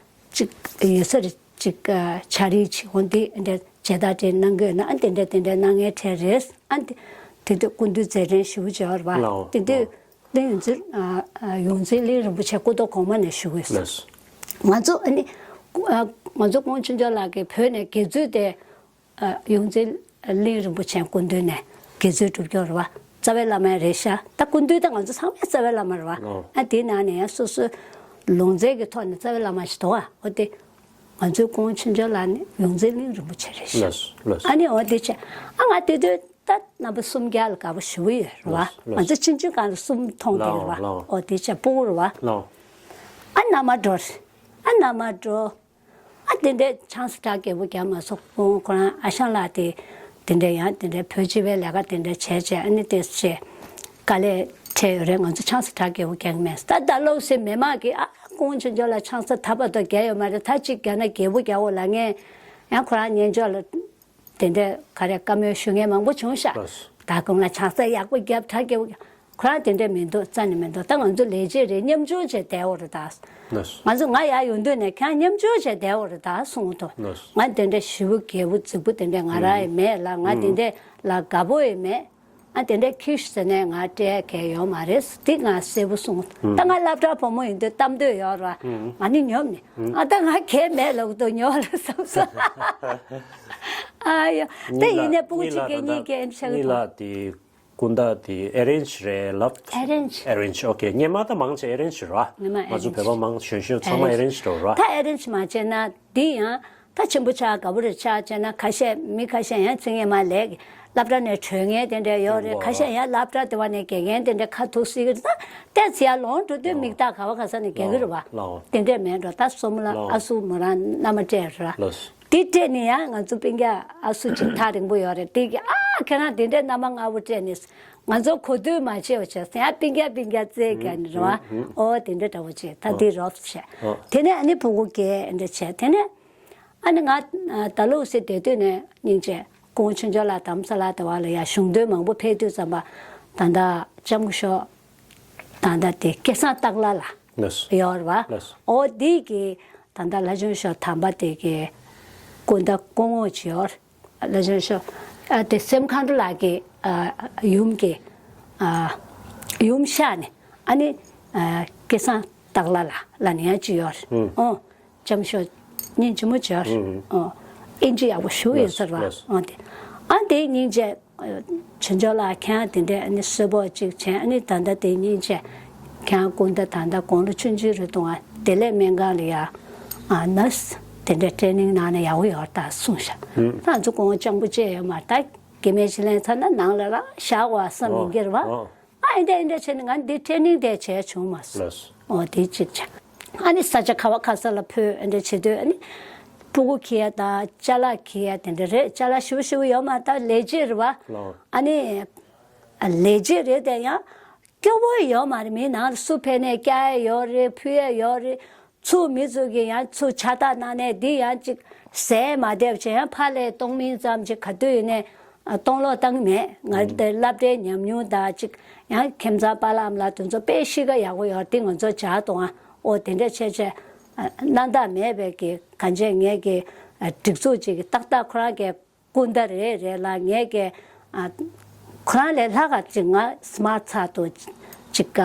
ཅིག་ཡོད་ས་རེད། ཅིག་ཨ། ཕྱག་རིས་ཅིག་འོ་འདི་འདྲ་མཇལ་དར་དེ་གནང་གི་ཡོད་ན། ཨ། དེ་འདྲ་དེ་འདྲ་གནང་མཁན་གྲས་རེད། ཨ། དེ་དེ་དུས་སྐུ་མདུན་མཛད་འཕྲིན་ཞེ་པོ་ཅིག་ཡོད་རེད་པ། ལགས། དེ་དུས་གླིང་ཡོངས་འཛིན་ཨ། ཨ། ཡོངས་འཛིན་གླིང་རིན་པོ་ཆེ་སྐུ་ཐོག་གོང་མ་ནས་ཞུ་གི་ཡོད། ལགས། ང་ཚོ་ཨ་ནི་ཨ། ང་ཚོ་སྐུ་ངོ་ཆོས་འབྱོར་ལགས་ཀྱིས་བོད་ནས་དགེ་ཚུལ་དེ་ཨ། ཡོངས་འཛིན་གླིང་རིན་པོ་ཆེ་སྐུ་མདུན་ནས་དགེ་ཚུལ་གྲུབ་ཀྱི་ཡོད་རེད་པ། རྩ་བའི་བླ་མ་རེད་ཤག་ད་སྐུ་མདུན་ད་ང་ཚོ་ཚང་མའི་རྩ་བའི་བླ་མ་རེད་པ། ཨོ། ཨ། དེའི་ནང་ནས་ཡང་སོ་སོའི་ལུང་ཚན་གྱི་ཐོག་ནས་རྩ་བའི་བླ་མ་ཞིག་འདུག་ཨ། འོ་དེ་ང་ཚོའི་སྐུ་ངོ་ཆོས་འབྱོར་ལགས་ནི་ཡོངས་འཛིན་གླིང་རིན་པོ་ཆེ་རེད་ཤག་ལགས་སོ། ལགས་སོ། ཨ་ནི་འོ་དེ་བྱས། ཨ། ང་དེ་དུས་ད་རྣམ་པ་སུམ་བརྒྱ་ལ་དགའ་པོ་ཞེ་པོ་ཡོད་རེད་པ། ལགས་སོ། ལགས་སོ། ང་ཚོ་ཆུང་ཆུང་སྒང་ལ་གསུམ་མཐོང་གི་རེད་པ། ལགས་སོ། ལགས་སོ། འོ་དེ་བྱས་སྤུ་གུ་རེད་པ། ལགས་སོ། ཨ། མནའ་མ་འགྲོ། ཨ། མནའ་མ་འགྲོ། ཨ། དེ་འདྲའི་ཆང་ས་གྲ་རྒྱས་པོ་རྒྱག་མ་སོང་། ཁོང་ཁོ་རང་ཨ་ཞང་ལགས་དེ་དེ་འདྲ་ཡང་དེ་འདྲའི་བོད་སྤྱི་པའི་ལས་ཀ་དེ་འདྲ་བྱས་བྱས། ཨ་ནི་དེ་བྱས་དཀའ་ལས་འཕྲད་ཡོད་རེད། ང་ཚོ་ཆང་ས་གྲ་རྒྱས་པོ་རྒྱག་གི་མེད། ད་ད་ལོ་སེ་མི་མང་གིས། ཨ། སྐུ་ངོ་ཆོས་འབྱོར་ལགས་ཆང་ས་ད་བར་དུ་རྒྱག་ཡོད་མ་རེད། ད་ཅིག་རྒྱག་ན་རྒྱས་པོ་རྒྱག་འོ་ལབ་མཁན། ཡང་ཁོ་རང་ཉན་འཇོག་ལ་དེ་འདྲ་ག་རེ་བཀའ་མོལ་ཞུ་མཁན་མང་པོ་བྱུང་ཤག་ལགས་སོ། ད་ཁོང་ལ་ཆང་ས་ཡག་པོ་རྒྱབ། གྲ་རྒྱས་པོ། ཁོ་རང་དེ་འདྲ་མི་འདུག་རྩ་ནས་མི་འདུག་ད་ང་ཚོ་ལས་བྱེད་རེད། མཉམ་ཞུགས་བྱས་བསྡད་འོ་རེད་ད། ལགས་སོ། ང་ཚོ་ང་ཡར་ཡོང་དུས་ནས་ཁྱེད་མཉམ་ཞུགས་བྱས་བསྡད་འོ་རེད་ད་གསུངས་འདུག་ལགས་སོ། ང་དེ་འདྲ་ཞེ་པོ་རྒྱས་པོ་རྫིག་པོ་དེ་འདྲ་ང་རང་ཡི་མེད་ལ། ང་དེ་འདྲ་ལ་དགའ་པོ་ཡི་མེད། ཨ། དེ་འདྲ་ཁྱི་ཤི་ཟེར་ནས་ང་སྤྲད་མཁན་ཡོད་མ་རེད། དེ་ང་གསལ་པོ་གསུངས། ད་ང་སློབ་གྲྭ་བུ་མོ་ཡིན་དུས་གཏམ་འདོད་ཡོད་ར། ང་ནི་ཉོབ་ནས། ཨ། ད་ང་གལ་མེད་ལབ་འདུག་ཉོ་ལ་བསམ་སོང་། ཨ་ཡ། ད་ཡིན་ནས་སྤུ་གུ་གཅིག་གི་གཉིས་ཀའི་ཨེམ་ཆགས་འདུག་གཉིས་ལ་དེ་སྐུ་ཟླ་དེ་ཨེ་རེན་ཇི་རེད་ལབ། ཨེ་རེན་ཇི། ཨེ་རེན་ཇི། ཨོ་ཁེ། སྔོན་མ་ད་མང་ཆེ་ཨེ་རེན་ཇི་རེད་པ། སྔོན་མ་ཨེ་རེན་ཇི། ང་ཚོ་བོད་པ་མང་ཆེ་ཤོས་ཚང་མ་ཨེ་རེན་ཇི་རེད་པ། ད་ཨེ་རེན་ཇི་མ་བྱས་ན་འདི་ཡང་ད་ཆེན་པོ་ཆགས། དགའ་པོ་རེད། ཆགས་བྱས་ན་ཁ་ཤས་མི་ཁ་ཤས་ཡང་ཚེ་སྔོན་མ་ལས་སློབ་གྲྭ་ནས་གྲོལ་མཁན་དེ་འདྲ་ཡོད་རེད། ཁ་ཤས་ཡང་སློབ་གྲྭ་དེ་བ་ནས་དགེ་རྒན་དེ་འདྲ་ཁ་ཐུག་སྲིད་ཀྱི་རེད། ད་ལྟས་ཚེ་ཡར་ལོངས་འགྲོ་དུས་མིག་ལྟ་ག་བ་ག་ས་ནས་རྒྱག་གི་རེད་པ། དེ་འདྲས་མེད་འགྲོ། ད་སོ་མོ་ལ་ཨ་སུ་མོ་རང་མནའ་མ་སྤྲད་ར། དེ་སྤྲད་ནས་ཡང་ང་ཚོ་སྤུན་ཀྱག་ཨ་སུ་གཅིག་ཐག་རིང་པོ་ཡོད་རེད། དེ་གི་ཨ་ཁྱེད་རང་དེ་འདྲས་མནའ་མ་སྔ་པོ་སྤྲད་ནས་ང་ཚོ་གོ་ཐོས་མ་བྱས་པ་བྱས་ཡང་སྤུན་ཀྱག་སྤུན་ཀྱག་རྩེད་མཁན་རེད་པ། ཨོ་དེ་འདྲས་འདྲ་བོ་བྱས། ད་དེ་རོབ་བྱས། དེ་ནས་ཨ་ནི་སྤུ་གུ་སྐྱེས་འདྲ་བྱས། དེ་ནས་ཨ་ནི་ང་ད་ལོ་སེ་བསྡད་དུས་ནས་སྙིང་རྗེ་སྐུ་ངོ་ཆོས་འབྱོར་ལགས་དང་ས་ལགས་དེ་བ་ལ་ཡ་གཞུང་དོན་མང་པོ་ཕེབས་དུས་ཙམ་པ་ད་ལྟ་ལྕམ་སྐུ་ཞབས་ད་ལྟ་དེ་སྐལ་བཟང་སྟག་ལྷ་ལགས་ལགས་སོ། ཡོད་རེད་པ། ལགས་སོ། ཨོ་དེ་གི་ད་ལྟ་ལྷ་ལྕམ་སྐུ་ཞབས་དམ་པ་དེ་གི་སྐུ་ཟླ་སྐུ་ངོ་ཅིག་ཡོད་རེད། ལྷ་ལྕམ་སྐུ་ཞབས་ཨ་དེ་སེམས་མཁའ་འགྲོ་ལགས་ཀྱི་ཨ་ཡུམ་གྱི་ཨ་ཡུམ་ཤག་ནས་ཨ་ནི་ཨ་སྐལ་བཟང་སྟག་ལྷ་ལགས་ལབ་ནས་ཡང་ཅིག་ཡོད་རེད། ཨོ། ལྕམ་སྐུ་ཞབས་སྙིང་རྗེ་མོ་ཅིག་ཡོད་རེད། ཨོ། ཨིན་ཇི་ཡག་པོ་ཞེ་པོ་ཡོད་ས་རེད་པ། ལགས་སོ། ཨོ་དེ། ཨ་དེ་སྙིང་རྗེ་ཆོས་འབྱོར་ལགས་ཁྱེད་རང་དེ་འདྲས་ཨ་ནི་གསོལ་ཕོགས་གཅིག་བྱས། ཨ་ནི་ད་ལྟ་དེ་སྙིང་རྗེ་ཁྱེད་རང་སྐུ་ཟླ་ད་ལྟ་དགུང་ལོ་ཆུང་ཆུང་རེད་འདུག་ཨ། བདེ་ལེགས་སྨན་ཁང་ལ་ཡ་ཨ་ནར་སི་དེ་འདྲས་ཊེ་རེ་ནིང་གནང་ན་ཡག་པོ་ཡོད་ད་གསུངས་ཤག་ད་ང་ཚོ་དགུང་ལོ་སྤྱང་པོ་བྱས་ཡོད་མ་རེད། ད་སྐྱེ་དམན་ཕྱི་ལན་ཚར་ན་ནང་ལ་ར་བཞག་དགོས་བསམ་ཡིན་གྱི་རེད་པ། ཨོ། ཨ་ཨེ་འདྲ་ཨེ་འདྲ་བྱས་ནས་ང་འདི་ཊེ་རེ་ནིང་དེ་བྱས་བྱུང་མ་སོང་། ལགས་སོ། ཨོ་དེ་གཅིག་བྱས། ཨ་ནི་ས་ཆ་ག་བ་ག་ས་ལ་ཕུལ་ཨེ་འདྲ་བྱེད་དུས་ཨ་ནི་སྤུ་གུ་འཁྱེར་ཡ་དང་ཅ་ལག་འཁྱེར་ཡ་དེ་འདྲ་རེད། ཅ་ལག་ཞེ་པོ་ཞེ་པོ་ཡོད་མ་རེད། ད་ལས་བྱེད་རེད་པ། ལགས། ཨ་ནི་ལས་བྱེད་རེད་དེ་ཡང་སྐྱོ་པོ་ཡོད་མ་རེད། མི་ནང་ལ་སུ་ཕེབས་ནས་བཀྱག་ཡ་ཡོད་རེད། ཕུལ་ཡ་ཡོད་རེད། ཚུར་མི་ཚོ་གིས་ཡང་ཚུར་ཕྱག་རྟགས་གནང་ནས་འདི་ཡང་ཅིག་ཟས་མ་བསྡད་བྱས་ཡང་ཕར་ལ་གཏོང་མིན་ཙམ་ཅིག་ག་དུས་ཡིན་ནའི་གཏོང་ལོག་བཏང་མེད། ང་དེ་སློབ་གྲྭའི་ཉམས་མྱོང་དང་ཅིག་ཡང་ཁྱིམ་ཚང་པཱ་ལགས་ལ་དེ་ཚོ་དཔེ་གཤིས་ཀ་ཡག་པོ་ཡོད་དེ་ང་ཚོ་བྱ་གཏོང་ཨ། ཨོ་དེ་འདྲ་བྱས་བྱས་གནང་དག་མེད་པའི་གི་གང་བྱས་ངས་གི་སྒྲིག་འཛུགས་ཅིག་གི་ཏག་ཏག་ཁོ་རང་གི་སྐུ་ཟླ་རེ་རེ་ལ་ངས་ཀྱི་ཨ་ཁོ་རང་ལས་ལྷག་ག་ཅིག་ང་སི་མཱར་ཊི་ཚགས་ཐུབ་ཅིག་ག་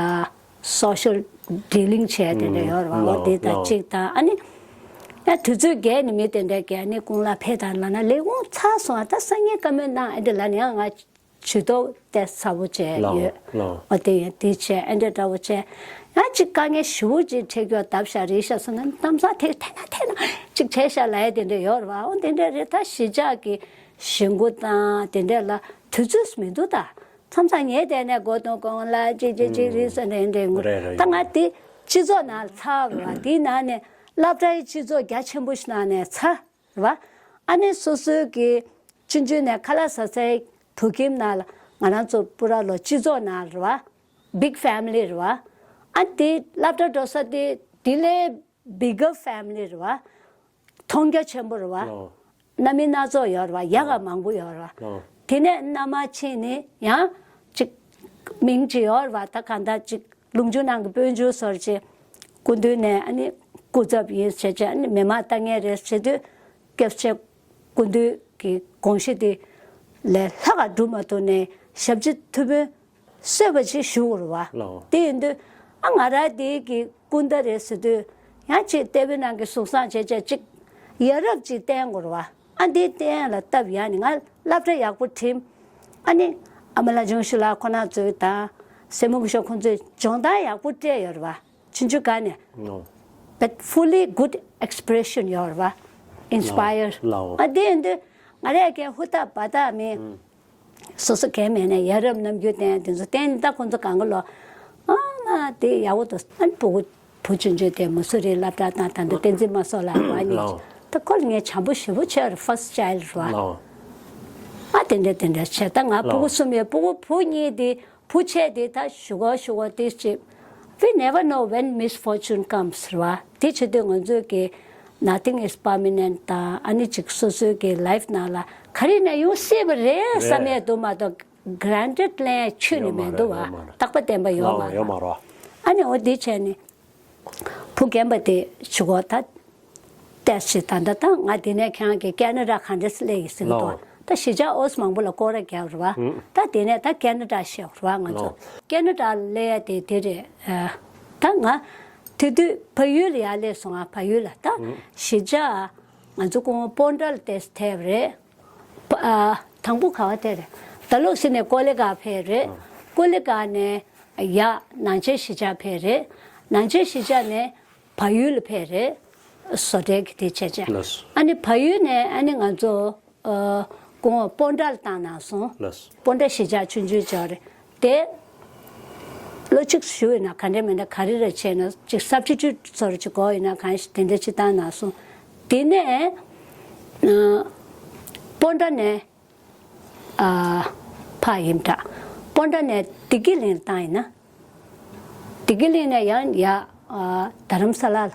སོ་ཤལ་ཌི་ལིང་བྱས་དེ་འདྲ་ཡོད་རེད་པ། འོ་དེ་དང་གཅིག་དང་། ཨ་ནི་ཡང་དུས་ཚོད་བརྒལ་ནས་མི་དེ་འདྲ་གི་ཨ་ནི་དགུང་ལ་ཕེབས་དང་ལབ་ན་ལས་ཁུངས་ཚར་སོང་ཨ། ད་སང་ཉིན་བཀའ་མོལ་གནང་ཨེ་འདྲ་ལབ་ནས་ཡང་ང་ ཇུས་གཏོགས་ཏེ་ཚ་པོ་བྱས་ལའོ་ཡོད། ལའོ། འོ་དེ་ཡིན་དེ་བྱས་ཨེ་འདྲ་འདྲ་བོ་བྱས། ཡང་ཅིག་དཀའ་ངལ་ཞེ་པོ་ཅིག་འཕྲད་རྒྱུ་བརྡབ་ཤག་རེད་ཤག་སོང་ན་གཏམ་བཟང་དེ་དེ་ན་དེ་ན་ཅིག་བྱས་ཤག་ལབ་ཡ་དེ་འདྲ་ཡོད་རེད་བ། འོ་དེ་འདྲ་རེད། ད་གཞིས་ཆགས་ཀྱི་གཞིས་འགོ་དང་དེ་འདྲ་ལ་དུས་ཚོད་མི་འདུག་ད། མཚམས་མཚམས་ངས་བལྟས་ནས་སྒོ་གཏོང་གོང་ལ་ཅིག་ཅིག་ཅིག་རེད་ཟེར་ནས་འདྲ་ངོ་རེད་རེད། ད་ང་དེ་སྤྱི་ཚོགས་ནང་ཚར་བ་དེའི་ནང་ནས་སློབ་གྲྭའི་སྤྱི་ཚོགས་རྒྱ་ཆེན་པོ་ཞིག་ནང་ནས་ཚར་བ། ཨ་ནི་སོ་སོའི་གི་ཆུང་ཆུང་ནས་ཁ་ལག་ཟ་སའི་བོད་ཁྱིམ་ནང་ལ་ང་རང་ཚོ་པུ་ར་ལོ་སྤྱི་ཚོགས་ནང་རེད་བ། big family རེད་བ། ཨ་དེ་སློབ་གྲྭ་འགྲོ་ས་དེ་དེ་ལས་bigger family རེད་བ། མཐོང་རྒྱ་ཆེན་པོ་རེད་བ། ལོ། སྣ་མིན་སྣ་ཚོགས་ཡོད་རེད་བ། ཡག་ག་མང་པོ་ཡོད་རེད་བ། ལོ། དེ་ནས་མནའ་མ་ཕྱིན་ནི་ཡང་ཅིག་མིང་ཅིག་ཡོད་རེད་བ། ད་གང་ལྟར་ཅིག་ལུང་ཕྱོགས་ནང་གི་དཔལ་འབྱོར་ཟེར་ཅིག་སྐུ་མདུན་ནས་ཨ་ནི་སྐུ་ཚབ་ཡིན་ཟེར་ཅིག་ཨ་ནི་མི་མང་ལྟ་མཁན་རེད་ཟེར་དུས་སྐྱབས་རྗེ་སྐུ་མདུན་གྱི་དགོངས་གཞི་དེ་ལས་ལྷག་ག་སྒྲུབ་མ་ཐུབ་ནས་ཞབས་ཕྱི་ཐུགས་ཕན་གསོས་པ་ཅིག་ཞུ་དགོས་རེད་བ། ལའོ། དེ་ཡིན་དུས་ཨ་ང་རང་དེའི་གི་སྐུ་ཟླ་རེད་ཟེར་དུས་ཡང་ཅིག་ལྟེ་བའི་ནང་གི་གཟུགས་བཟང་བྱས་བྱས་ཅིག་ཡ་རབས་ཅིག་བསྟན་དགོས་རེད་བ། ཨ་འདི་བསྟན་ལ་སྟབས་ཡག་ནི་ང་སློབ་གྲྭ་ཡག་པོ་ཁྲིམས། ཨ་ནི་ཨ་མ་ལགས་འབྱུང་ཞུ་ལགས་ཁོ་ན་ཚོའི་དང་སྲས་མོ་སྐུ་ཞབས་ཁོང་ཚོས་སྦྱོང་བརྡར་ཡག་པོ་སྤྲད་ཡོད་རེད་བ། ཆུང་ཆུང་སྒང་ནས། ལའོ། But fully good expression ཡོད་རེད་བ། Inspire ལའོ། ཨ་འདི་ཡིན་དུས་ང་རས་ཀྱང་ཧུར་ཐག་འབད་ཐག་མེད། སོ་སོ་གལ་མེད་ནས་ཡ་རབས་རྣམ་འགྱུར་བསྟན་དེ་ཚོ་བསྟན་ད་ཁོང་ཚོ་གང་ག་ལོ། ཨ་མ་དེ་ཡག་པོ་འདུག་ཨ་ནི་བུ་གུ་བུ་ཆུང་ཆུང་དེ་མུ་སུ་རི་སློབ་གྲྭ་དང་ད་ལྟ་བསྟན་འཛིན་མ་སོགས་ལ་བ་གཉིས་ལའོ། ད་ཁོ་ལ་ངས་བྱམས་པོ་ཞེ་པོ་བྱས་རེད། first child རེད་བ། ལའོ། ཨ་དེ་འདྲ་དེ་འདྲ་བྱས་ད་ང་ཕྲུ་གུ་གསུམ་ཡོད། ཕྲུ་གུ་བུ་གཉིས་དེ་བུ་ཆེ་དེ་ད་ཞུ་གོ་ཞུ་གོ་དེ་ཅི། We never know when misfortune comes རེད་བ། དེ་བྱེད་དུས་ང་ཚོས་ཀྱི་nothing is permanent དང་ཨ་ནི་ཅིག་སོ་སོའི་གི་life ནང་ལ་ག་རེ་ནས་ཡོང་སྲིད་པ་རེད་བསམ་ཡས་འདུག་མ་གཏོགས་granted ལེན་ཆོས་ནི་མི་འདུག་བ། རྟག་པ་བརྟན་པ་ཡོད་མ་རེད། ཨ་ནི་འོ་དེ་བྱས་ནི་བུ་རྒན་པ་དེ་ཞུ་གོ་ད། ཏེས་ཞེས་ད་ལྟ་ད་ང་དེ་ནས་ཁྱེད་རང་གི་ཀེ་ན་ཌ་ག་འདྲས་སླེབས་ཡིན་ཟེར་གི་འདུག་ད་གཞིས་ཆགས་ཨོ་སི་མང་པོ་ལ་སྐོར་ར་རྒྱག་རེད་བ། ད་དེ་ནས་ད་ཀེ་ན་ཌ་ཤེས་རེད་བ་ང་ཚོ། ཀེ་ན་ཌ་སླེབས་ཡ་དེ་དེ་རེད། ད་ང་དེ་དུས་བལ་ཡུལ་ལ་ཡར་སླེབས་སོང་ང་། བལ་ཡུལ་ལ་ད་གཞིས་ཆགས་ང་ཚོ་ཀོང་པོ་སྤོན་ཊ་ལ་ཏེས་ཐེབས་རེད། དང་པོ་ག་བ་དེ་རེད། ད་ལོག་ཟིན་ནས་ཀོ་ལི་གྷལ་ཕེབས་རེད། ཀོ་ལི་གྷལ་ནས་ཡ་ནང་ཆེན་གཞིས་ཆགས་ཕེབས་རེད། ནང་ཆེན་གཞིས་ཆགས་ནས་བལ་ཡུལ་ལ་ཕེབས་རེད། བཟོ་གྲྭའི་གི་དེ་བྱས་བྱས། ཨ་ནི་བལ་ཡུལ་ནས་ཨ་ནི་ང་ཚོ་ཀོང་པོ་སྤོན་ཊ་ལ་བཏང་གནང་སོང་། སྤོན་ཊ་གཞིས་ཆགས་ཆུང་ཆུང་ཅིག་རེད། དེ་ལོ་གཅིག་བཞུགས་ཡོད་ན་ག་འདྲ་མི་འདྲ་ག་རེ་རེ་བྱས་ན་ཅིག་སབ་སི་ཊི་ཊུཊ་ཚོར་ཅིག་དགོས་ཡོད་ན་གང་ཞིག་དེ་འདྲ་ཅིག་བཏང་གནང་སོང་། དེ་ནས་སྤོན་ཊ་ནས་ཕ་ཡིན་འདྲ། སྤོན་ཊ་ནས་བདེ་སྐྱིད་གླིང་བཏང་ཡིན་ན། བདེ་སྐྱིད་གླིང་ནས་ཡང་ཡ་རྡ་རམ་ས་ལ། རྡ་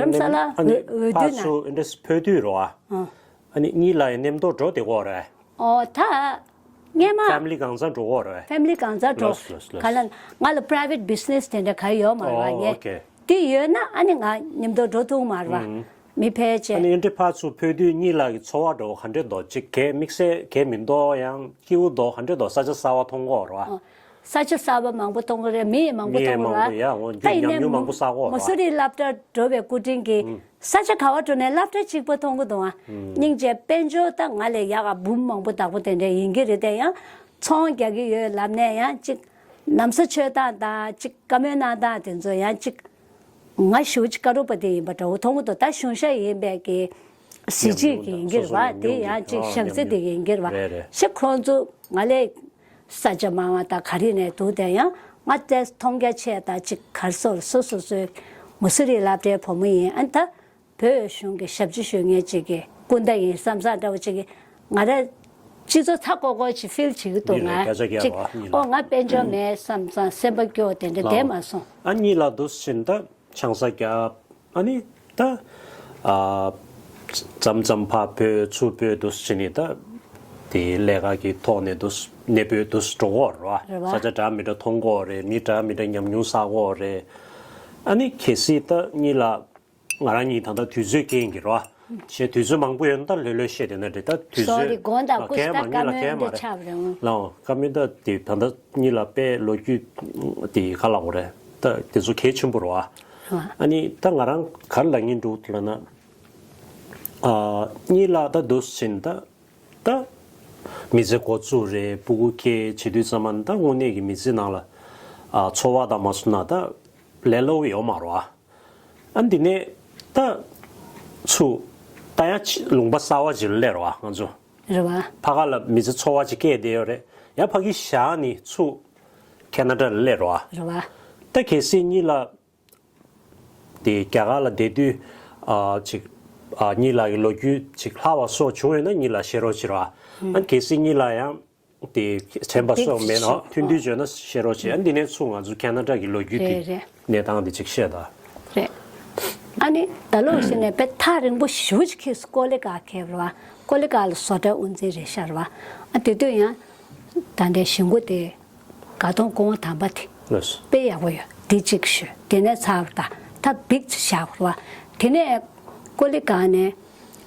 རམ་ས་ལ་འོས་འདུ་ན། ཨ་ནི་ཕར་ཚུར་འདྲ་ཕོད་དུས་རོ། ཨ་ནི་གཉིས་ལ་ཡང་མཉམ་དུ་འགྲོ་བདེ་གོ་རེད། ཨོ་ད། སྔས་མ། ཕེ་མི་ལི་གང་ཚང་འགྲོ་གོ་རེད། ཕེ་མི་ལི་གང་ཚང་འགྲོ། ལོས་ལོས་ལོས། ག་ལ་ང་ལ་private business དེ་འདྲ་ག་ཡོད་མ་རེད་བ། ཨོ་ངས་ཨོ་ཁེ། དེ་ཡོད་ན་ཨ་ནི་ང་མཉམ་དུ་འགྲོ་ཐུབ་མ་རེད་བ། མི་ཕལ་ཆེར། ཨ་ནི་འདི་ཕར་ཚུར་ཕོད་དུས་གཉིས་ལ་གི་འཚོ་བ་འགྲོ་ག་འདྲས་འདུག་ཅིག་གས་དམིགས་བསལ་གས་མི་འདུག་ཡང་སྐྱིད་པོ་འདུག་ག་འདྲས་འདུག་ས་ཆ་གསར་པ་མཐོང་གོ་རེད་བ། ས་ཆ་གསར་པ་མང་པོ་མཐོང་གི་རེད། མི་ཡང་མང་པོ་མཐོང་གི་རེད་བ། ཡ་འོ་ད་ཡིན་ནའི་ཉམས་མྱོང་མང་པོ་བསགས་གོ་རེད་བ། མ་སུ་རི་སློབ་གྲྭ་འགྲོ་བའི་སྐུ་དྲིན་གྱིས་ས་ཆ་ག་བ་འགྲོ་ནའི་སློབ་གྲྭ་གཅིག་པ་མཐོང་གི་འདུག་ཨ། སྙིང་རྗེ། དཔལ་འབྱོར་ད་ང་ལས་ཡག་ག་འབུམ་མང་པོ་བདག་པོ་དེ་འདྲ་ཡིན་གྱི་རེད་དེ་ཡང་ཚོང་རྒྱག་གི་ཡོད་ལབ་ནས་ཡང་གཅིག་ལམ་ས་ཆོད་སྟངས་དང་གཅིག་བཀའ་མོལ་གནང་སྟངས་དེ་ཚོ་ཡང་གཅིག་ང་ཞེ་པོ་ཅིག་དཀའ་རུ་པ་དེ་ཡིན་པ་འདྲ་བོ་མཐོང་གི་འདུག་ད་གཞུང་ཞབས་ཡིན་པའི་གི་གཟི་བརྗིད་ཀྱི་ཡིན་གྱི་རེད་བ། དེ་ཡང་གཅིག་ཞང་ཚེ་དེ་ཡིན་གྱི་རེད་བ། རེད་རེད། ཤི་ཁོང་ཚོ་ང་ལས་ས་ཆ་མང་བ་དང་ག་རེ་ནས་འདུག་དེ་ཡང་ང་ཏོག་ཙམ་མཐོང་རྒྱ་ཆེ། ད་ཅིག་ག་རེ་ཟེར། སོ་སོ་སོའི་མ་སུ་རི་སློབ་གྲྭའི་བུ་མོ་ཡིན། ཨ་ད་བོད་གཞུང་གི་ཞབས་ཕྱི་ཞུ་མཁན་ཅིག་གི་སྐུ་ཟླ་ཡིན་བསམ་བསམ་འདྲ་བོ་ཅིག་གི་ང་རང་སྤྱི་ཚོགས་ཚ་ཀོ་ཀོ་ཅིག་ཕིལ་བྱེད་ཀྱི་འདུག་ང་ཅིག་ཨོ་ང་དཔལ་འབྱོར་མེད་བསམ་བསམ་སེམས་པ་སྐྱོ་དེ་འདྲ་བསྡད་མ་སོང་། ཨ་གཉིས་ལ་འདུག་ཕྱིན་ད། ཆང་ས་བརྒྱབ། ཨ་ནི་ད་ཨ་མཚམས་མཚམས་ཕར་བུད་ཚུར་བུད་འདུག་སེ་བྱས་ནས་ད་དེའི་ལས་ཀ་གི་ཐོག་ནས་འདུག་སེ་གནས་སྤོས་འདུག་སེ་འགྲོ་གི་ཡོད་རེད་བ། རེད་བ། ས་ཆ་འདྲ་མི་འདྲ་མཐོང་གི་ཡོད་རེད། མི་འདྲ་མི་འདྲ་ཉམས་མྱོང་བསགས་ཀྱི་ཡོད་རེད། ཨ་ནི་གལ་སྲིད་ད་གཉིས་ལ་ང་རང་གཉིས་ད་ལྟ་དུས་ཚོད་རྐྱེན་གྱིས་རེད་བ། བྱས་དུས་ཚོད་མང་པོ་ཡོད་ན་ད་ལྷོད་ལྷོད་བཤད་བསྡད་ན་འགྲིག་ད་དུས་ཚོད་སོ་རི་དགོངས་དག་ཨ་སྐུ་གལ་མ་ད་གཉིས་ལ་བཀའ་མོལ་གལ་མ་འདི་རེད། ཆགས་རེད། ལའོ་བཀའ་མོལ་ད་དེ་ད་ལྟ་གཉིས་ལ་དཔེ་ལོ་རྒྱུས་དེ་ག་ལ་འོ་རེད། ད་དེ་ཚོ་གལ་ཆེན་པོ་རེད་བ། ཨ་ནི་ད་ང་རང་ག་རེ་ལབ་སྙིང་འདུག་ལབ་ན། ཨ་གཉིས་ལ་ད་འདུག་སེ་བྱས་ནས་ད་ད་ མི་ཚེ་འགོ་བཙུགས་རེད། སྤུ་གུ་སྐྱེས་བྱེད་དུས་ཙམ་པ་ནི་ད་དངོས་གནས་ཀྱི་མི་ཚེ་ནང་ལ་ཨ་འཚོ་བ་དང་མ་སོང་ན་ད་ལས་སླ་བོ་ཡོད་མ་རེད་བ། ཨ་འདི་ནས་ད་ཚུར་ད་ཡང་ཕྱི་ལུང་པ་གསར་བ་ཅིག་ལ་སླེབས་རེད་བ་ང་ཚོ། རེད་བ། ཕ་ག་ལ་མི་ཚེ་འཚོ་བ་ཅིག་སྐྱེལ་བསྡད་ཡོད་རེད། ཡང་ཕ་གི་བཞག་ནས་ཚུར་ཁེ་ན་ཌ་ལ་སླེབས་རེད་བ། རེད་བ། ད་གལ་སྲིད་གཉིས་ལ་དེ་རྒྱ་གར་ལ་བསྡད་དུས་ཨ་ཅིག་ཨ་གཉིས་ལ་གི་ལོ་རྒྱུས་ཅིག་ལྷག་པ་སོགས་བྱུང་ཡོད་ན་གཉིས་ལ་བཤད་རོགས་བྱེད་རོགས་ཨ། ཨ་གལ་སྲིད་གཉིས་ལ་ཡང་དེ་དྲན་པ་སོགས་མེད་ན་ཐུག་དུས་བརྗོད་ན་བཤད་རོགས་བྱེད། ཨ་འདི་ནས་ཚུར་ང་ཚོ་ཁེ་ན་ཌ་གི་ལོ་རྒྱུས་དེ་རེད་རེད། གནས་སྟངས་དེ་ཅིག་བཤད་ད། རེད། ཨ་ནི་ད་ལོ་ཞིག་ནས་དཔེ་ཐག་རིང་པོ་ཞེ་པོ་ཅིག་འཁྱེར་སོང་། ཀོ་ལི་གྷལ་འཁེལ་བ་རེད་བ། ཀོ་ལི་གྷལ་ལ་བཟོ་གྲྭ་དབུ་འཛིན་རེད་ཤག་རེད་བ། ཨ་དེ་དུས་ཡང་ད་ལྟའི་གཞིས་འགོ་དེ། དགའ་སྟོན་སྐུ་ངོ་དམ་པ་དེ། ལགས་སོ། དཔེ་ཡག་པོ་ཡོད། དེ་གཅིག་ཞུས། དེ་ནས་ཚར་བ་དང་ད་བིག་ཅིག་བཞག་པ་རེད་བ། དེ་ནས་ཀོ་ལི་གྷལ་ནས་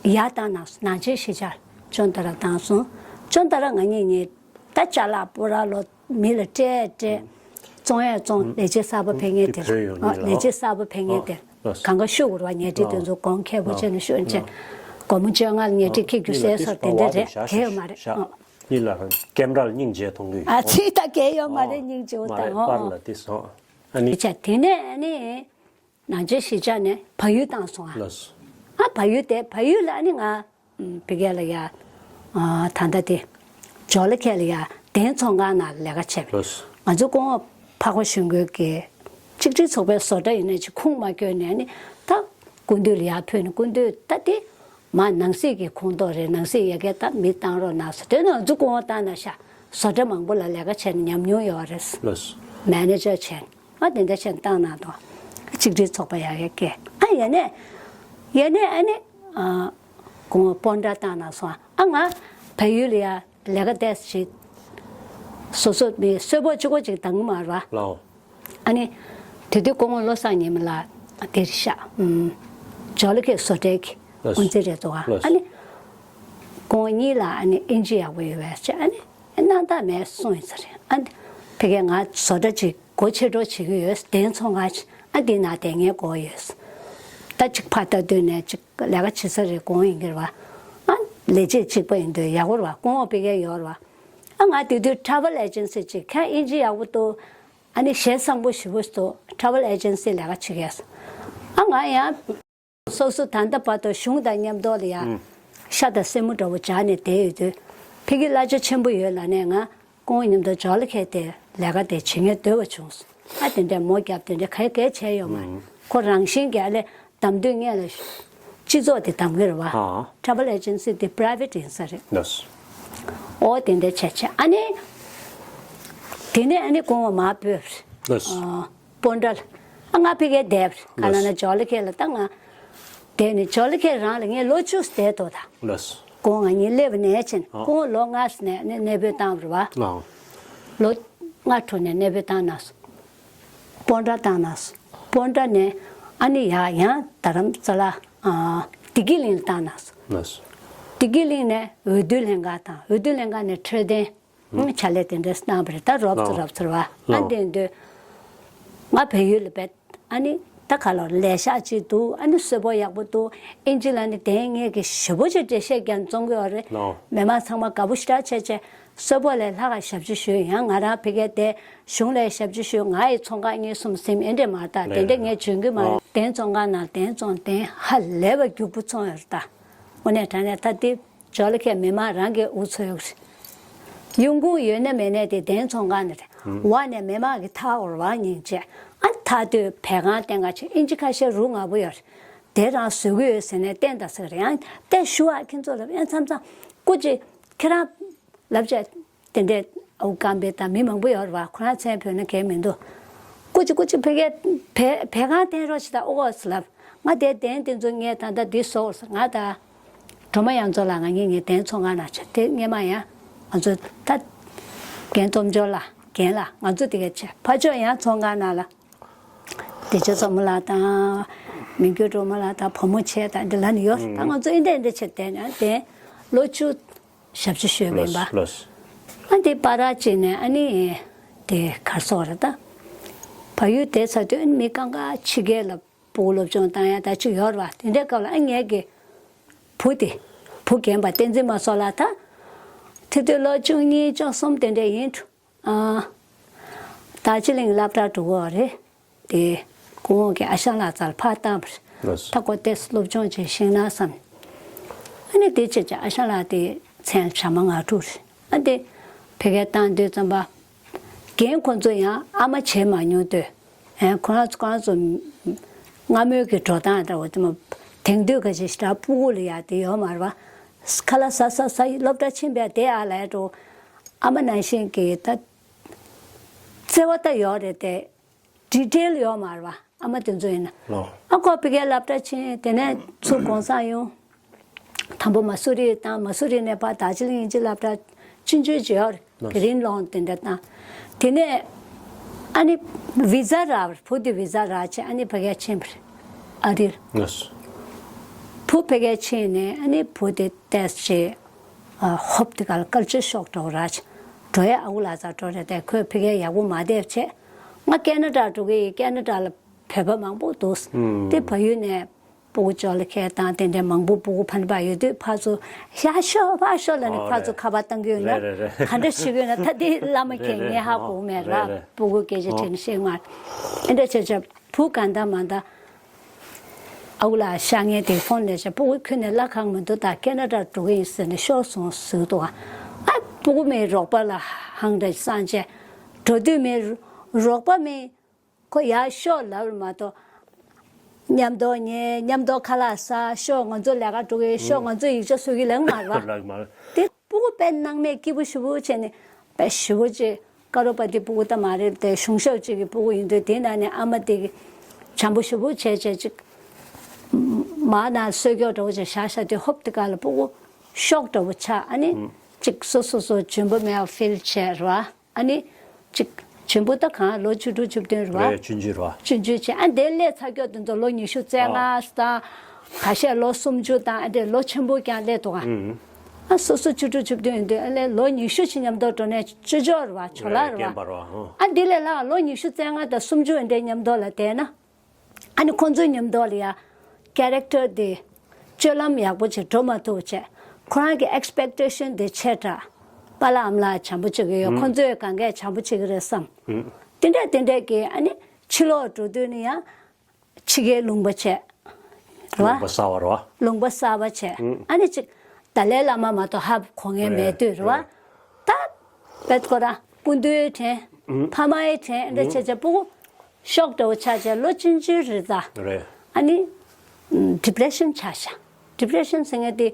ཡར་བཏང་ནས་ནང་ཆེན་གཞིས་ཆགས་ཅོན་ཏ་ར་བཏང་སོང་། ཅོན་ཏ་ར་ང་གཉིས་གཉིས་ད་ཅ་ལག་སྤོ་ར་ལོ་མི་ལ་སྤྲད་སྤྲད། བཙོང་ཡས་བཙོང་། ལས་བྱེད་གསར་པ་ཕེབས་མཁན་དེ་དེ་བོད་ཡོང་ཨ་མཁན་ལ་ལས་བྱེད་གསར་པ་ཕེབས་མཁན་དེ་ལགས་སོ། གང་ག་ཤོད་དགོས་རེད་བ། ཉལ་ཁྲི་དེ་ཚོ་གོང་ཁེ་པོ་བྱས་ནས་ཤོད་བྱས། སྒོར་མོ་བཅོ་ལྔ་ལ་ཉལ་ཁྲི་ཁྱེར་རྒྱུ་ཟེར་སོགས་དེ་འདྲ་རེད། དེ་ཡོད་མ་རེད། ཨ། གཉིས་ལ་ཀེམ་ར་ལ་སྙིང་རྗེ་མཐོང་གི་ཡོད། ཨ་ཙི་ད་གས་ཡོད་མ་རེད། སྙིང་རྗེ་བོ་མ་རེད། དང་པར་ཨོ་ལ་དེ་སོང་ཨ་ནི། ཡིག་ཆ་དེ་ནས་ཨ་ནི་ནང་ཆེན་གཞིས་ཆགས་ནས་བལ་ཡུལ་བཏང་སོང་ཨ། ལགས་སོ། ཨ་བལ་ཡུལ་དེ་བལ་ཡུལ་ལ་ཨ་ནི་ང་ཨམ་ཕ་གི་ལ་ཡ་ཨ་ད་ལྟ་དེ་ཇོ་ལི་ཁེ་ལ་ཡ་གདན་ཚོང་ཁང་ནང་ལས་ཀ་བྱས་པ། ལགས་སོ། ང་ཚོ་སྐུ་ངོ་འཕགས་པ་གཞུང་སྒོས་ཀྱི་གཅིག་སྒྲིལ་ཚོགས་པའི་བཟོ་གྲྭ་ཡིན་ནའི་ཅིག་ཁུངས་མ་བསྐྱོན་ནས་ཨ་ནི་ད་སྐུ་མདུན་ལ་ཡར་ཕུལ་ནས་སྐུ་མདུན་ད་དེ། མ་ནང་སྲིད་ཀྱི་ཁོངས་གཏོགས་རེད། ནང་སྲིད་ཡ་གི་ད་མི་བཏང་རོགས་གནང་ཟེར། དེ་ནང་འཛུགས་སྐུ་ངོ་བཏང་ན་ཤག་བཟོ་གྲྭ་མང་པོ་ལ་ལས་ཀ་བྱས་ནས་ཉམས་མྱོང་ཡོད་རེད། ལགས་སོ། མེ་ནེ་ཇར་བྱས་ནས་ཨ་དེ་འདྲ་བྱས་ནས་བཏང་གནང་དང་། གཅིག་སྒྲིལ་ཚོགས་པ་ཡ་གི་སྐད་ཨ་ཡ་ནས་ཡ་ནས་ཨ་ནི་ཨ་སྐུ་ངོ་སྤོན་ཊ་བཏང་གནང་སོང་། ཨ་ང་བལ་ཡུལ་ལ་ཡ་ལས་ཀ་བལྟས་ཤིག་སོ་སོ་མི་གསོལ་ཕོགས་གཅིག་པོ་གཅིག་འདང་གི་མ་རེད་བ། ལགས། ཨ་ནི། དེ་དུས་སྐུ་ངོ་བློ་བཟང་ཉི་མ་ལགས་དེར་ཤག་ཨུམ། ཇོ་ལི་ཁེ་བཟོ་གྲྭའི་གི་ལགས། དབུ་འཛིན་རེད་འདུག་ག་ལགས། ཨ་ནི། སྐུ་ངོ་གཉིས་ལ་ཨ་ནི་ཨིན་ཇི་ཡག་པོ་ཡོད་པས་ཅེས་ཨ་ནི། སྣང་དག་མེད་གསུངས་ཡིན་ས་རེད། ཨ་ནི། ཕ་གིར་ང་བཟོ་གྲྭ་ཅིག་སྒོ་ཕྱེ་འགྲོ་བྱེད་ཀྱི་ཡོད། གདན་ཚོང་ཁང་ཅིག་ཨ་འདི་ན་དེ་ངའི་སྒོ་ཡོད། ད་ཅིག་ཕར་ལྟ་དུས་ནས་ཅིག་ལས་ཀ་བྱེད་ས་རེད། དགོངས་ཡིན་གྱི་རེད་བ། ཨ་ལས་བྱེད་གཅིག་པ་ཡིན་དུས་ཡག་པོ་རེད་བ། སྐུ་ངོ་ཕ་གིར་ཡོད་རེད་བ། ཨ་ང་དེ་དུས་ཊ་རེ་ཝལ་ཨེ་ཇེན་སི་ཅིག་ཁ་ཨིན་ཇི་ཡག་པོ་འདུག་ཨ་ནི་གཞས་བཟང་པོ་ཞེ་པོ་འདུག་ཊ་རེ་ཝལ་ཨེ་ཇེན་སི་ལས་ཀ་བྱེད་ཀྱི་ཡོད། ཨ་ང་ཡང་སོ་སོ་ད་ལྟ་བར་དུ་གཞུང་དང་མཉམ་དུ་ལ་ཡང་ཤ་དང་སེན་མོ་འདྲ་བོ་སྦྱར་ནས་བསྡད་ཡོད་དུས་ཕ་གི་གླ་ཆ་ཆེན་པོ་ཡོད་ལབ་ནས་ང་སྐུ་ངོ་མཉམ་དུ་ཇོ་ལི་ཁེ་དེ་ལས་ཀ་དེ་བྱེད་མཁན་འདོད་པ་བྱུང་སོང་། ཨ་དེ་འདྲ་མོ་རྒྱབ་དེ་འདྲ་ག་གས་བྱས་ཡོད་མ་རེད། ཁོ་རང་བཞིན་གྱི་ཨ་ལས། དམ་དུས་ངས་ལ་སྤྱི་ཚོགས་དེ་དམ་གྱི་རེད་བ། ཧ། ཊ་རེ་ཝལ་ཨེ་ཇེན་སི་དེ་པི་རའི་ཝེ་ཊི་ཡིན་ས་རེད། ལགས། ཨོ་དེ་འདྲ་བྱས་བྱས་ཨ་ནི། དེ་ནས་ཨ་ནི་སྐུ་ངོ་མར་སྤོས་པ་རེད། ལགས། ཨ་སྤོན་ཊ་ལ། ཨ་ང་ཕ་གིར་བསྡད་པ་རེད། ག་ལ་ན་ཇོ་ལི་ཁེ་ལ་ད་ང་བསྡད་ནས་ཇོ་ལི་ཁེ་རང་ལ་ངས་ལོ་བཅུ་བསྡད་དོ་ད། ལགས། སྐུ་ངོ་ང་གཉིས་སླེབས་པ་ནས་ཕྱིན་ཨ། སྐུ་ངོ་ལོ་ལྔ་ནས་གནས་སྤོས་བཏང་བ་རེད་བ། ལགས། ལོ་ལྔ་དྲུག་ནས་གནས་སྤོས་བཏང་ན་སོང་། སྤོན་ཊ་བཏང་ན་སོང་། སྤོན་ཊ་ནས་ཨ་ནི་ཡ་ཡང་རྡ་རམ་ས་ལ་ཨ་བདེ་སྐྱིད་གླིང་ལ་བཏང་ན་སོང་། ལགས་སོ། བདེ་སྐྱིད་གླིང་ནས་འོས་བསྡུ་ལྷན་ཁང་དང་འོས་བསྡུ་ལྷན་ཁང་ནས་འཕྲོད་བསྟེན་ཨུ་བྱ་ལས་དེ་འདྲ་གནང་བ་རེད། ད་རོབ་ཙམ་ལགས། རོབ་ཙམ་རེད་བ། ཨ་ལགས། དེ་དུས་ང་བལ་ཡུལ་ལ་བསྡད་ཨ་ནི་ད་ག་ལོར་ལས་ཤག་ཅིག་འདུག་ཨ་ནི་གསོལ་ཕོགས་ཡག་པོ་འདུག་ཨིན་ཇི་ལ་ནི་དེ་ངས་ཀྱི་ཞེ་པོ་ཅིག་འགྲེལ་བཤད་རྒྱབ་བཙོང་གི་ཡོད་རེད། ལགས། མི་མང་ཚང་མ་དགའ་པོ་ཞེ་དྲག་བྱས་བྱས། གསོལ་ཕོགས་ལས་ལྷག་ག་ཞབས་ཕྱི་ཞུས། ཡང་ང་རང་ཕ་གིར་བསྡད། གཞུང་ལ་ཞབས་ཕྱི་ཞུས། ང་ཡི་ཚོང་ཁང་གཉིས་གསུམ་ཟིན་ཨེ་འདྲས་མ་རེད་ད། དེ་འདྲས་ངས་འཇོན་གི་མ་རེད། གདན་ཚོང་ཁང་ནང་གདན་བཙོང་གདན་ཧ་ལས་པ་རྒྱུག་པོ་བཙོང་ཡོད་རེད་ད། དངོས་གནས་དྲང་གནས་ད་དེ་ཇོ་ལི་ཁེ་མི་མང་རང་གི་འུ་ཚོ་ཡོད་རེད། ཡོང་ཁུངས་ཡོད་ན་མེད་ན་དེ་གདན་ཚོང་ཁང་ནས་རེད། འོག་ནས་མི་མང་གི་ཐག་འོར་བ་ཉིན་བྱས། ཨ་ཐག་དུས་བལ་ཁང་སྟེང་ག་ཆེ་ཨིན་ཇི་ཁ་ཤས་རུ་ང་པོ་ཡོད་རེད། དེ་རང་བཟོ་གི་ཡོད་ཟེར་ནས་བསྟན་ད་ཟེར་རེད། ཡང་བལྟས་ཞུ་བ་ཁྱེད་ཚོ་ལ་ཡང་མཚམས་མཚམས་སྐུ་མཁྱེན་ཁྱེད་རང་ལབ་བྱས། དེ་འདྲས་ཨུ་ཀམ་པའི་དང་མི་མང་པོ་ཡོད་རེད་བ། ཁོ་རང་མཚན་བོས་ན་གལ་མི་འདུག་ཀུ་ཅི་ཀུ་ཅི་ཕ་གིར་བལ་བལ་ཁང་བསྟན་རོགས་བྱེད་དང་ཨོ་ཨོ་ཟེར་ལབ། ང་དེ་གདན་དེ་ཚོ་ངས་ད་ལྟ་འདི་བཟོ་ཟེར། ང་ད་སྒྲོལ་མ་དབྱངས་མཚོ་ལགས་ང་གཉིས་ངའི་གདན་ཚོང་ཁང་ནང་བྱས། དེ་སྔས་མ་ཡང་ང་ཚོ་ད་རྒན་སྟོབས་འབྱོར་ལགས་རྒན་ལགས་ང་ཚོ་དེ་ག་བྱས། ཕར་ཕྱོགས་ཡང་ཚོང་ཁང་ནང་ལ་བདེ་ཆེན་བསམ་འཕེལ་ལགས་དང་། མི་འགྱུར་སྒྲོལ་མ་ལགས་དང་། བུ་མོ་བྱས་དང་འདི་ལ་ནི་ཡོད། ད་ང་ཚོ་ཨེ་འདྲས་ཨེ་འདྲས་བྱས་བསྡད་ནས་དེ་ལོ་བཅུ། ཞབས་ཕྱི་ཞུས་པ་ཡིན་པ། ལགས་ལགས། ཨ་འདི་པ་ར་ཅིག་ནས་ཨ་ནི་དེ་གར་སོང་རེད་ད། བལ་ཡུལ་དེ་ཚ་དུས་ཨ་ནི་མི་གང་ག་ཕྱི་རྒྱལ་ལ་སྤུ་གུ་སློབ་སྦྱོང་བཏང་ཡ་ད་ཅིག་ཡོད་རེད་བ། དེ་འདྲའི་སྐབས་ལ་ཨ་ངེད་ཀྱི་བུ་དེ་བུ་རྒན་པ་བསྟན་འཛིན་མ་སོགས་ལ་ད་ དེ་དུས་ལོ་བཅུ་གཉིས་བཅུ་གསུམ་དེ་འདྲ་ཡིན་འགྲོ། ཨ། རྡོ་རྗེ་གླིང་སློབ་གྲྭ་འགྲོ་གི་རེད། དེ་སྐུ་ངོ་གིས་ཨ་ཞང་ལགས་རྩར་ཕར་བཏང་བ་རེད། ལགས་སོ། ད་ཁོ་ཏོག་ཙམ་སློབ་སྦྱོང་བྱེད་ཤེས་ན་བསམ། ཨ་ནི་དེ་བྱས་བྱས་ཨ་ཞང་ལགས་དེ་མཚན་བྱམས་པ་ངག་དབང་རེད། ཨ་དེ་ཕ་གིར་བཏང་དུས་ཙམ་པ། རྒན་ཁོང་ཚོ་ཡང་ཨ་མ་བྱེད་མ་མྱོང་དུས། ཨེ། ཁོ་རང་ཚོ་ཁོ་རང་ཚོ་སྔ་མོའི་གི་འགྲོ་སྟངས་འདྲ་བོ་དེ་མོ། དེང་དུས་ག་ཅིག་ཞེ་དྲག་སྤུ་གུ་ལ་ཡ་དེ་ཡོད་མ་རེད་པ། ཁ་ལག་ཟ་ཟ་ཟ་ཡི་སློབ་གྲྭ་ཕྱིན་པས་དེ་ཨ་ལས་འགྲོ། ཨ་མ་ནང་བཞིན་གི་ད་བརྩེ་བ་ད་ཡོད་རེད་དེ། ཌི་ཊེལ་ཡོད་མ་རེད་པ། ཨ་མ་དེ་ཚོ་ཡིན་ན། ལོ། ཨ་ཁོ་ཕ་གིར་སློབ་གྲྭ་ཕྱིན། དེ་ནས་ཚུར་གུང་སེང་ཡོང་། དང་པོ་མ་སུ་རི་བཏང་། མ་སུ་རི་ནས་ཕར་རྡོ་རྗེ་གླིང་དབྱིན་ཇི་སློབ་གྲྭ་ཆུང་ཆུང་ཅིག་ཡོད་རེད། ལགས། དེ་རིང་ལོངས་དེ་འདྲ་བཏང་། དེ་ནས་ཨ་ནི་བི་ཛ་རག་པ་རེད། བུ་དེ་བི་ཛ་རག་བྱས་ཨ་ནི་ཕ་གིར་ཕྱིན་པ་རེད། ཨ་རིར། ལགས། བུ་ཕ་གིར་ཕྱིན་ནས་ཨ་ནི་བུ་དེ་ཏོག་ཙམ། ཨ། ཧོབ་དེ་ག་ལ་ཀལ་ཅར་ཤོག་འདྲ་བོ་རག་བྱས། འགྲོ་ཡ་ཨ་ཁུ་ལགས་རྩར་འགྲོ་རེད་དེ། ཁོས་ཕ་གིར་ཡག་པོ་མ་བསྡད་བྱས། ང་ཀེ་ན་ཌ་འགྲོ་གི་ཡིན། ཀེ་ན་ཌ་ལ་བོད་པ་མང་པོ་འདུག། ཨུམ། དེ་བལ་ཡུལ་ནས་སྤུ་གུ་ཅོག་ལ་ཁྱེར་དང་དེ་འདྲའི་མང་པོ་སྤུ་གུ་ཕ་ནས་ཕར་ཡོད་དུས་ཕར་ཚུར་ཡར་ཤོག་ཕར་ཤོག་ལབ་ནས། ཨོ། ཕར་ཚུར། རེད། ཁ་པར་བཏང་གི་ཡོད་ན། རེད་རེད་རེད། ག་འདྲ་ཞིག་ཡོད་ན། ད་དེ་བླ་མ་མཁྱེན། རེད་རེད། ངས་ཧ་ཨོ། གོ་མེད་རེད། རེད་རེད། སྤུ་གུ་སྐད་ཆ་ཨོ། དྲན་ཤེས་མ་རེད། ཨེ་འདྲ་བྱས་བྱས་བུ་གང་ལྟར་མ་ལྟར། ཨ་ཁུ་ལགས་ཤག་ངས་དེ་ཕོན་ལས་བྱས། སྤུ་གུ་ཁྱོན་ནས་བླ་གང་མི་འདུག། ད་ཀེ་ན་ཌ་འགྲོ་གི་ཡིན་ཟེར་ནས་ཤོར་སོང་ཟེར་འདུག། ཨ། སྤུ་གུ་མའི་རོགས་པ་ལ་ཧང་འདྲ་སངས་བྱས། འགྲོ་དུས་མའི་རོགས་པ་མའི། ཁོ་ཡར་ཤོག་ལབ་རེད་མ་གཏོགས། མཉམ་དུ་ཉལ། མཉམ་དུ་ཁ་ལག་ཟ། ཤོག་ང་ཚོ་ལས་ཀ་འགྲོ་གི། ཤོག་ང་ཚོ་ཡིག་ཆ་བཟོ་གི་ལབ་མ་རེད་པ། ལབ་མ་རེད། དེ་སྤུ་གུ་དཔེ་སྣང་མེད་སྐྱིད་པོ་ཞེ་པོ་བྱས་ནས། དཔེ་ཞེ་པོ་ཅིག་དཀར་པོ་པ་དེ་སྤུ་གུ་ད་མ་རེད་དེ། གཞུང་ཞབས་ཅིག་གི་སྤུ་གུ་ཡིན་དུས། དེ་ནང་ནས་ཨ་མ་དེ་གིས་བྱམས་པོ་ཞེ་པོ་བྱས་བྱས་ཅིག་མར་ནང་གསོལ་ཀྱོག་འདྲ་བོ་ཅིག་བཞག་བཞག་དུས། ཧོབ་དེ་ག་ལ་སྤུ་གུ་ཤོག་འདྲ་བོ་ཆགས། ཨ་ནི་ཅིག་སོ་སོ་སོ་འཇོན་པོ་མེད་པ་ཕིལ་བྱས་རེད་པ། ཨ་ནི་ཅིག་འཇོན་པོ་ད་གང་། ལོ་བཅུ་དྲུག་བཅུ་བདུན་རེད་པ། རེད། ཆུང་ཆུང་རེད་པ། ཆུང་ཆུང་བྱས། ཨ་འདིར་སླེབས་ཚར་ཀྱོག་དེ་ཚོ་ལོ་ཉི་ཤུ་རྩ་ལྔ། ཨ། ད་ཁ་ཤས་ལོ་སུམ་ཅུ་དང་། ཨ་འདྲ་ལོ་ཆེན་པོ་ཀྱང་སླེབས་འདུག་ག། ཨུ། ཨ་སོ་སོ་བཅུ་དྲུག་བཅུ་བདུན་ཡིན་དུས། ཨ་ལས་ལོ་ཉི་ཤུ་ཞིག་མཉམ་དུ་འགྲོ་ནས་ཅོ་ཅོ་རེད་པ། ཇོ་ལགས་རེད་པ། རེད། རྐྱེན་པ་རེད་པ། ཨ་འདི་ལས་ལྷག་ལོ་ཉི་ཤུ་རྩ་ལྔ་དང་སུམ་ཅུ་འདྲའི་མཉམ་དུ་ལ་བསྡད་ན། ཨ་ནི་ཁོང་ཚོའི་མཉམ་དུ་ལ་ཡ་ཀེ་རེག་ཊར་དེ་སྤྱོད་ལམ་ཡག་པོ་ཅིག་འགྲོ་མ་ཐུབ་བྱས། ཁོ་རང་གི་ཨེག་སི་པེག་ཊེ་ཤན་དེ་ཆེ་དྲགས། པཱ་ལགས་ཨ་མ་ལགས་བྱམས་པོ་བྱེད་ཀྱི་ཡོད། ཨུ། ཁོང་ཚོས་གང་གས་བྱམས་པོ་བྱེད་ཀྱི་རེད་བསམ། ཨུ། དེ་འདྲ་དེ་འདྲ་གི། ཨ་ནི་ཕྱི་ལོགས་འགྲོ་དུས་ནི་ཡང་ཕྱི་རྒྱལ་ལུང་པ་བྱས། རེད་པ། ལུང་པ་གསར་པ་རེད་པ། ལུང་པ་གསར་པ་བྱས། ཨུ། ཨ་ནི་ཅིག་ཏཱ་ལའི་བླ་མ་མ་གཏོགས་ཧ་གོ་མཁན་མེད་དུས་རེད་པ། རེད། ད་དཔེ་ཁོ་རང་སྐུ་མདུན་དྲན། ཨུ། ཕ་མའི་དྲན། འདྲ་བྱས་བྱས་སྤུ་གུ་ཤོག་འདྲ་བོ་ཆགས་བྱས། ལོ་ཆུང་ཆུང་རེད་ད། རེད། ཨ་ནི་ཌི་པི་རེ་ཤན་ཆགས་ཤག། ཌི་པི་རེ་ཤན་ཟེར་མཁན་དེ་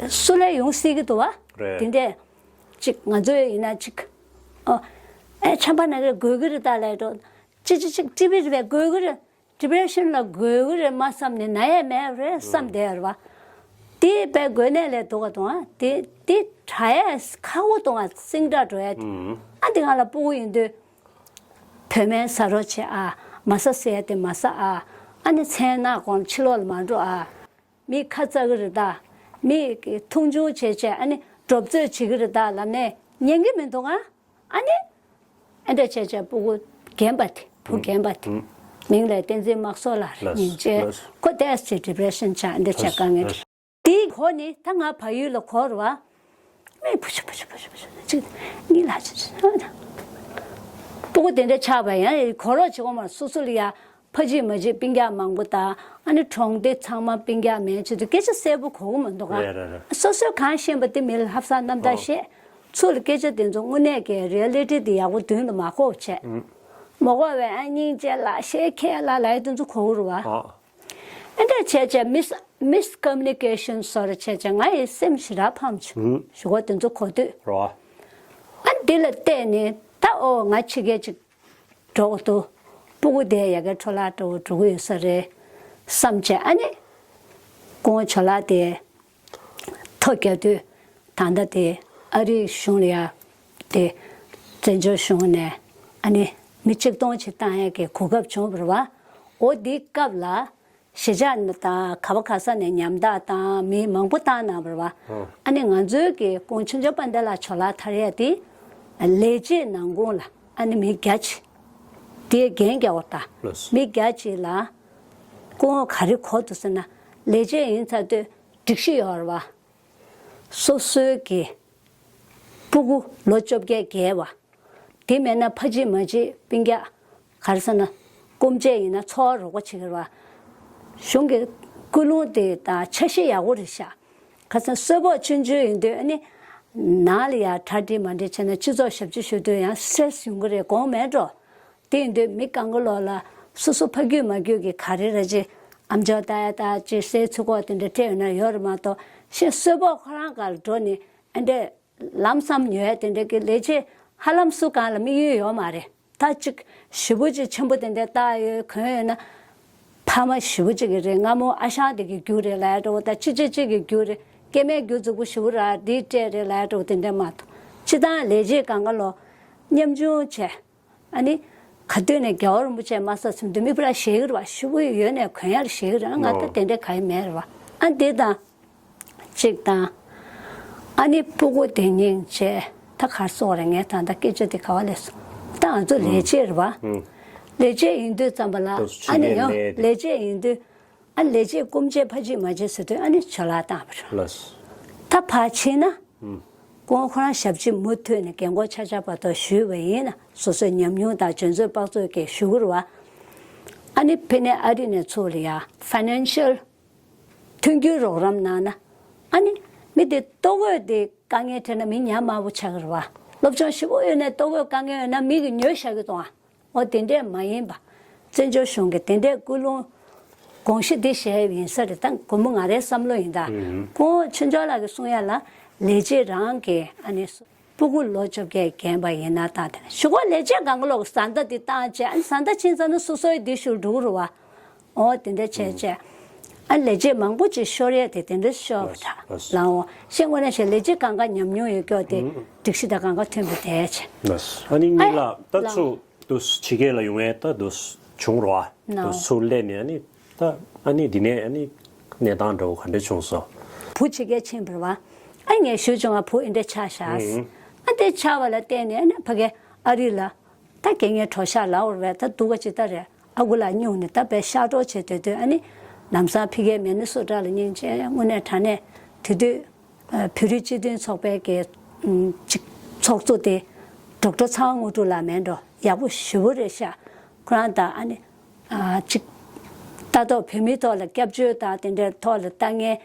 སུ་ལ་ཡོང་སྲིད་ཀྱི་འདུག་པ། རེད། དེ་འདྲས་ཅིག་ང་ཚོ་ཡིན་ན་ཅིག། ཨོ། ཨེ། ཆམ་པ་ན་གི་རེད། འགོས་ཀྱི་རེད་ད་ལབ་འགྲོ། ཅི་ཅི་ཅིག་ཊི་བི་རེད་པས། འགོས་ཀྱི་རེད། ཌི་པི་རེ་ཤན་ལ་འགོས་ཀྱི་རེད་མ་བསམ་ནས་ན་ཡས་མེད་རེད་བསམ་བསྡད་ཡོད་རེད་པ། དེ་དཔེ་འགོས་ནད་ལས་ལྡོག་ག་འདུག་ཨ། དེ་དེ་དྲག་ཡས་ཁག་པོ་འདུག་ཨ། སིང་དྲག་འགྲོ་ཡས་དེ། ཨུ། ཨ་འདི་ང་ལ་སྤུ་གུ་ཡིན་དུས། བོད་སྨན་ཟ་རོགས་བྱེད་ཨ། མ་ཟ་ཟེར་ཡས་དེ་མ་ཟ་ཨ། ཨ་ནི་མཚན་ནག་གོང་ཕྱི་ལོགས་ལ་མ་འགྲོ་ཨ། མི་ཁ་ཚ་གི་རེད་ད། མི་མཐོང་ཆུང་བྱས་བྱས། ཨ་ནི་འདྲོག་རྩོད་བྱེད་ཀྱི་རེད་ད་ལབ་ནས་ཉན་གྱི་མི་འདུག་ཨ། ཨ་ནི་ཨེ་འདྲ་བྱས་བྱས་སྤུ་གུ་རྒན་པ་དེ། བུ་རྒན་པ་དེ། ཨུ། མིང་ལ་བསྟན་འཛིན་དམག་ཟོར་ལགས་རེད། ལགས། སྙིང་རྗེ། ལགས། ཁོ་ཏོག་ཙམ་ཌི་པི་རེ་ཤན་ཆགས། ཨེ་འདྲ་བྱས། ལགས། དཀའ་ངལ། ལགས། དེའི་གོ་ནི་ད་ང་བལ་ཡུལ་ལ་གོ་རེད་པ། མི་བུ་ཆུང་བུ་ཆུང་བུ་ཆུང་བུ་ཆུང་གཅིག་གཉིས་ལ་ཆུང་ཆུང་། སྤུ་གུ་དེ་འདྲ་ཆགས་པ་ཡང་གོ་རོགས་བྱེད་དགོས་མ། སོ་སོ་ལ་ཡ་ཕ་གཅིག་མ་གཅིག་སྤུན་ཀྱག་མང་པོ་དང་། ཨ་ནི་གྲོང་སྡེ་ཚང་མ་སྤུན་ཀྱག་མེད་བྱེད་དུས་སྐད་ཆ་གསལ་པོ་གོ་གི་མི་འདུག་ག། རེད་རེད་རེད། སོ་སོས་གང་ཤེས་པ་དེ་མི་ལ་ལྷབ་ས་རྣམ་དག་བཤད། ཚུར་ལ་སྐད་ཆ་དེ་ཚོ་དངོས་གནས་ཀྱི་རི་ཡ་ལི་ཊི་དེ་ཡག་པོ་མདུན་ལ་མ་གོ་བྱས། ཨུ། མ་གོ་བས་ཨ་སྙིང་རྗེ་ལགས། ཞེ་ཁྱེད་ལ་ལབ་ཡས་དེ་ཚོ་གོ་གི་རེད་པ། ཨ། ཨེ་འདྲ་བྱས་བྱས་མིས་མིས་ཀོ་མུ་ནི་ཀེ་ཤན་བཟོ་འདྲ་བྱས་བྱས་ང་ཡི་སེམས་ཞེ་དྲག་ཕམ་བྱུང་། ཨུ། ཞུ་གོ་དེ་ཚོ་གོ་དུས། རོ། ཨ་འདི་ལ་བལྟས་ནས་ད་ཨོ་ང་ཕྱི་རྒྱལ་ཅིག་འགྲོ་གི་འདུག། སྤུ་གུ་དེ་ཡ་གི་འཕྲོ་བརླག་འགྲོ་འགྲོ་གི་ཡོད་ས་རེད་བསམ་བྱས། ཨ་ནི་སྐུ་ངོ་ཇོ་ལགས་དེ་ཐོ་རྒྱག་དུས། ད་ལྟ་དེ་ཨ་རིའི་གཞུང་ལ་ཡ་དེ་བཙན་བྱོལ་གཞུང་ནས་ཨ་ནི་མི་ཆིག་སྟོང་ཅིག་བཏང་ཡས་ཀྱི་གོ་སྐབས་བྱུང་བ་རེད་པ། འོ་འདིའི་སྐབས་ལ་གཞིས་ཆགས་དང་ག་པ་ག་ས་ནས་ཉམ་ཐག་དང་མི་མང་པོ་བཏང་གནང་བ་རེད་པ། ཨ་ནི་ང་ཚོའི་གི་སྐུ་ངོ་ཆོས་འབྱོར་དཔལ་ལྡན་ལགས་ཇོ་ལགས་ཐར་ཡས་དེ་ལས་བྱེད་ནང་ཁོངས་ལ་ཨ་ནི་མི་བརྒྱ་ཅིག་དེའི་འགན་རྒྱག་པ་དང་། ལགས། མི་བརྒྱ་ཅིག་ལ་སྐུ་ངོ་ག་རེ་གོ་འདུག་ཟེར་ན། ལས་བྱེད་ཡིན་ཚར་དུས་སྒྲིག་གཞི་ཡོད་རེད་པ། སོ་སོའི་གི་ སྤུ་གུ་ལོ་བཅོ་བརྒྱད་བརྒལ་བ། དེ་མེད་ན་ཕ་གཅིག་མ་གཅིག་སྤུན་ཀྱག་ག་རེ་ཟེར་ན། སྐུ་མཆེད་ཡིན་ན་འཚོ་བ་རོགས་པ་བྱེད་ཀྱི་རེད་བ། གཞུང་གི་ཀུན་སློང་དེ་དང་འཆར་གཞི་ཡག་པོ་རེད་ཤག་ག་ཚོད་གསོལ་ཕོགས་ཆུང་ཆུང་ཡིན་དུས་ཨ་ནི། ནང་ལ་ཡང་གྲ་སྒྲིག་མ་སྒྲིག་བྱས་ན་སྤྱི་ཚོགས་ཞབས་ཕྱི་ཞུ་དུས་ཡང་སེ་ཡོང་གི་རེད། དགོངས་མེད་འགྲོ། དེ་ཡིན་དུས་མི་གང་ག་ལོག་ལ་སོ་སོ་ཕ་རྒྱུད་མ་རྒྱུད་ཀྱི་ག་རེ་ར་ཅིག་ཨམ་ཅོག་ལྟ་ཡ་ལྟ་ཅིག་སའི་ཚུགས་ཁོག་དེ་འདྲ་སྤྲད་ཡོད་ན་ཡོད་རེད་མ་གཏོགས། ཤེས་གསོལ་ཕོགས་ཁོ་རང་ག་ལ་འགྲོ་ནས་ཨ་འདྲས་ལམ་སང་ཉོ་ཡ་དེ་འདྲ་གི་ལས་བྱེད་ཧ་ལམ་སུ་གང་ལ་དམིགས་ཡུལ་ཡོད་མ་རེད། ད་ཅིག་ཞེ་པོ་ཅིག་ཆེན་པོ་དེ་འདྲ་བཏགས་ཡོད་གོན་ཡོད་ན། ཕ་མ་ཞེ་པོ་ཅིག་གི་རེད། སྔ་མོ་ཨ་ཞང་དེ་གི་རྒྱུ་རེད་ལབ་ཡ་འདྲ་བོ་དང་། ཅི་ཅི་ཅི་གི་རྒྱུ་རེད། སྐྱེ་དམན་རྒྱུ་རྫིག་པོ་ཞེ་པོ་ར་འདི་སྤྲད་རེད་ལབ་ཡ་འདྲ་བོ་དེ་འདྲ་མ་གཏོགས། སྤྱིར་བཏང་ལས་བྱེད་གང་ག་ལོག་ཉམ་ཆུང་བྱས། ཨ་ནི། ག་དུས་ནས་རྒྱལ་བ་རིན་པོ་ཆེ་མ་གསལ་ཚུན་དུ་མི་ཕར་ཞེད་ཀྱི་རེད་བ། ཞེ་པོ་ཡོད་ནས་གོན་ཡར་ཞེད་ཀྱི་རེད། ང་ད་ཨོ། དེ་འདྲ་ག་ཡི་མེད་རེད་བ། ཨ་འདི་དང་། གཅིག་དང་། ཨ་ནི་སྤུ་གུ་དེ་སྙིང་རྗེ། ད་གར་སོགས་རེད། ངས་ད་ལྟ་སྐད་ཆ་དེ་ག་བ་ལས་སོང་། ད་ང་ཚོ་ལས་བྱེད་རེད་བ། ཨུམ། ལས་བྱེད་ཡིན་དུས་ཙམ་པ་ལ། ཨ་ནི་ཡང་ལས་བྱེད་ཡིན་དུས། ཨ་ལས་བྱེད་སྐུ་མཆེད་ཕ་གཅིག་མ་གཅིག་ཟེར་དུས་ཨ་ནི་ཇོ་ལགས་བཏང་བ་རེད། ལགས། ད་ཕར་ཕྱིན་ན། ཁོང་ཁོ་རང་ཞབས་ཕྱི་མུ་མཐུད་ནས་རྒན་གོག་ཆགས་ཆགས་བར་དུ་ཞུས་པ་ཡིན་ན། སོ་སོའི་ཉམས་མྱོང་དང་འཇོན་ཚོད་དཔག་ཚོད་ཀྱིས་ཞུ་གི་རེད་བ། ཨ་ནི་ཕ་ནས་ཨ་རི་ནས་ཚུར་ལ་ཡ་ཕའི་ནན་ཤལ་མཐུན་འགྱུར་རོགས་རམ་གནང་ན། ཨ་ནི་མི་དེ་ལྟོ་གོས་དེ་དཀའ་ངལ་འཕྲད་ན་མི་ཉམས་དམའ་པོ་ཆགས་ཀྱི་རེད་བ། སློབ་སྦྱོང་ཞེ་པོ་ཡོད་ནས་ལྟོ་གོས་དཀའ་ངལ་ཡོད་ན་མི་གིས་ཉོས་བཞག་གི་འདུག་ཨ། འོ་དེ་འདྲས་མ་ཡིན་པ། བཙན་བྱོལ་གཞུང་གི་དེ་འདྲས་ཀུན་སློང་དགོངས་གཞི་འདི་བཞེས་ཡིན་ས་རེད། ད་སྒོར་མོ་ང་རའི་བསམ་བློ་ཡིན་ད། ཁོང་ཆོས་འབྱོར་ལགས་ཀྱིས་གསུང་ཡ་ལ་ལས་བྱེད་རང་གི་ཨ་ནི་སྤུ་གུ་ལོ་བཅོ་བརྒྱད་རྒན་པ་ཡིན་ན་ད་དེ་ནས་གཞུག་གུ་ལས་བྱེད་སྒང་ག་ལོག་བཟའ་ཟླ་འདི་བཏང་བྱས་ཨ་ནི་བཟའ་ཟླ་ཕྱིན་ཚར་ན་སོ་སོའི་འདི་ཞུ་འགྲོ་གི་རེད་བ། འོ་དེ་འདྲ་བྱས་བྱས། ཨ་ལས་བྱེད་མང་པོ་ཅིག་ཤོར་ཡས་དེ་དེ་འདྲ་ཤོར་བ་འདྲ་ལགས་འོ། ཤེས་དངོས་གནས་བྱས་ལས་བྱེད་སྒང་ག་ཉམས་མྱོང་ཡོད་སྐྱོ་དེ་སྒྲིག་གཞི་དང་སྒང་ག་མཐུན་པ་དེ་བྱས། ལགས། ཨ་ནི་གཉིས་ལ་ད་ཚུར་དུ་ཕྱི་རྒྱལ་ལ་ཡོང་ཡས་ད་དུ་བྱུང་རོགས་ཨ། དུ་ཚུར་སླེབས་ནས་ཨ་ནི་ད་ཨ་ནི་འདི་ནས་ཨ་ནི་གནས་སྟངས་འདྲ་བོ་ག་འདྲ་བྱུང་སོང་། བུ་ཕྱི་རྒྱལ་ཕྱིན་པ་རེད་བ། ཨ་ངས་ཞུས་བྱུང་བ་བུ་འདི་འདྲ་ཆགས་ཤག་ཨ་དེ་ཆགས་པ་ལ་བརྟེན་ནས་ཨ་ནི་ཕ་གི་ཨ་རི་ལ། ད་རྒན་ངའི་གྲོགས་ཤག་ལབ་དགོས་རེད་པས། ད་སྡུག་ག་ཅིག་ད་རེད། ཨ་ཁུ་ལགས་སྙུང་ནས་ད་དཔེ་ཤག་གྲོགས་བྱེད་སྡོད་དུས་ཨ་ནི། ལམ་སང་ཕ་གིའི་མི་ནི་སོ་ཊ་ལ་སྙིང་རྗེ་དངོས་གནས་དྲང་གནས་དེ་དུས། བོད་རིགས་སྤྱི་མཐུན་ཚོགས་པའི་གི་ཅིག་ཚོགས་གཙོ་དེ་ཌོག་ཊར་ཚངས་དངོས་གྲུབ་ལགས་མེད་འགྲོ། ཡག་པོ་ཞེ་པོ་རེད་ཤག་ཁོ་རང་དང་ཨ་ནི། ཅིག་ལྟ་རྟོག་བོད་མིའི་ཐོག་ལ་སྐྱབས་བཅོལ་དང་དེ་འདྲའི་ཐོག་ལ་ལྟ་མཁན།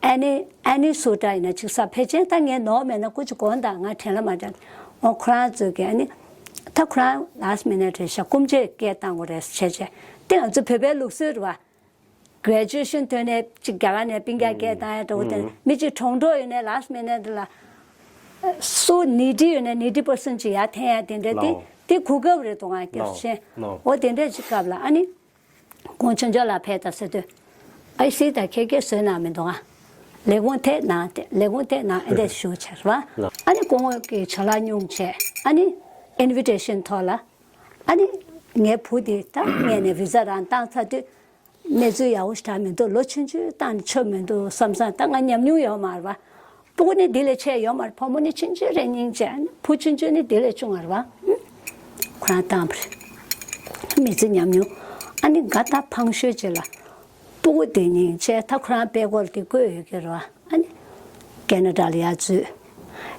ཨ་ནི་ཨ་ནི་སུ་འདྲ་ཡིན་ན་ཅིག་ས་ཕལ་ཆེར་ད་ངས་ནོར་མེད་ན་སྐུ་མཁྱེན་དགོངས་དག་ང་དྲན་ལ་མ་དྲན། འོ་ཁོ་རང་ཚོས་ཀྱི་ཨ་ནི། ད་ཁོ་རང་ལཱ་སི་མི་ནེ་ཊི་རེད་ཤག་སྐུ་མཁྱེན་སྐད་བཏང་དགོས་རེད་བྱས་བྱས། དེ་ང་ཚོ་བོད་པའི་ལུགས་སྲོལ་རེད་བ། གྷི་རེ་ཇུ་ཨེ་ཤན་ཐོན་ནས་ཅིག་རྒྱ་གར་ནས་སྤུན་ཀྱག་སྐད་བཏང་ཡ་འདྲ་བོ་དེ་མི་གཅིག་གྲོངས་འགྲོ་ཡོད་ནས་ལཱ་སི་མི་ནེ་ཊི་ལ། སུ་ནི་ཌི་ཡོད་ནས་ནི་ཌི་པར་སན་ཅིག་ཡར་འཐེན་ཡ་དེ་འདྲ་དེ་དེ་གོ་སྐབས་རེད་འདུག་ང་སྐྱབས་ཆེན། འོ་དེ་འདྲ་ཅིག་སྐབས་ལ་ཨ་ནི། ཁོང་ཆོས་འབྱོར་ལགས་ཕེབས་དང་ཟེར་དུས། ཨའི་སི་དང་ཁྱེད་ཀྱིས་བཟོས་གནང་མི་འདུག་ཨ། ལས་ཁུངས་དེ་ནང་དེ་ལས་ཁུངས་དེ་ནང་ཨེ་འདྲས་ཞུ་བྱས་རེད་བ། ཨ་ནི་སྐུ་ངོ་གི་ཇོ་ལགས་སྙུང་བྱས་ཨ་ནི། ཨིན་བི་ཊེ་ཤན་ཐོག་ལ། ཨ་ནི། ངའི་བུ་དེ་ད་ངས་ནས་བི་ཟ་རང་བཏང་ཚར་དུས། གནས་ཚུལ་ཡག་པོ་ཞེ་དྲག་མི་འདུག་ལོ་ཆུང་ཆུང་བཏང་ནས་ཆོ་མི་འདུག་བསམ་བསམ་ད་ང་ཉམས་མྱོང་ཡོད་མ་རེད་བ། སྤུ་གུ་ནི་འདི་ལས་ཆེ་ཡོད་མ་རེད། བུ་མོ་ནི་ཆུང་ཆུང་རེད་སྙིང་རྗེ། ཨ་ནི་བུ་ཆུང་ཆུང་ནི་འདི་ལས་ཆུང་བ་རེད་བ། ཁོ་རང་བཏང་བ་རེད། མི་ཚེ་ཉམས་མྱོང་། ཨ་ནི་དགའ་ད་ཕངས་ཤོས་ཅིག་ལ། སྤུ་གུ་དེ་སྙིང་རྗེ་ད་ཁོ་རང་དཔྲལ་ཀོར་དེ་བཀོད་ཡོད་ཀྱི་རེད་བ། ཨ་ནི་ཀེ་ན་ཌ་ལ་ཡར་འཛུལ།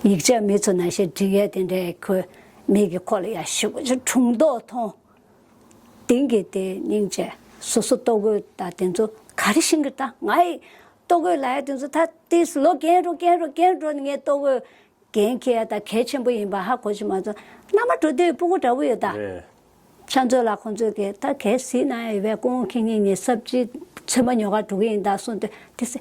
ཡིག་ཆ་མི་ཚོ་ནང་བཞིན་འབྲི་ཡས་དེ་འདྲའི་ཁོས་མིག་གི་ཁོག་ལ་ཡར་ཞུ་བ་ཅིག་དྲུང་ཐོག་མཐོང་། དེང་གི་དེ་སྙིང་རྗེ། སོ་སོ་ལྟོ་གོས་དང་དེ་ཚོ་ག་རེ་ཤེས་ཀྱི། ད་ང་ཡི་ལྟོ་གོས་ལབ་ཡ་དེ་ཚོ་ད་ཏིས་ལོ་རྒན་རུ་རྒན་རུ་རྒན་རུ་ནས་ངས་ལྟོ་གོས་རྒན་འཁྱེར་ཡ་ད་གལ་ཆེན་པོ་ཡིན་པ་ཧ་གོ་ཅི་མ་ཚོ། མནའ་མ་འགྲོ་དུས་སྤུ་གུ་འདྲ་བོ་ཡོད་ད། རེད། ཕྱག་མཛོད་ལགས་ཁོང་ཚོས་ཀྱི་ད་གལ་སྲིད་ན་ཡ་ཡོད་པའི་སྐུ་ངོ་ཁྱེད་གཉིས་ནས་སབ་ཅི་ཚོད་མ་ཉོ་ག་འགྲོ་གི་ཡིན་ད་གསུངས་དུས་དེ་སེ།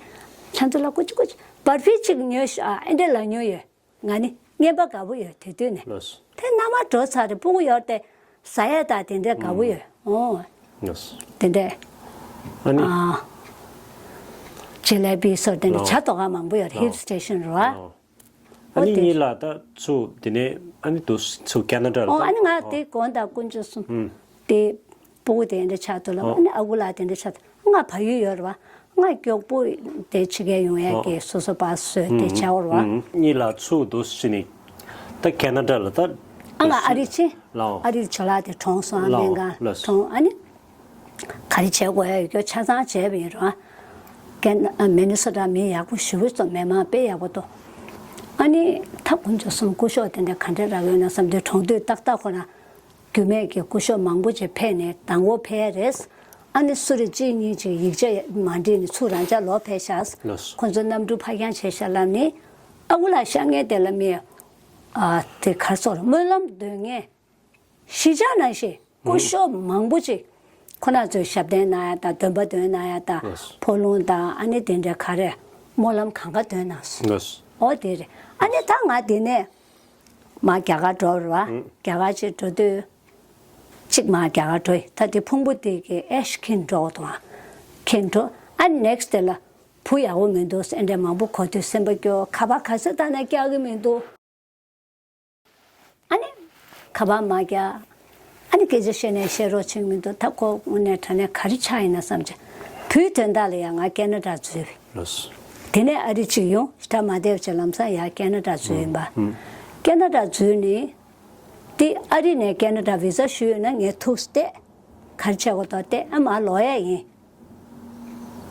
ཕྱག་མཛོད་ལགས་སྐུ་མཁྱེན་སྐུ་མཁྱེན་བར་ཕི་གཅིག་ཉོས་ཤག་ཨ་འདྲས་ལ་ཉོས་ཡོད། ང་ནི་རྔན་པ་དགའ་པོ་ཡོད་དེ་དུས་ནས། ལགས་སོ། དེ་མནའ་མ་འགྲོ་ཚར་རེད། སྤུ་གུ་ཡོད་དེ་ཟ་ཡ་དང་དེ་འདྲས་དགའ་པོ་ཡོད། ཨོ། ལགས་སོ། དེ་འདྲས། ཨ་ནི། ཨ། ཇེ་ལེ་བི་སོགས་དེ་འདྲས་ལགས། ཇ་དོ་ག་མང་པོ་ཡོད། ལགས། ཧིལ་སི་ཊེ་ཤན་རུ་བ། ལགས། ཨ་ནི་ཨོ་དེ། གཉིས་ལ་ད་ཚུར་དེ་ནས་ཨ་ནི་དུ་ཚུར་ཀེ་ན་ཌ་ལ་ཨོ་ད། ཨ་ནི་ང་ཨོ། དེ་དགོངས་དག་དཀོན་མཆོག་གསུམ། ཨུམ། དེ། སྤུ་གུ་དེ་འདྲ་ཆགས་འདུག་ལ། ཨོ། ཨ་ནི་ཨ་ཁུ་ལགས་དེ་འདྲ་ཆགས་འདུག་ང་བལ་ཡུལ་ཡོད་རེད་བ། ང་མགྱོགས་པོ་དེ་ཕྱི་རྒྱལ་ཡོང་ཡས་ཀྱི་སོ་སོ་པ་བཟོས་དེ་བྱ་བར་བ། གཉིས་ལ་ཚུགས་འདུག་ཟེར་ནས། ད་ཁེ་ན་ཌ་ལ་ད། ཨ་ང་ཨ་རི་ཕྱིན། ལའོ། ཨ་རི་ཇོ་ལགས་དེ་གྲོངས་སོང་ཨ། ལའོ། སྨན་ཁང་ལ་སོང་ཨ་ནི། ག་རེ་བྱེད་དགོས་ཡ་ཡོད་ཀྱོ་ཆ་ཚང་བྱས་པ་ཡིན་རུང་ཨ། ཁེ་ན་མི་ནི་སོ་ཊ་མི་ཡག་པོ་ཞེ་པོ་ཙམ་མི་མང་དཔེ་ཡག་པོ་འདུག་ཨ། ཨ་ནི་ད་དཀོན་མཆོག་གསུམ་སྐུ་ཤོག་དེ་འདྲ་ག་འདྲ་རག་ཡོད་ན་བསམ་དུས། གྲོང་སྡེ་ཏག་ཏག་ཁོ་ན་རྒྱུད་སྨད་ཀྱི་སྐུ་ཤོག་མང་པོ་ཅིག་ཕེབས་ནས་དང་པོ་ཕེབས་རེད། ཨ་ནི་སུ་རེ་གཅིག་གཉིས་ཅིག་ཡིག་ཆ་མ་འབྲི་ནས་ཚུར་རང་ཅག་ལོག་ཕེབས་ཤག་ལགས། ཁོ་ཚོ་གནམ་གྲུ་ཕར་འགྱངས་བྱས་ཤག་ལབ་ནི། ཨ་ཁུ་ལགས་ཤར་མཁན་དེ་ལ་མི། ཨ་དེ་ག་རེ་ཟེར། སྨོན་ལམ་འདོན་མཁན། གཞིས་ཆགས་ནང་བཞིན་སྐུ་ཞབས་མང་པོ་ཅིག་ཁོ་ན་ཚོས་ཞབས་བརྟན་གནང་ཡ་དང་། འདོན་པ་འདོན་གནང་ཡ་དང་། ལགས། ཕོ་ལུང་དང་ཨ་ནི་དེ་འདྲ་ག་རེ་སྨོན་ལམ་གང་ག་འདོན་གནང་སོང་། ལགས། འོ་དེ་རེད། ཨ་ནི་ད་ང་དེ་ནས་མར་རྒྱ་གར་འགྲོ་རེད་བ། རྒྱ་གར་ཅིག་འགྲོ་དུས། གཅིག་མར་རྒྱ་གར་འགྲོ་ཡི། ད་དེ་ཕུང་པོ་དེ་གི་ཨེཤ་འཁྱེར་འགྲོ་དང་། འཁྱེར་འགྲོ། ཨ་ནི་ནེག་སི་ཊི་དེ་ལ་བུ་ཡག་པོ་མི་འདུག་ཨེ་འདྲ་མང་པོ་གོ་དུས་སེམས་པ་སྐྱོ། ཁ་པར་ག་ཚོད་བཏང་ན་རྒྱག་གི་མི་འདུག་ཨ་ནི་ཁ་པར་མ་རྒྱག་ཨ་ནི་སྐད་ཆ་བཤད་ནས་བཤད་རོགས་བྱེད་མི་འདུག་ད་ཁོ་དངོས་གནས་དྲང་གནས་ག་རེ་ཆགས་ཡིན་ན་བསམ་བྱས། བུའི་དོན་དག་ལ་ཡང་ང་ཁེ་ན་ཌ་འཛུལ་བས། ལགས། དེ་ནས་ཨ་རི་གཅིག་ཡོང་། ད་མ་བསྡད་བྱས་ལམ་སང་ཡར་ཁེ་ན་ཌ་འཛུལ་ཡིན་པ། ཁེ་ན་ཌ་འཛུལ་ནི། དེ་ཨ་རི་ནས་ཁེ་ན་ཌ་བི་ཟ་ཞུས་ཡོད་ན་ངས་ཐུགས་བལྟས། ག་རེ་བྱེད་དགོས་འདུག་བལྟས། ཨ་མ་ལོག་ཡ་ཡིན།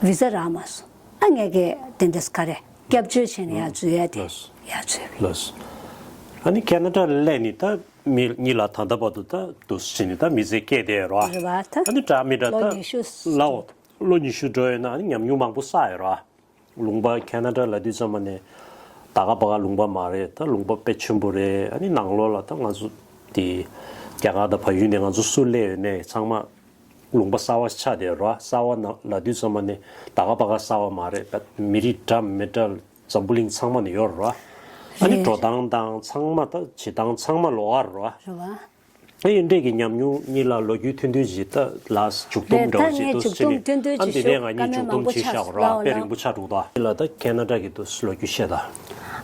བི་ཟ་རག་མ་སོང་། ཨ་ངས་ཀྱི་དེ་འདྲས་ག་རེ་སྐྱབས་བཅོལ་བྱས་ནས་ཡར་འཛུལ་ཡ་དེ། ལགས། ཡར་འཛུལ་བས། ལགས། ཨ་ནི་ཁེ་ན་ཌ་སླེབས་ནས་ད་མི་གཉིས་ལ་ད་ལྟ་བར་དུ་ད་འདུག་སེ་བྱས་ནས་ད་མི་ཚེ་སྐྱེལ་བསྡད་ཡོད་རེད་བ། རེད་བ་ད། ཨ་ནི་འདྲ་མི་འདྲ་ལོ་ད་ཉི་ཤུ། ལའོ། ལོ་ཉི་ཤུ་འགྲོ་ཡོད་ན་ཨ་ནི་ཉམས་མྱོང་མང་པོ་བསགས་ཡོད་རེད་བ། ལུང་པ་ཁེ་ན་ཌ་ལབ་དུས་ཙམ་པ་ནས་ད་ག་པ་ག་ལུང་པ་མ་རེད། ད་ལུང་པ་དཔེ་ཆེན་པོ་རེད། ཨ་ནི་ནང་ལོགས་ལ་ད་ང་ཚོ་དེ་རྒྱ་གར་དང་བལ་ཡུལ་ནས་ང་ཚོ་སུ་སླེབས་ཡོད་ནའི་ཚང་མ་ལུང་པ་གསར་པ་ཆགས་བསྡད་ཡོད་རེད་བ། གསར་པ་ན་ལབ་དུས་ཙམ་པ་ནས་ད་ག་པ་ག་གསར་པ་མ་རེད། ད་མི་རིགས་འདྲ་མི་འདྲ་འཛམ་བུ་གླིང་ཚང་མ་ནས་ཡོད་རེད་བ། ཨ་ནི་རེད། འགྲོ་སྟངས་དང་ཚང་མ་ད་བྱེད་སྟངས་ཚང་མ་ལོགས་ཀ་རེད་བ། རེད་བ། ཨ་ཡིན་འདྲས་ཀྱི་ཉམས་མྱོང་གཉིས་ལ་ལོ་རྒྱུས་ཐུང་ཐུང་ཞིག་ད་ལ་མཇུག་སྡོམ་རེད། འདྲ་ད་བོ་ཞིག་ངས་འདུག་མཇུག་སེ་ནི། སྡོམ་ཐུང་ཐུང་ཨ་ཅིག་འདི་ནས་ཞུ། ང་བཀའ་གཉིས་མོལ་མཇུག་མང་པོ་སྡོམ་བྱས་ཆགས་བཞག་རོགས། བ་ལའོ་དཔེ་ལའོ། རིང་པོ་ཆགས་འགྲོ་ད། འདི་ལ་ད་ཁེ་ན་ཌ་གི་འདུག་ལོ་རྒྱུས་བཤད་ད།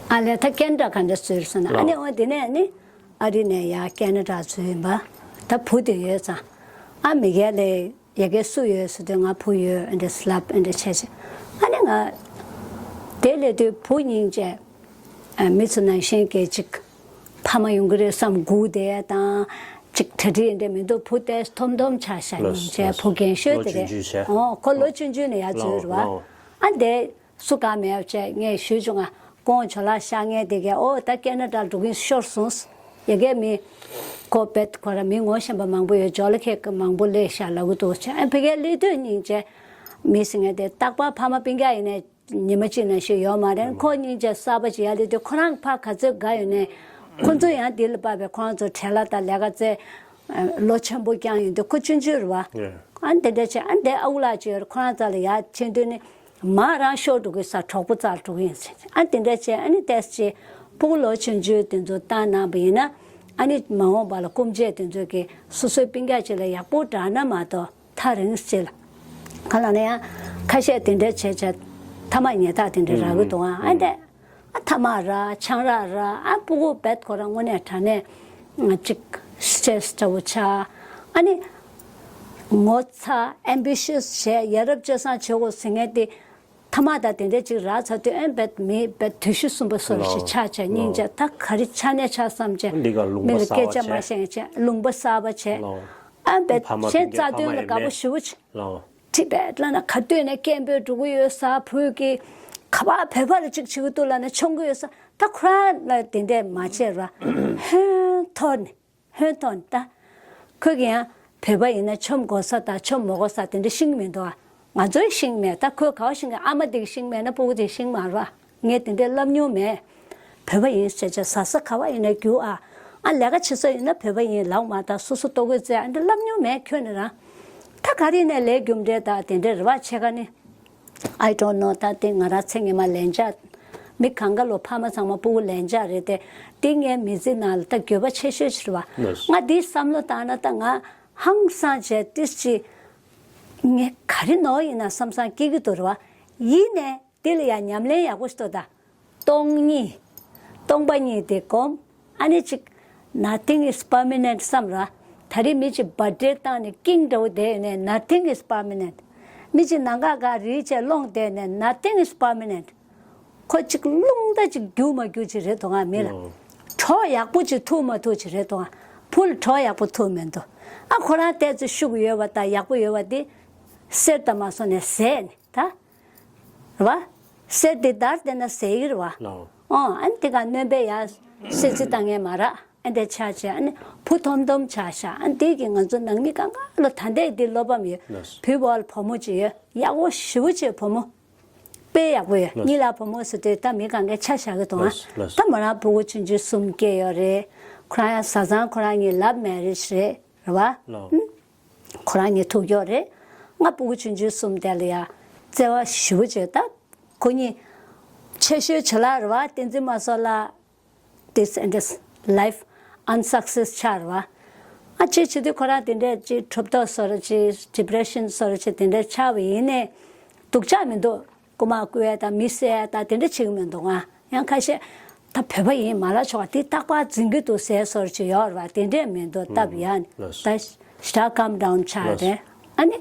ཨ་ལས་ད་ཁེ་ན་ཌ་ག་འདྲ་ཚུལ་སོང་ན། ཨ་ལའོ། ནི་འོ་དེ་ནས་ནི་ཨ་རི་ནས་ཡར་ཁེ་ན་ཌ་ཚུར་ཡིན་པ། ད་བུ་དེ་ཡོད་ཙང་། ཨ་མི་རྒན་ལས་ཡ་གི་སུ་ཡོད་ཟེར་དུས་ང་བུ་ཡོད་ཨེ་འདྲ་ལབ་ཨེ་འདྲ་བྱས་བྱས། ཨ་ནི་ང་དེ་སླེབས་དུས་བུ་སྙིང་རྗེ། ཨ་མི་ཚོ་ནང་བཞིན་གྱི་ཅིག་ཕ་མ་ཡོང་གི་རེད་བསམ་སྒུག་བསྡད་དང་། ཅིག་གྲ་སྒྲིག་འདྲ་མི་འདུག་བུ་དེ་ཐོམ་ཐོམ་ཆགས་ཤག་ལགས། སྙིང་རྗེ། ལགས། བུ་རྒན་ཤོས་དེ་རེད། ལོ་ཆུང་ཆུང་བྱས། ཨོ་ཁོ་ལོ་ཆུང་ཆུང་ནས་ཡར་འཛུལ་རེད་བ། ལགས། ཨ་འདས་སུ་གང་མེད་བྱས་ངས་ཞུས་བྱུང་ང་། ཁོང་ཇོ་ལགས་ཤར་མཁན་དེ་གས་ཨོ་ད་ཁེ་ན་ཌ་འགྲོ་གིན་ཤོར་སོང་། ཡ་གས་མི་ཁོ་བེད་ཁོ་ར་མི་ངོ་ཤེས་པ་མང་པོ་ཡོད། ཇོ་ལ་ཁེ་མང་པོ་སླེབས་ཤག་ལབ་གི་འདུག་བྱས། ཨ་ཕ་གིར་སླེབས་དུས་སྙིང་རྗེ། མི་ཟེར་མཁན་དེ་རྟག་པར་ཕ་མ་སྤུན་ཀྱག་ཡིན་ནའི་ཉི་མ་གཅིག་ནང་བཞིན་ཡོད་མ་རེད། ཁོ་སྙིང་རྗེ་གསར་པ་ཅིག་ཡར་སླེབས་དུས་ཁོ་རང་ཕར་ག་ཚོད་དགའ་ཡོད་ནའི། ཁོ་ཚོ་ཡང་འདི་ལ་དཔག་པའི་ཁོ་རང་ཚོ་བྲེལ་བ་དང་ལས་ཀ་རྩེ། ལོ་ཆེན་པོ་བསྐྱངས་ཡོང་དུས་ཁོ་ཆུང་ཆུང་རེད་བ། ཨ་འདི་འདྲ་བྱས། ཨ་འདི་ཨ་ཁུ་ལགས་ཅིག་ཡོད་རེད། ཁོ་རང་རྩ་ལ་ཡར་ཕྱིན་དུས་ནི་མ་རང་ཤོར་འགྲོ་གི་ས། གྲོགས་པོ་རྩར་འགྲོ་གི་ཡིན་ཟེར། ཨ་འདི་འདྲ་བྱས། ཨ་ནི་ཏོག་ཙམ་ཕྲུ་གུ་ལོ་ཆུང་ཆུང་དེ་ཚོ་བཏང་གནང་པ་ཡིན་ན། ཨ་ནི་མ་འོངས་པ་ལ་སྐུ་མཆེད་དེ་ཚོ་གིས་སོ་སོའི་སྤུན་ཀྱག་ཅིག་ལ་ཡག་པོ་དྲག་ན་མ་གཏོགས་ཐག་རིང་ཟེར་ལ། གང་ལབ་ན་ཡང་ཁ་ཤས་དེ་འདྲ་བྱས་བྱས་ཐ་མག་ཉལ་ཐག་དེ་འདྲ་རག་གི་འདུག་ཨ་འདི། ཨ་ཐ་མག་རག་ཆང་རག་རག་ཨ་ཕྲུ་གུ་བེད་ཁོ་རང་དངོས་གནས་དྲང་གནས་ཅིག་སི་ཊེ་རེ་སི་འདྲ་བོ་ཆགས། ཨ་ནི་ངོ་ཚ་ཨེམ་བི་ཤི་ཡས་བྱས་ཡ་རབས་སྤྱོད་བཟང་བྱེད་དགོས་ཟེར་མཁན་དེ། ཐ་མག་དང་དེ་འདྲ་ཅིག་རག་ཚར་དུས་ཨེ་བེད་མི་བེད་དུས་ཤི་གསུམ་པ་སོ་ར་ཞིག་ཆགས་བྱས། སྙིང་རྗེ། ད་ག་རེ་ཆགས་ནས་ཆགས་བསམ་བྱས། འདི་ག་ལུང་པ་མི་ལ་གསར་པ་སྐད་ཆ་མ་བྱས། བཤད་བྱས་ལུང་པ་གསར་པ་བྱས། ལོ། ཨ་བེད་ཕ་མ་གཞན་སྤུན་ཀྱག་རྩ་ཕ་མ་དོན་ལ་ཡིན་དགའ་པོ་མེད། ཞེ་པོ་བྱས། ལོ། ཁྲི་བེད་ལ་ན་ག་དུས་ནས་སྐད་འབོད་འགྲོ་གི་ཡོད་ས། བོད་ཀྱི་ག་པར་བོད་པ་ལ་ཅིག་བྱེད་ཀྱི་འདུག་ལབ་ན་མཆོང་གི་ཡོད་ས། ད་ཁོ་རང་ལ་དེ་འདྲས་མ་བྱས་ར། ཧོན་ཐོར་ནས་ཧོན་ཐོར་ནས་ད། ཁོས་ཀྱི་ཡང་བོད་པ་ཡིན་ན་མཆོང་དགོས་ས་དང་མཆོང་མ་དགོས་ས་དེ་འདྲ་ཤེས་ཀྱི་མི་འདུག་ཨ། ང་ཚོའི་ཤེས་ཀྱི་མེད། ད་ཁོས་ག་པར་ཤེས་ཀྱི། ཨ་མ་དེ་གིས་ཤེས་ཀྱི་མེད་ན་ཕྲུ་གུ་དེས་ཤེས་ཀྱི་མ་རེད་བ། ངས་དེ་འདྲས་ལབ་མྱོང་མེད། བོད་པ་ཡིན་ཟེར་བྱས་གཟའ་ས་ག་པར་ཡིན་ན་རྒྱུགས་ཨ། ཨ་ལས་ཀ་བྱེད་ས་ཡིན་ན་བོད་པ་ཡིན་ལབ་མ། ད་སོ་སོ་ལྟོ་གོས་རྩེ་ཨ་འདྲ་ལབ་མྱོང་མེད་ཁྱོན་ནས་རང་། ད་ག་རེ་ནས་ལས་རྒྱུ་འབྲས་ད་དེ་འདྲས་རེད་བ། ཕྱེད་ཀ་ནི། I don't know. ད་དེ་ང་རང་ཚེ་སྔོན་མ་ལན་ཆགས། མི་གང་ག་ལོ་ཕ་མ་ཚང་མ་ཕྲུ་གུ་ལན་ཆགས་རེད་དེ། དེ་ངའི་མི་ཚེ་ནང་ལ་ད་འགྱོད་པ་ཆེ་ཤོས་ཤིག་རེད་བ། ལགས། ང་འདི་བསམ་བློ་བཏང་ན་ད་ང་ཧང་སང་བྱས་ཏིས་ཅི། ངས་ག་རེ་ནོར་ཡིན་ན་བསམ་བསམ་སྐྱེ་གི་འདུག་རེད་བ། ཡིན་ནས། དེ་ལ་ཡང་ཉམས་ལེན་ཡག་པོ་ཞིག་ཏོ་ད། སྟོང་ཉིད། སྟོང་པ་ཉིད་དེ་སྒོམ། ཨ་ནི་ཅིག nothing is permanent བསམ་ར། ད་རེས་མི་ཅིག་བར་ཐི་ཌེ་བཏང་ནས་ཀིང་འདྲ་བོ་བསྡད་ཡོད་ནས་nothing is permanent། མི་ཅིག་ནམ་མཁའ་གང་རིལ་བྱས་ལོངས་བསྡད་ནས་nothing is permanent། ཁོ་ཅིག་རླུང་རྟ་ཅིག་རྒྱུག་མ་རྒྱུག་ཅིག་རེད་དོ་ང་མི་ལ། ཨོ། གྲོགས་ཡག་པོ་ཅིག་ཐུག་མ་ཐུག་ཅིག་རེད་དོ་ང་། བུ་ལ་གྲོགས་ཡག་པོ་ཐུག་མི་འདུག་ཨ་ཁོ་རང་ཏོག་ཙམ་ཤུགས་ཡོད་པ་དང་ཡག་པོ་ཡོད་པ་དེ་གསེར་དང་མ་སོང་ནས་ཟད་ནས་ད། རེད་བ། གསེར་དེ་བརྡར་བསྡད་ན་ཟད་ཀྱི་རེད་བ། ལའོ། ཨོ་ཨ་ནི་དེ་ག་སྣོན་པའི་ཡ་སེ་ཚི་བཏང་ངེས་མ་ར། ཨ་འདྲ་ཆགས་བྱས་ཨ་ནི་བུ་ཐོམ་ཐོམ་ཆགས་ཤག་ཨ་ནི་དེ་གི་ང་ཚོ་ནང་མི་གང་ག་ལ་ད་ལྟའི་འདི་བློ་ཕམ་ཡོད། ལགས། བུ་བོ་ལ་བུ་མོ་ཅིག་ཡོད། ཡག་པོ་ཞེ་པོ་ཅིག་བུ་མོ། དཔེ་ཡག་པོ་ཡོད། ལགས། གཉིས་ལ་བུ་མོ་ཟེར་དུས་ད་མི་གང་གའི་ཆ་བཞག་གི་འདུག་ཨ། ལགས། ལགས། ད་མོ་རང་ཕྲུ་གུ་ཆུང་ཆུང་གསུམ་སྐྱེས་ཡོད་རེད། ཁོ་རང་ཡང་བཟའ་ཚང་ཁོ་རང་གཉིས་ལབ་མེ་རེ་ཞིག་རེད་རེད་བ། ལགས། ཨུམ། ཁོ་རང་གཉིས་ཐུག་ཡོད་རེད། ང་ཕྲུ་གུ་ཆུང་ཆུང་གསུམ་དེ་ལ་ཡ་བརྩེ་བ་ཞེ་པོ་བྱས། ད་ཁོ་གཉིས་ཆེ་ཤོས་བྱེད་ལ་རེད་བ། བསྟན་འཛིན་མ་སོ་ལ། This and this life unsuccess ཆགས་རེད་བ། ཨ་ཅེ་བྱེད་དུས་ཁོ་རང་དེ་འདྲས་ཅིག་གྲུབ་ཐོབ་བཟོ་འདྲ་ཅིག་depression བཟོ་འདྲ་ཅིག་དེ་འདྲས་ཆགས་པ་ཡིན་ནའི་སྡུག་ཅག་མི་འདུག་རྐུ་མ་རྐུ་ཡས་དང་མི་བསད་ཡས་དང་དེ་འདྲས་བྱེད་ཀྱི་མི་འདུག་ང་ཡང་ཁ་ཤས་ད་བོད་པ་ཡིན་མ་ལབ་ཆོག་པ་དེ་རྟག་པར་འཛིན་གྱི་འདུག་ཟེར་བཟོ་འདྲ་ཅིག་ཡོད་རེད་བ། དེ་འདྲས་མི་འདུག་སྟབས་ཡག་ལགས། ད་ཞེ་དྲག་calm down ཆགས་རེད། ཨ་ནི་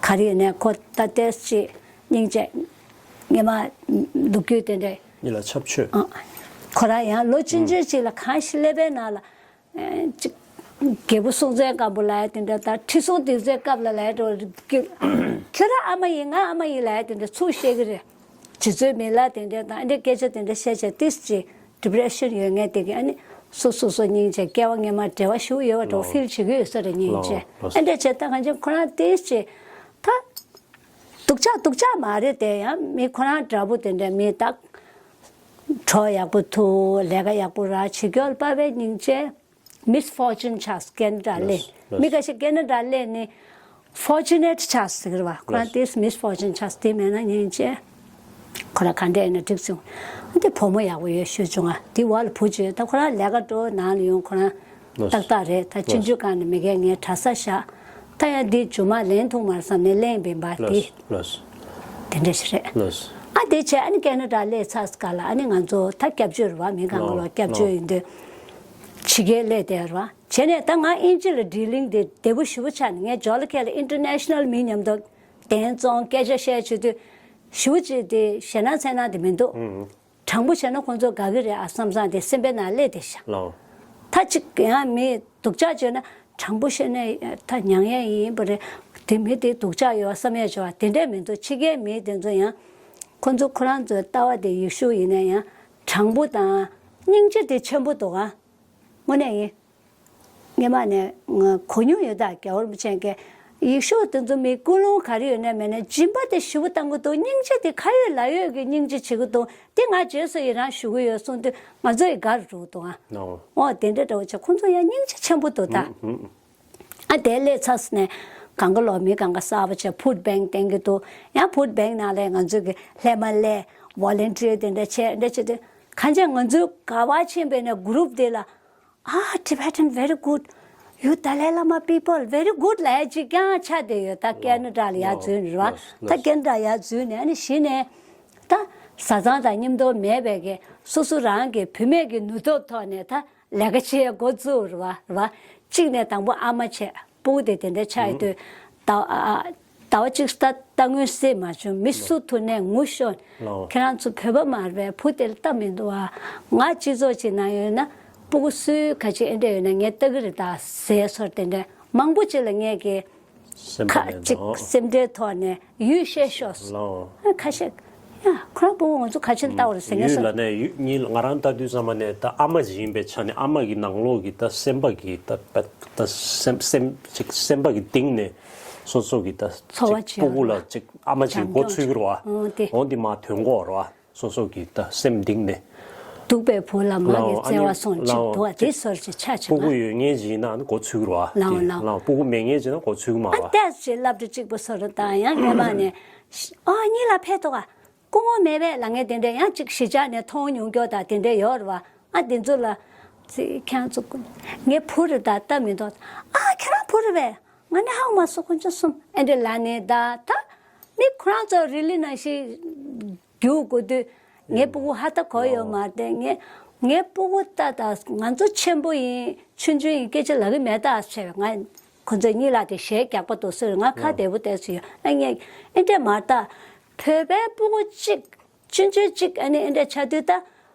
ག་རེ་ཡིན་ནའི་ཁོ་ད་ལྟས་ཅིག་སྙིང་རྗེ། ངས་མ་སྡུག་རྒྱུ་དེ་འདྲས། གཉིས་ལ་ཆབ་ཆོས། ཨ། ཁོ་རང་ཡང་ལོ་ཆུང་ཆུང་ཅིག་ལ་གང་ཞིག་ཀླད་པའི་ནང་ལ། ཨེ། ཅིག་རྒྱལ་པོ་སྲོང་བཙན་སྒམ་པོ་ལ་ཡ་དེ་འདྲ་དང་ཁྲི་སྲོང་ལྡེ་བཙན་སྐབས་ལ་ལ་ཡ་འགྲོ། ཁྱོད་རང་ཨ་མ་ཡིན་ང་ཨ་མ་ཡིན་ལ་ཡ་དེ་འདྲ་ཚུར་བཤད་ཀྱི་རེད། རྗེ་བཙུན་མི་ལ་དེ་འདྲ་དང་ཨ་འདྲ་སྐད་ཆ་དེ་འདྲ་བཤད་བྱས་ཏིས་ཅིག depression ཡོད་མཁན་དེ་གི་ཨ་ནི་སོ་སོ་སོ་སྙིང་རྗེ། སྐྱེ་བ་སྔོན་མ་འབྲེལ་བ་ཞུ་ཡོད་པ་འགྲོ་ལགས། feel བྱེད་ཀྱི་ཡོད་ས་རེད་སྙིང་རྗེ། ལགས། ལགས། ཨ་འདྲ་བྱས་ད་གང་ཅི་ཁོ་རང་ཏིས་ཅིག་ད། སྡུག་ཅག་སྡུག་ཅག་མ་རེད་དེ། ཡང་མི་ཁོ་རང་འདྲ་པོ་དེ་འདྲ་མི་དག་གྲོགས་ཡག་པོ་ཐུག་ལས་ཀ་ཡག་པོ་རག་བྱེད་སྐྱོར་དཔའ་བའི་སྙིང་རྗེ། Misfortune ཆགས་ཀེ་ན་ཌ་ལས། ལགས། ལགས། མི་ཁ་ཤས་ཀེ་ན་ཌ་ལས་ནི་fortunate ཆགས་ཟེར་བ། ཁོ་རང་ལགས། དེས་misfortune ཆགས་དེ་མེད་ན་སྙིང་རྗེ། ཁོ་རང་ག་འདྲ་ཡིན་ན་འགྲིག་སོང་། འདི་བུ་མོ་ཡག་པོ་ཡོད་ཤོད་བྱུང་ང་། འདི་བ་ལ་བུ་བྱོས་ད་ཁོ་རང་ལས་ཀ་འགྲོ་ནང་ལ་ཡོང་ཁོ་རང་། ཏག་ཏག་རེད། ད་ཆུང་ཆུང་སྒང་ནས་མི་རྒན་ངའི་གྲྭ་ས་བཞག་ད་ཡང་འདི་རྒྱུ་མ་ལེན་ཐུབ་མ་རེད་བསམ་ནས་ལེན་པིན་པ་འདི། ལགས། དེ་འདྲ་ཞིག་རེད། ལགས། ཨ་དེ་བྱས་ཨ་ནི་ཀེ་ན་ཌ་སླེབས་ཚར་སྐབས་ལ་ཨ་ནི་ང་ཚོ་ད་སྐྱབས་བཅོལ་རེད་བ། མི་གང་ག་ལོ་སྐྱབས་བཅོལ་ཡིན་དུས་ཕྱི་རྒྱལ་སླེབས་བསྡད་རེད་བ། བྱས་ནས་ད་ང་ཨིན་ཇི་ལ་dealing དེ་བདེ་པོ་ཞེ་པོ་ཆགས་ནས་ངས་ཇོ་ལ་ཁེ་ལ་international མི་མཉམ་དུ་གདན་བཙོང་སྐད་ཆ་བཤད་བྱེད་དུས་ཞེ་པོ་ཅིག་དེ་ཞེད་སྣང་འཚེར་སྣང་དེ་མི་འདུག་དྲང་པོ་བྱས་ན་ཁོང་ཚོ་དགའ་གི་རེད་ཨ་བསམ་བསམ་དེ་སེམས་པའི་ནང་སླེབས་བསྡད་ཤག་ལའོ། ད་ཅིག་ཡང་མི་སྡུག་ཅག་བྱས་ན་དྲང་པོ་བཤད་ན་ད་མྱང་ཡས་ཡིན་པ་རེད། དེ་མི་དེ་སྡུག་ཅག་ཡོད་བསམ་ཡས་བྱས་པ་དེ་འདྲས་མི་འདུག་ཕྱི་རྒྱལ་མི་དེ་ཚོ་ཡང་ཁོང་ཚོ་ཁོ་རང་ཚོའི་ལྟ་བ་དེ་ཡེ་ཤུ་ཡིན་ན་ཡང་དྲང་པོ་དང་སྙིང་རྗེ་དེ་ཆེན་པོ་འདུག་ཨ། དངོས་གནས་ཡིན། སྔོན་མ་ནས་ང་གོ་མྱོང་ཡོད་ད་རྒྱལ་བ་རིན་པོ་ཆེ་གིས་ཡེ་ཤུ་དེ་ཚོ་མི་ཀུན་སློང་ག་རེ་ཡོད་ན་མེད་ན་སྦྱིན་པ་དེ་ཞེ་པོ་བཏང་གི་འདུག་སྙིང་རྗེ་དེ་ཁ་ཡོད་ལག་ཡོད་ཀྱི་སྙིང་རྗེ་བྱེད་ཀྱི་འདུག་དེ་ང་རྗེས་སུ་ཡི་རང་ཞུ་གི་ཡོད་གསུངས་དུས་ང་ཚོ་ཡི་དགའ་རུ་འགྲོ་གི་འདུག་ཨ། ནོ། འོ་དེ་འདྲ་འདྲ་བོ་བྱས་ཁོང་ཚོ་ཡང་སྙིང་རྗེ་ཆེན་པོ་འདུག་ད། ཨ་དེ་སླེབས་ཚར་ནས་གང་ག་ལོ་མི་གང་ག་གསར་པ་བྱས་food bank བསྟན་གྱི་འདུག་ཡང་food bank ནང་ལ་ང་ཚོ་གི་ལྷས་མ་སླེབས་volunteer དེ་འདྲ་བྱས་འདྲ་བྱས་དུས་གང་ཅི་ང་ཚོའི་ག་བ་ཕྱིན་པའི་ནས་group དེ་ལ། Ah, Tibetan, very good. You Dalai Lama people, very good ལབ་ཡ་ཅིག་ཀྱང་ཆགས་བསྡད་ཡོད། ད་ཀེ་ན་ཌ་ལ་ཡར་འཛུལ་ནས་རེད་བ། ལགས། ད་ཀེ་ན་ཌ་ཡར་འཛུལ་ནས་ཨ་ནི་གཞི་ནས་ད་བཟའ་ཚང་དང་མཉམ་དུ་མེད་པའི་གི་སོ་སོ་རང་གི་བུད་མེད་ཀྱི་ནུས་སྟོབས་ཐོག་ནས་ད་ལས་ཀ་བྱེད་ཡ་འགོ་བཙུགས་རེད་བ། རེད་བ། གཅིག་ནས་དང་པོ་ཨ་མ་བྱས། སྤུ་གུ་དེ་དེ་འདྲ་ཆགས་ཡོད་དུས་ད་ཨ་ཨ། ཟླ་བ་གཅིག་ལྟ་ལྟ་སྔོན་སེམས་མ་བྱུང་མི་སུ་ཐུག་ནས་ངུ་ཤོར། ལའོ། ཁྱེད་རང་ཚོ་བོད་པ་མ་རེད་པས་བུ་དེ་ལ་ལྟ་མི་འདུག་ཨ། ང་སྤྱི་ཚོགས་ཅིག་ནང་ཡོད་ན་སྤུ་གུ་སུའི་ག་ཅིག་ཨེ་འདྲ་ཡོད་ན་ངས་ལྟ་གི་རེད་ད་ཟེར་སོར་དེ་འདྲ་མང་པོ་ཅིག་ལ་ངས་ཀྱི་སེམས་པ་ཁ་ནས་ཅིག་ལའོ། སེམས་ཁྲལ་ཐོག་ནས་ཡུས་བཤད་ཤོག་ལའོ། ཨ་ཁ་ཤས་ཡ་ཁོ་རང་སྤུ་གུ་ང་ཚོ་ག་ཅིག་ལ་ལྟ་བ་རེད་ཟེར་ངས་ཡུས་སོ། ལ་ནས་ཡུས་གཉིས་ལ་ང་རང་ལྟ་དུས་ཙམ་པ་ནས་ད་ཨ་མ་ཅིག་ཡིན་པའི་ཆ་ནས་ཨ་མ་གི་ནང་ལོགས་ཀྱི་ད་སེམས་པ་གི་ད་ད་སེམས་སེམས་ཅིག་སེམས་པ་གི་གཏིང་ནས། སོ་སོ་གི་ད་ཚོར་བ་ཅིག་སྤུ་གུ་ལ་ཅིག་ཨ་མ་ཅིག་འགོ་ཚུགས་ཀྱི་རེད་བ། འོ་དེ། འོ་འདི་མ་དོན་གོ་རེད་བ། སོ་སོ་གི་ད་སེམས་གཏིང་ནས། སྡུག་པའི་བུ་ལ་མ་གི་བརྩེ་བ་སོང་ཅིག་འདུག་བ་དེ་སོར་ཅིག་ཆ་ཅིག་སྤུ་གུ་ཡོད་ངེས་ཅིག་ན་འགོ་ཚུགས་ཀྱི་རེད་བ། ལའོ་དེ་ལའོ། ལའོ་སྤུ་གུ་མེད་ངེས་ཅིག་ན་འགོ་ཚུགས་ཀྱི་མ་རེད་བ། ཨ་ཏེས་ཅིག་ལབ་དུས་གཅིག་པུ་སོ་རུ་དང་ཡང་སྔོན་མ་ནས་ཨ་གཉིས་ལ་ཕེབས་ཐུབ་ག་སྐུ་ངོ་མེད་པས་ལ་ངས་དེ་འདྲ་ཡང་ཅིག་གཞིས་ཆགས་ནས་མཐོང་མྱོང་སྐྱོ་དང་དེ་འདྲ་ཡོད་རེད་བ། ཨ་དེ་ཚོ་ལ་ཚེ་ཁྱེད་ཚོ་ངའི་བུ་རེད་ད་ལྟ་མི་འདུག་ཨ་ཁྱེད་རང་བུ་རེད་པས། ང་ནི་ཧ་གོ་མ་སོང་། དཀོན་མཆོག་གསུམ། ཨེ་འདྲ་ལ་ནི་ད་ད་མི་ཁོ་རང་ཚོ་རི་ལི་ནང་བཞིན་རྒྱུག་དགོས་དུས་ངའི་སྤུ་གུ་ཧ་ད་གོ་ཡོད་མ་རེད། ངས་ངའི་སྤུ་གུ་ད་ད་ང་ཚོ་ཆེན་པོ་ཡིན་ཆུང་ཆུང་ཡིན་སྐད་ཆ་ལབ་ཀྱི་མེད་ད་ཟེར་བས། ང་ཁོ་ཚོའི་གཉིས་ལ་དེ་གཞས་རྒྱག་པ་འདུག་ཟེར་ང་ཁ་བདེ་པོ་བསྡད་སུ་ཡོད། ཨ་ངས་ཨེ་འདྲ་མ་ད་བོད་པའི་སྤུ་གུ་གཅིག་ཆུང་ཆུང་གཅིག་ཨ་ནི་ཨེ་འདྲ་ཆགས་དུས་ད།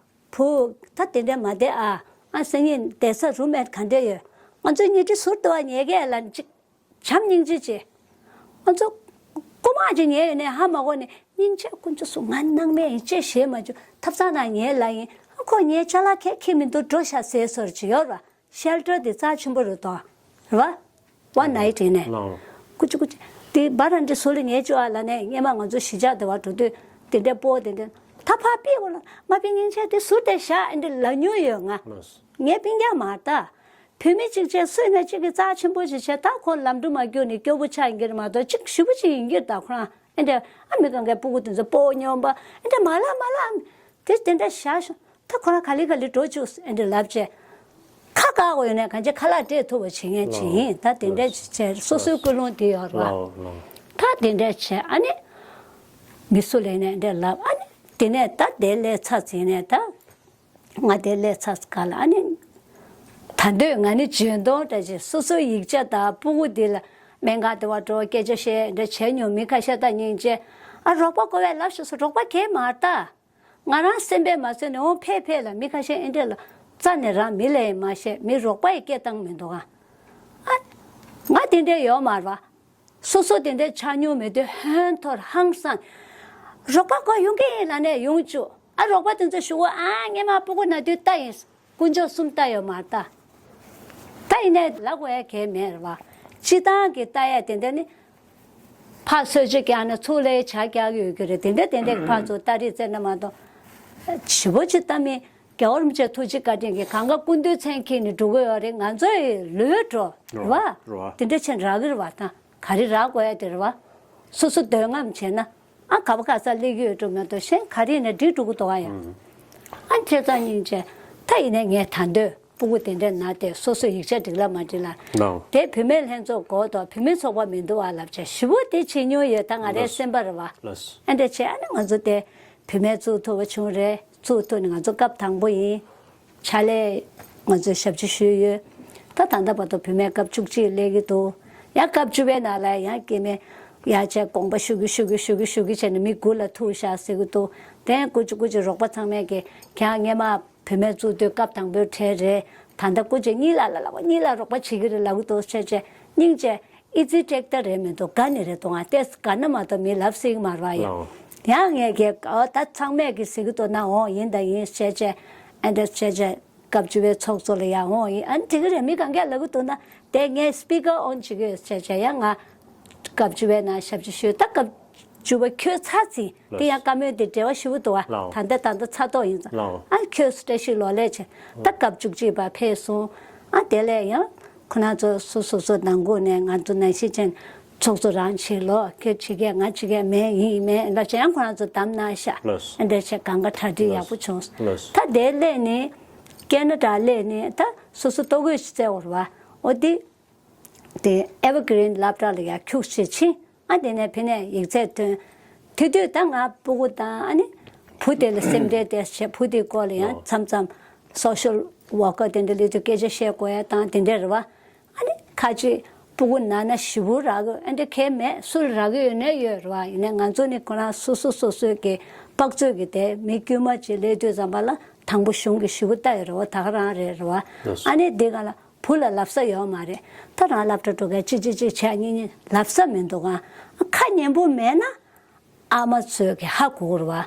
བུ། ད་དེ་འདྲ་མ་བསྡད་ཨ། ཨ་སང་ཉིན་བསྡད་ས་རུམ་མེཊ་ག་འདྲ་ཡོད། ང་ཚོ་གཉིས་ཀྱི་ཟུར་དུ་བ་ཉལ་གས་ལ་ཅིག་བྱམས་སྙིང་རྗེ་བྱེད། ང་ཚོ་རྐུ་མ་ཅིག་ཉལ་ཡོད་ནས་ཧ་མ་གོ་ནས་སྙིང་རྗེ་དཀོན་མཆོག་གསུམ་ང་སྣང་མེད་ཡིན་ཅེས་ཞེད་མ་བྱུང་ཐབ་ཚང་ནང་ཉལ་ལ་ཡིན། ཨ་ ཁོ་ངའི་ཅ་ལག་ཁྱེར་ཁྱེར་མི་འདུག་འགྲོ་ཤག་ཟེར་སོར་ཅིག་ཡོད་ར། ཤེལ་ཊར་དེ་རྩ་ཆེན་པོ་རེད་དོ། རེད་བ། ཝན་ནའིཊ་ཡིན་ནས། ལའོ། ཀུ་ཅི་ཀུ་ཅི། དེ་བ་ར་འདི་སུ་ལ་ངས་བཅོ་ཨ་ལ་ནས་སྔས་མ་ང་ཚོ་གཞིས་ཆགས་དེ་བ་འགྲོ་དུས་དེ་འདྲའི་སྤོ་དེ་འདྲ། ད་ཕ་པི་འོ་ལ་མ་པི་སྙིང་རྗེ་དེ་ཟུར་དེ་བཞག་ཨེ་འདྲ་ལབ་མྱོང་ཡོད་ང་། ལོས། ངའི་སྤུན་ཀྱག་མ་ད། བུད་མེད་གཅིག་བྱས་སུ་ཡིན་ན་གཅིག་གིས་རྩ་ཆེན་པོ་ཞིག་བྱས། ད་ཁོ་ལམ་འགྲོ་མ་རྒྱུག་ནས་སྐྱོ་པོ་ཆགས་ཡིན་གྱི་རེད་མ་གཏོགས་གཅིག་ཞུ་བོ་ཅིག་ཡིན་གྱི་རེད། ད་ཁོ་རང་ཨེ་འདྲ་ཨ་མི་གང་གའི་སྤུ་གུ་དེ་ཚོ་སྤོ་སྙོམས་པ་ཨེ་འདྲ་མ་ལབ་མ་ལབ་དེ་དེ་འདྲ་བཞག་ཤོག་ད་ཁོ་རང་ག་ལེ་ག་ལེ་འགྲོ་བཅུག་ཨེ་འདྲ་ལབ་བྱས། ཁ་བཀག་དགོས་ཡོད་ན་གང་ཅི་ཁ་ལག་སྤྲད་ཐུབ་པ་བྱེད་མཁན་ཅིག་ཡིན། ད་དེ་འདྲ་བྱས་སོ་སོའི་ཀུན་སློང་དེ་ཡོད་རེད་བ། ལའོ་ལའོ། ད་དེ་འདྲ་བྱས་ཨ་ནི་མི་སུ་ལས་ནས་འདྲ་ལབ་ཨ་ནི་དེ་ནས་ད་དེ་ལས་ཚར་ཚིག་ནས་ད་ང་དེ་ལས་ཚར་ག་ལ་ཨ་ནི་ད་འདོད་ང་ནི་འཇོན་ཐང་འདྲ་ཅིག་སོ་སོའི་ཡིག་ཆ་དང་སྤུ་གུ་འདི་ལ་སྨན་ཁང་དེ་བ་འགྲོ་སྐད་ཆ་བཤད་འདྲ་བྱས་མྱོང་མི་ཁ་ཤས་ད་སྙིང་རྗེ་ཨ་རོགས་པ་དགོས་པས་ལབ་ཤོག་སོ་རོགས་པ་གས་མ་ད། ང་རང་སེམས་པས་མ་བཟོད་ནས་འོང་ཕེབས་ཕེབས་ལ་མི་ཁ་ཤས་ཨེ་འདྲས་ལ་རྩ་ནས་རང་མི་ལ་ཡང་མ་བཤད་མི་རོགས་པ་ཡི་སྐད་བཏང་མི་འདུག་ཨ། ང་དེ་འདྲས་ཡོད་མ་རེད་བ། སོ་སོ་དེ་འདྲས་ཆགས་མྱོང་མེད་དུས་ཧོན་ཐོར་ཧང་སང་། རོགས་པ་ཁོ་ཡོང་གི་ཡིན་ལ་ནས་ཡོང་བཅུག་ཨ་རོགས་པ་དེ་ཚོ་ཞུ་གོ་ཨ་སྔས་མ་སྤུ་གུ་ན་དུས་ལྟ་ཡིན། དཀོན་མཆོག་གསུམ་ལྟ་ཡོད་མ་རེད་ད། ད་ཡིན་ནས་ལབ་དགོས་ཡ་གལ་མེད་རེད་བ། སྤྱི་བཏང་གི་ལྟ་ཡ་དེ་འདྲ་ནི། ཕར་གསོལ་ཇ་རྒྱག་ན་ཚུར་ལས་ཇ་རྒྱག་ཡོད་ཀྱི་རེད། དེ་འདྲ་དེ་འདྲ་གི་ཕར་ཚུར་ལྟ་རེས་བཙལ་ན་མ་གཏོགས། ཞེ་པོ་ཅིག་ལྟ་མི་རྒྱལ་བ་རིན་པོ་ཆེ་ཐུགས་རྗེ་བཀའ་དྲིན་གྱིས་གང་ག་སྐུ་མདུན་མཚན་འཁྱེར་ནས་འགྲོ་གི་ཡོད་རེད། ང་ཚོ་ཡི་ལོས་འགྲོ་རེད་བ། རེད་བ། དེ་འདྲ་ཆེན་རག་གི་རེད་བ། ད་ག་རེ་རག་དགོས་ཡ་དེ་རེད་བ། སོ་སོ་འདོད་རྔམ་བྱས་ན། ཨ་ག་བ་ག་ས་སླེབས་ཀྱི་ཡོད་འགྲོ་མ་གཏོགས་གཞན་ག་རེ་ཡིན་ན་འགྲིག་འགྲོ་གི་འདུག་ཨ་ཡ། ཨ་ཁྱེད་ཚང་སྙིང་རྗེ། ད་ཡིན་ནའི་ངས་ད་འདོད་སྤུ་གུ་དེ་འདྲ་ན་དེ་སོ་སོ་ཡིག་ཆ་འགྲིག་ལ་མ་འགྲིག་ལ། ལའོ། དེ་བུད་མེད་ལྷན་ཚོགས་དགོས་དོ་བུད་མེད་ཚོགས་པ་མི་འདུག་ཨ་ལབ་བྱས་ཞེ་པོ་དེ་བྱེད་མྱོང་ཡོད། ད་ང་རའི་ལོས། སེམས་པ་རེད་བ། ལོས། ཨ་འདྲ་བྱས་ཨ་ནི་ང་ཚོ་དེ་བུད་མེད་བཙུགས་ཐུབ་པ་བྱུང་རེད། བཙུགས་ཐུབ་ནས་ང་ཚོ་སྐབས་དང་པོ་ཡིན། ཕྱག་ལས་ང་ཚོས་ཞབས་ཕྱི་ཞུས་ཡོད། ད་ད་ལྟ་བར་དུ་བུད་མེད་སྐབས་བཅུ་གཅིག་སླེབས་ཀྱི་འདུག་ཡང་སྐབས་བཅུ་པའི་ནང་ལ་ཡང་སྐྱེ་དམན་ཡར་བྱས་དགོངས་པ་ཞུ་གི་ཞུ་གི་ཞུ་གི་ཞུ་གི་བྱས་ནས་མི་དགུ་ལ་ཐུག་ཤག་ཟེར་གི་འདུག་དེ་ཡང་སྐུ་མཁྱེན་སྐུ་མཁྱེན་རོགས་པ་ཚང་མས་ཀྱི་ཁྱེད་རང་སྔས་མ་བུད་མེད་བཙུགས་དུས་སྐབས་དང་པོའི་གྲས་རེད། ད་ལྟ་སྐུ་མཁྱེན་གཉིས་ལ་ལ་ལ་གཉིས་ལ་རོགས་པ་བྱེད་ཀྱི་རེད་ལབ་གི་འདུག་བྱས་བྱས་སྙིང་རྗེ། ཨི་ཙི་ཀྲེག་ཏ་རེད་མི་འདུག་དགའ་ནི་རེད་འདུག་ང་ཏེས་དགའ་ན་མ་གཏོགས་མི་ལབ་སྲིད་ཀྱི་མ་རེད་བ་ཡིན། ལའོ། ཡང་ངས་ཀྱི་ཨོ་ད་ཚང་མས་ཀྱི་ཟེར་གི་འདུག་ན་འོང་ཡིན་དང་ཡིན་བྱས་བྱས་ཨ་འདྲ་བྱས་བྱས་སྐབས་བཅུ་པའི་ཚོགས་གཙོ་ལ་ཡང་འོང་ཡིན་ཨ་ནི་དེ་གི་རེད་མི་གང་གས་ལབ་གི་འདུག་ན་དེ་ངས་སྤི་ཀར་ཨོན་བྱེད་ཀྱི་ཡོད་བྱས་བྱས་ཡང་ང་སྐབས་བཅུ་པའི་ནང་ཞབས་ཕྱི་ཞུས་ད་སྐབས་བཅུ་པ་ཁྱོད་ཚར་ཚིག་དེ་ཡང་བཀའ་མོལ་དེ་འབྲེལ་བ་ཞུ་གི་འདུག་བ། ལའོ། ད་ལྟ་ད་ལྟ་ཚར་ཐོག་ཡིན་ཙང་། ལའོ། ཨ་ཁྱོད་སུ་བཀྲ་ཤིས་ལོ་ལེགས་བྱས་ད་སྐབས་བཅུ་གཅིག་པ་ཕེབས་སོང་། ཨ་དེ་ལས་ཡང་ཁོ་རང་ཚོ་སོ་སོ་སོ་ནང་ཁུལ་ནས་ང་ཚོ་ནང་བཞིན་ཅན་ཚོགས་གཙོ་རང་བྱེད་ལོ་ཁྱོད་བྱེད་མཁན་ང་བྱེད་མཁན་མེད་ཡིན་ཡིན་མེད་ལབ་བྱས་ཡང་ཁོ་རང་ཚོ་བདམས་གནང་ཤག་ལོས། ཨ་འདྲ་བྱས་གང་ག་གྲ་སྒྲིག་ཡག་པོ་བྱུང་། ལོས། ད་དེ་སླེབས་ནས་ཀེ་ན་ཌ་སླེབས་ནས་ད་སོ་སོ་ལྟོ་གོས་ཤིག་བཙལ་བར་བ་འོ་དེ། དེ་Evergreen སློབ་གྲྭ་ལ་ཡང་ཁྱུག་ཙམ་ཕྱིན། ཨ་དེ་ནས་ཕ་ནས་ཡིག་ཚད་ཐོན། དེ་དུས་ད་ང་སྤུ་གུ་དང་ཨ་ནི་བུ་དེ་ལ་སེམས་ཁྲལ་ཏོག་ཙམ་བྱས་བུ་དེའི་སྐོར་ལ་ཡང་ཨོ། མཚམས་མཚམས་Social Worker དེ་འདྲ་སླེབས་དུས་སྐད་ཆ་བཤད་དགོས་ཡ་དང་དེ་འདྲ་རེད་བ། ཨ་ནི་ཁ་ཅིག་སྤུ་གུ་ན་ན་ཞེ་པོ་རག་གི་ཨ་འདྲ་གང་ཡང་མེད། སུ་ལ་རག་གི་ཡོད་ན་ཡོད་རེད་བ། ཡིན་ནའི་ང་ཚོ་ནི་ཁོ་རང་སོ་སོ་སོ་སོའི་གི་དཔག་ཚོད་ཀྱི་དེ་མི་དཀྱུས་མ་ཅིག་སླེབས་དུས་ཙམ་པ་ལ་དང་པོ་གཞུང་གི་ཞེ་པོ་ལྟ་ཡོད་རེད་བ། ད་ག་རང་རེད་རེད་བ། ལགས་སོ། ཨ་ནི་འདི་ག་ལ། བུ་ལ་ལབ་ས་ཡོད་མ་རེད། ད་རང་སློབ་གྲྭ་འགྲོ་མཁན་གཅིག་གཅིག་གཅིག་བྱས་གཉིས་གཉིས་ལབ་ས་མི་འདུག་ག་ཁ་ཉན་པོ་མེད་ན་ཨ་མ་ཚོས་ཀྱི་ཧ་གོ་གི་རེད་བ།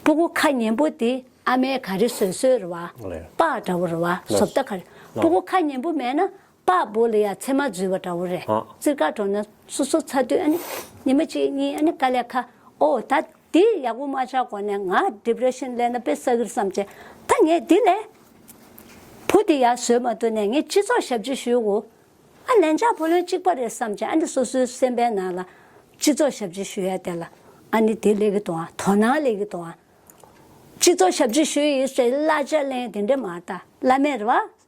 སྤུ་གུ་ཁ་ཉན་པོ་དེ་ཨ་མས་ག་རེ་བཟོས་བཟོས་རེད་བ། ལགས། པགས་འདྲ་བོ་རེད་བ། ལགས། བཟོ་ལྟ་ག་རེ། ལགས། སྤུ་གུ་ཁ་ཉན་པོ་མེད་ན་པགས་བུ་ལ་ཡ་ཚེར་མ་འཛུལ་བ་འདྲ་བོ་རེད། ཨ། རྩེད་གར་འགྲོ་ན་སོ་སོ་ཚ་དུས་ཨ་ནི་ཉི་མ་གཅིག་གཉིས་ཨ་ནི་དཀའ་ལས་ཁག་ཨོ་ད། དེ་ཡག་པོ་མ་ཆགས་གོང་ནས་ང་depression སླེབས་ན་དཔེ་བསགས་ཀྱི་རེད་བསམ་བྱས། ད་ངས་འདི་ལས་བུ་དེ་ཡར་བཟོས་མ་ཐུབ་ནས་ངས་སྤྱི་ཚོགས་ཞབས་ཕྱི་ཞུ་དགོས། ཨ་ལན་ཆགས་བུ་ལོན་གཅིག་པ་རེད་བསམ་བྱས། ཨ་ནི་སོ་སོའི་སེམས་པའི་ནང་ལ་སྤྱི་ཚོགས་ཞབས་ཕྱི་ཞུ་ཡ་དེ་ལ་ཨ་ནི་དེ་སླེབས་ཀྱི་འདུག་ཨ། དོ་སྣང་སླེབས་ཀྱི་འདུག་ཨ། སྤྱི་ཚོགས་ཞབས་ཕྱི་ཞུ་ཡི་ཟེར་གླ་ཆ་ལེན་དེ་འདྲ་མ་རེད་ད། གླ་མེད་རེད་བ།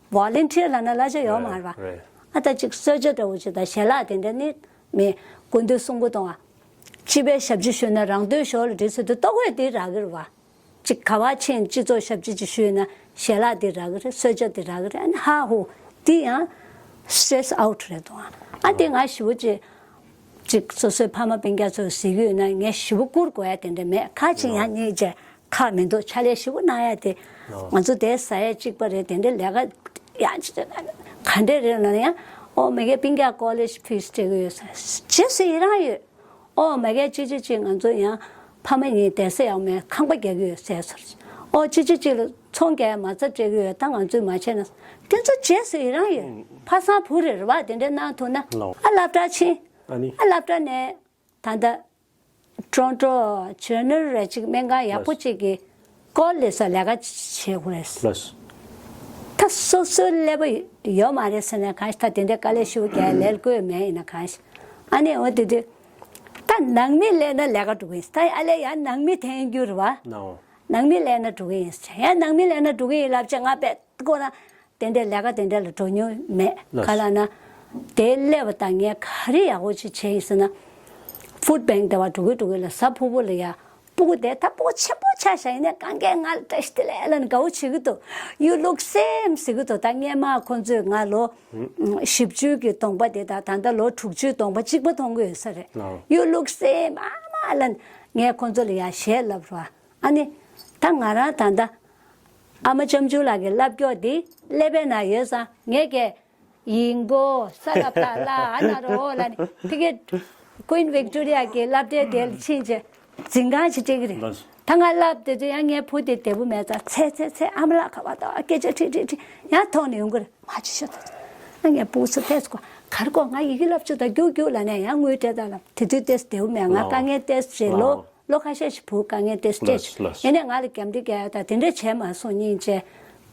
Volunteer ལབ་ན་གླ་ཆ་ཡོད་མ་རེད་བ། རེད། ཨ་ད་ཅིག་གསོལ་ཇ་འདྲ་བོ་ཅིག་དང་ཞལ་ལག་དེ་འདྲ་ནི་མེད། སྐུ་མདུན་གསུང་གི་འདུག་ཨ། སྤྱི་པའི་ཞབས་ཕྱི་ཞུས་ན་རང་དོན་ཞོར་ལ་འགྲིག་ཟེར་དུས་ལྟོ་གོས་དེ་རག་གི་རེད་བ། ཅིག་ག་བ་ཕྱིན་སྤྱི་ཚོགས་ཞབས་ཕྱི་ཅིག་ཞུས་ན་ཞལ་ལག་དེ་རག་གི་རེད། གསོལ་ཇ་དེ་རག་གི་རེད། ཨ་ནི་ཧ་ཧུ་དེ་ཡང་stress out རེད་འདུག་ཨ། ཨ་དེ་ང་ཞེ་པོ་ཅིག་ཅིག་སོ་སོའི་ཕ་མ་སྤུན་ཀྱག་ཚོར་གཟིགས་ཀྱི་ཡོད་ན་ངས་ཞེ་པོ་བཀུར་དགོས་ཡ་དེ་འདྲ་མེད། ཁ་ཅིག་ཡང་སྙིང་རྗེ། ཁག་མི་འདུག་ཕྱག་ལས་ཞེ་པོ་གནང་ཡ་དེ། ཨོ། ང་ཚོ་དེ་ཟ་ཡ་གཅིག་པ་རེད། དེ་འདྲའི་ལས་ཀ་ཡ་གཅིག་ག་འདྲས་རེད་ལབ་ན་ཡང་། ཨོ་མ་གིའི་སྤུན་ཀྱག་college fees སྤྲད་ཀྱི་ཡོད་ཟེར། རྗེས་སུ་ཡི་རང་ཡོད། ཨོ་མ་གིའི་གཅིག་གཅིག་གཅིག་ང་ཚོ་ཡང་ཕ་མ་གཉིས་བསྡད་ས་ཡག་མེད། ཁང་པ་རྒྱག་གི་ཡོད་ཟེར་སོང་། ཨོ་གཅིག་གཅིག་གཅིག་ལ་ཚོང་རྒྱག་ཡ་མ་རྩ་སྤྲད་ཀྱི་ཡོད། ད་ང་ཚོས་མ་བྱས་ན་དེ་ཚོ་བྱས་ཟེར་ཡི་རང་ཡོད། ཕ་སང་བུ་རེད་རེད་བ། དེ་འདྲའི་གནང་ཐུབ་ན་ལའོ། ཨ་སློབ་གྲྭ་ཕྱིན། ཨ་ནི། ཨ་སློབ་གྲྭ་ནས་ད་ལྟ་ཀྲོན་ཀྲོ་ཇོར་ནལ་རེ་གཅིག་སྨན་ཁང་ཡག་པོ་གཅིག་གི་སྐོར་ལས་ས་ལས་ཀ་བྱེད་དགོས་རེད། ལགས། ད་སོ་སོའི་ཀླད་པ་ཡོད་མ་རེད་ཟེར་ན་གང་ཞིག་ད་དེ་འདྲའི་དཀའ་ལས་ཞུ་རྒྱག་ལས་བཀོད་མེད་ཡིན་ན་གང་ཞིག་ཨ་ནི་འོ་དེ་དུས་ད་ནང་མི་སླེབས་ན་ལས་ཀ་འགྲོ་གི་ཡིན། ད་ཨ་ལས་ཡང་ནང་མི་འཐེན་རྒྱུ་རེད་བ། ནའོ། ནང་མི་སླེབས་ན་འགྲོ་གི་ཡིན་ཟེར། ཡང་ནང་མི་སླེབས་ན་འགྲོ་གི་ཡིན་ལབ་བྱས་ང་དཔེ་ཁོ་རང་དེ་འདྲའི་ལས་ཀ་དེ་འདྲ་ལ་འགྲོ་མྱོང་མེད། ལགས། ག་ལ་ན་དེ་སླེབས་པ་དང་ངས་ག་རེ་ཡག་པོ་ཅིག་བྱས་ཡིན་ཟེར་ན། ཕུཌ་བེང་དེ་བ་འགྲོ་གི་འགྲོ་གི་ལ་གཟའ་ཕུར་བུ་ལ་ཡ། སྤུ་གུ་དེ་ད་སྤུ་གུ་ཆེན་པོ་ཆགས་ཤག་ཡིན་ནའི་གང་གས་ང་ལ་བཀྲ་ཤིས་བདེ་ལེགས་ལབ་ནས་དགའ་བོ་བྱེད་ཀྱི་འདུག You look same ཟེར་གྱི་འདུག་ད་སྔས་མ་ཁོང་ཚོས་ང་ལོ་བཞི་བཅུ་གི་གདོང་པ་དེ་དང་ད་ལྟ་ལོ་དྲུག་ཅུའི་གདོང་པ་གཅིག་པ་མཐོང་གི་ཡོད་ས་རེད། ལའོ། You look same ཨ་མ་ལབ་ནས་ངས་ཁོང་ཚོ་ལ་ཡ་ཞལ་ལབ་རོགས། ཨ་ནི། ད་ང་རང་ད་ལྟ་ཨ་མ་ལྕམ་ཆུང་ལགས་ཀྱི་ལབ་སྐྱོར་འདི་ཀླད་པའི་ནང་ཡོད་ཙང་ངས་ཀྱི་ཡིན་གོ་ས་ལ་པ་ལ་ཨ་ན་རོ་ལ་ནི་ཕི་གེ་Queen Victoria གི་སློབ་གྲྭའི་དེ་ལ་ཕྱིན་བྱས་འཛིན་ཁང་ཞིག་སྤྲད་ཀྱི་རེད། ལགས། ད་ང་སློབ་དེ་ཚོ་ཡང་ངའི་བུ་དེ་བདེ་པོ་མེད་ཙང་ཚེ་ཚེ་ཚེ་ཨ་མ་ལགས་ཁ་བ་དང་སྐད་ཆ་དྲིས་དྲིས་དྲིས་ཡང་ཐོག་ནས་ཡོང་གི་རེད། མ་ཅི་ཤོད་དང་ང་ངའི་བུ་ཚོ་ཏེས་གོ་གར་གོ་ང་ཡི་གེ་སློབ་ཆུ་དང་རྒྱུག་རྒྱུག་ལ་ནས་ཡང་དངུལ་སྤྲད་དང་ལ་དེ་དུས་ཏེས་བདེ་པོ་མེད། ང་དཀའ་ངལ་ཏེས་བྱས་ལོ། ལོ་ཁ་ཤས་ཤིག་བུ་དཀའ་ངལ་ཏེ་སྤྲད་ལགས་ལགས། ཡིན་ནའི་ང་ལ་རྒྱབ་འདྲི་རྒྱག་ཡ་དང་དེ་འདྲ་བྱས་མ་སོང་སྙིང་རྗེ།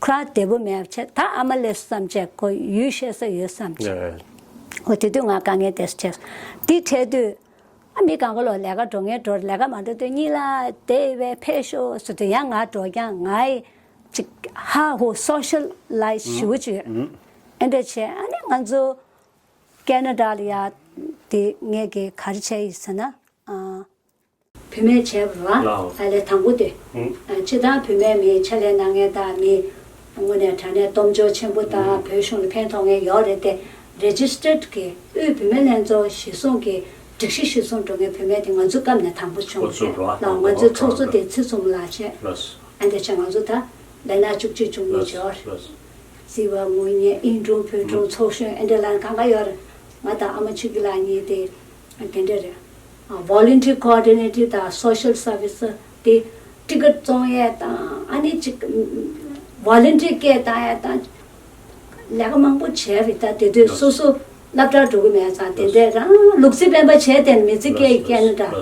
ཁོ་རང་བདེ་པོ་མེད་བྱས་ད་ཨ་མ་སླེབས་སོང་བསམ་བྱས་ཁོ་ཡུལ་ཤེས་ས་ཡོད་བསམ་བྱས། ཡ། ཨོ་དེ་དུས་ང་དཀའ་ངལ་ཏེ་སྤྲད་སོང་། དེ་འཕྲད་དུས་ཨ་མི་གང་ག་ལོ་ལས་ཀ་འགྲོ་ངེས་འགྲོ་ལས་ཀ་མ་འགྲོ་དུས་གཉིད་ལ་བསྡད་པའི་ཕེབས་ཤོག་ཟེར་དུས་ཡང་ང་འགྲོ་ཀྱང་ང་ཡི་ཅིག་ཧ་ཧོ་སོ་ཤལ་ལའིབ་ཞེ་པོ་ཅིག་ཡོད། ཨེ་འདྲ་བྱས་ཨ་ནི་ང་ཚོ་ཁེ་ན་ཌ་ལ་ཡ་དེ་ངས་ཀྱི་ག་རེ་བྱས་ཡིན་ཟེར་ན། བུད་མེད་བྱས་པ་རེད་བ། ལའོ། ཨ་ལས་དང་པོ་དེ། ཨུ། ཨ་སྤྱིར་བཏང་བུད་མེད་མི་ཕྱག་ལས་གནང་མཁན་དང་མི་དངོས་གནས་དྲང་གནས་སྟོབས་འབྱོར་ཆེན་པོ་དང་ཨུ། བོད་གཞུང་ལ་ཕན་ཐོགས་མཁན་ཡོད་རེད་དེ། རེ་ཇི་སི་ཊར་གི་དབུས་བུད་མེད་ལྷན་ཚོགས་གཞི་བཟུང་གི་སྒྲིག་གཞི་གཞིར་བཟུང་འགྲོ་མཁན་བུད་མེད་དེ་ང་ཚོའི་སྐབས་ནས་དང་པོ་བྱུང་འགོ་བཙུགས་རེད་བ། ལའོ། ང་ཚོའི་ཚོགས་གཙོ་དེ་ཚེ་བཙུན་མོ་ལགས་བྱས། ལགས། ཨ་འདི་ཆ་ང་ཚོ་ད་ལས་ན་བཅུ་གཅིག་བཅུ་གཉིས་ལགས་བྱས་པ་རེད། ལགས། བརྩི་བ་ངུ་ཉེ་ཨིན་དྲུང་བོད་དྲུང་ཚོགས་གཞོན་ཨེ་འདྲ་ལ་གང་ག་ཡོད་རེད། ང་དང་ཨ་མ་ཆོས་སྐྱིད་ལགས་གཉིས་དེ་དེ་འདྲ་རེད། ཨ་voluntary coordinator དང་social service དེ་ཊི་ཀེ་ཊི་བཙོང་ཡས་དང་ཨ་ནི་ཅིག་voluntary སྐད་བཏང་ཡས་དང་ལས་ཀ་མང་པོ་བྱས་རེད། ད་དེ་དུས་སོ་སོ་སློབ་གྲྭར་འགྲོ་གི་མེད་ཙང་དེ་འདྲས་རང་ལུག་རྫི་སྤེན་པ་བྱས་དེ་མི་ཚེ་སྐྱེལ་ཡི་སྐྱེལ་ན་འདྲ།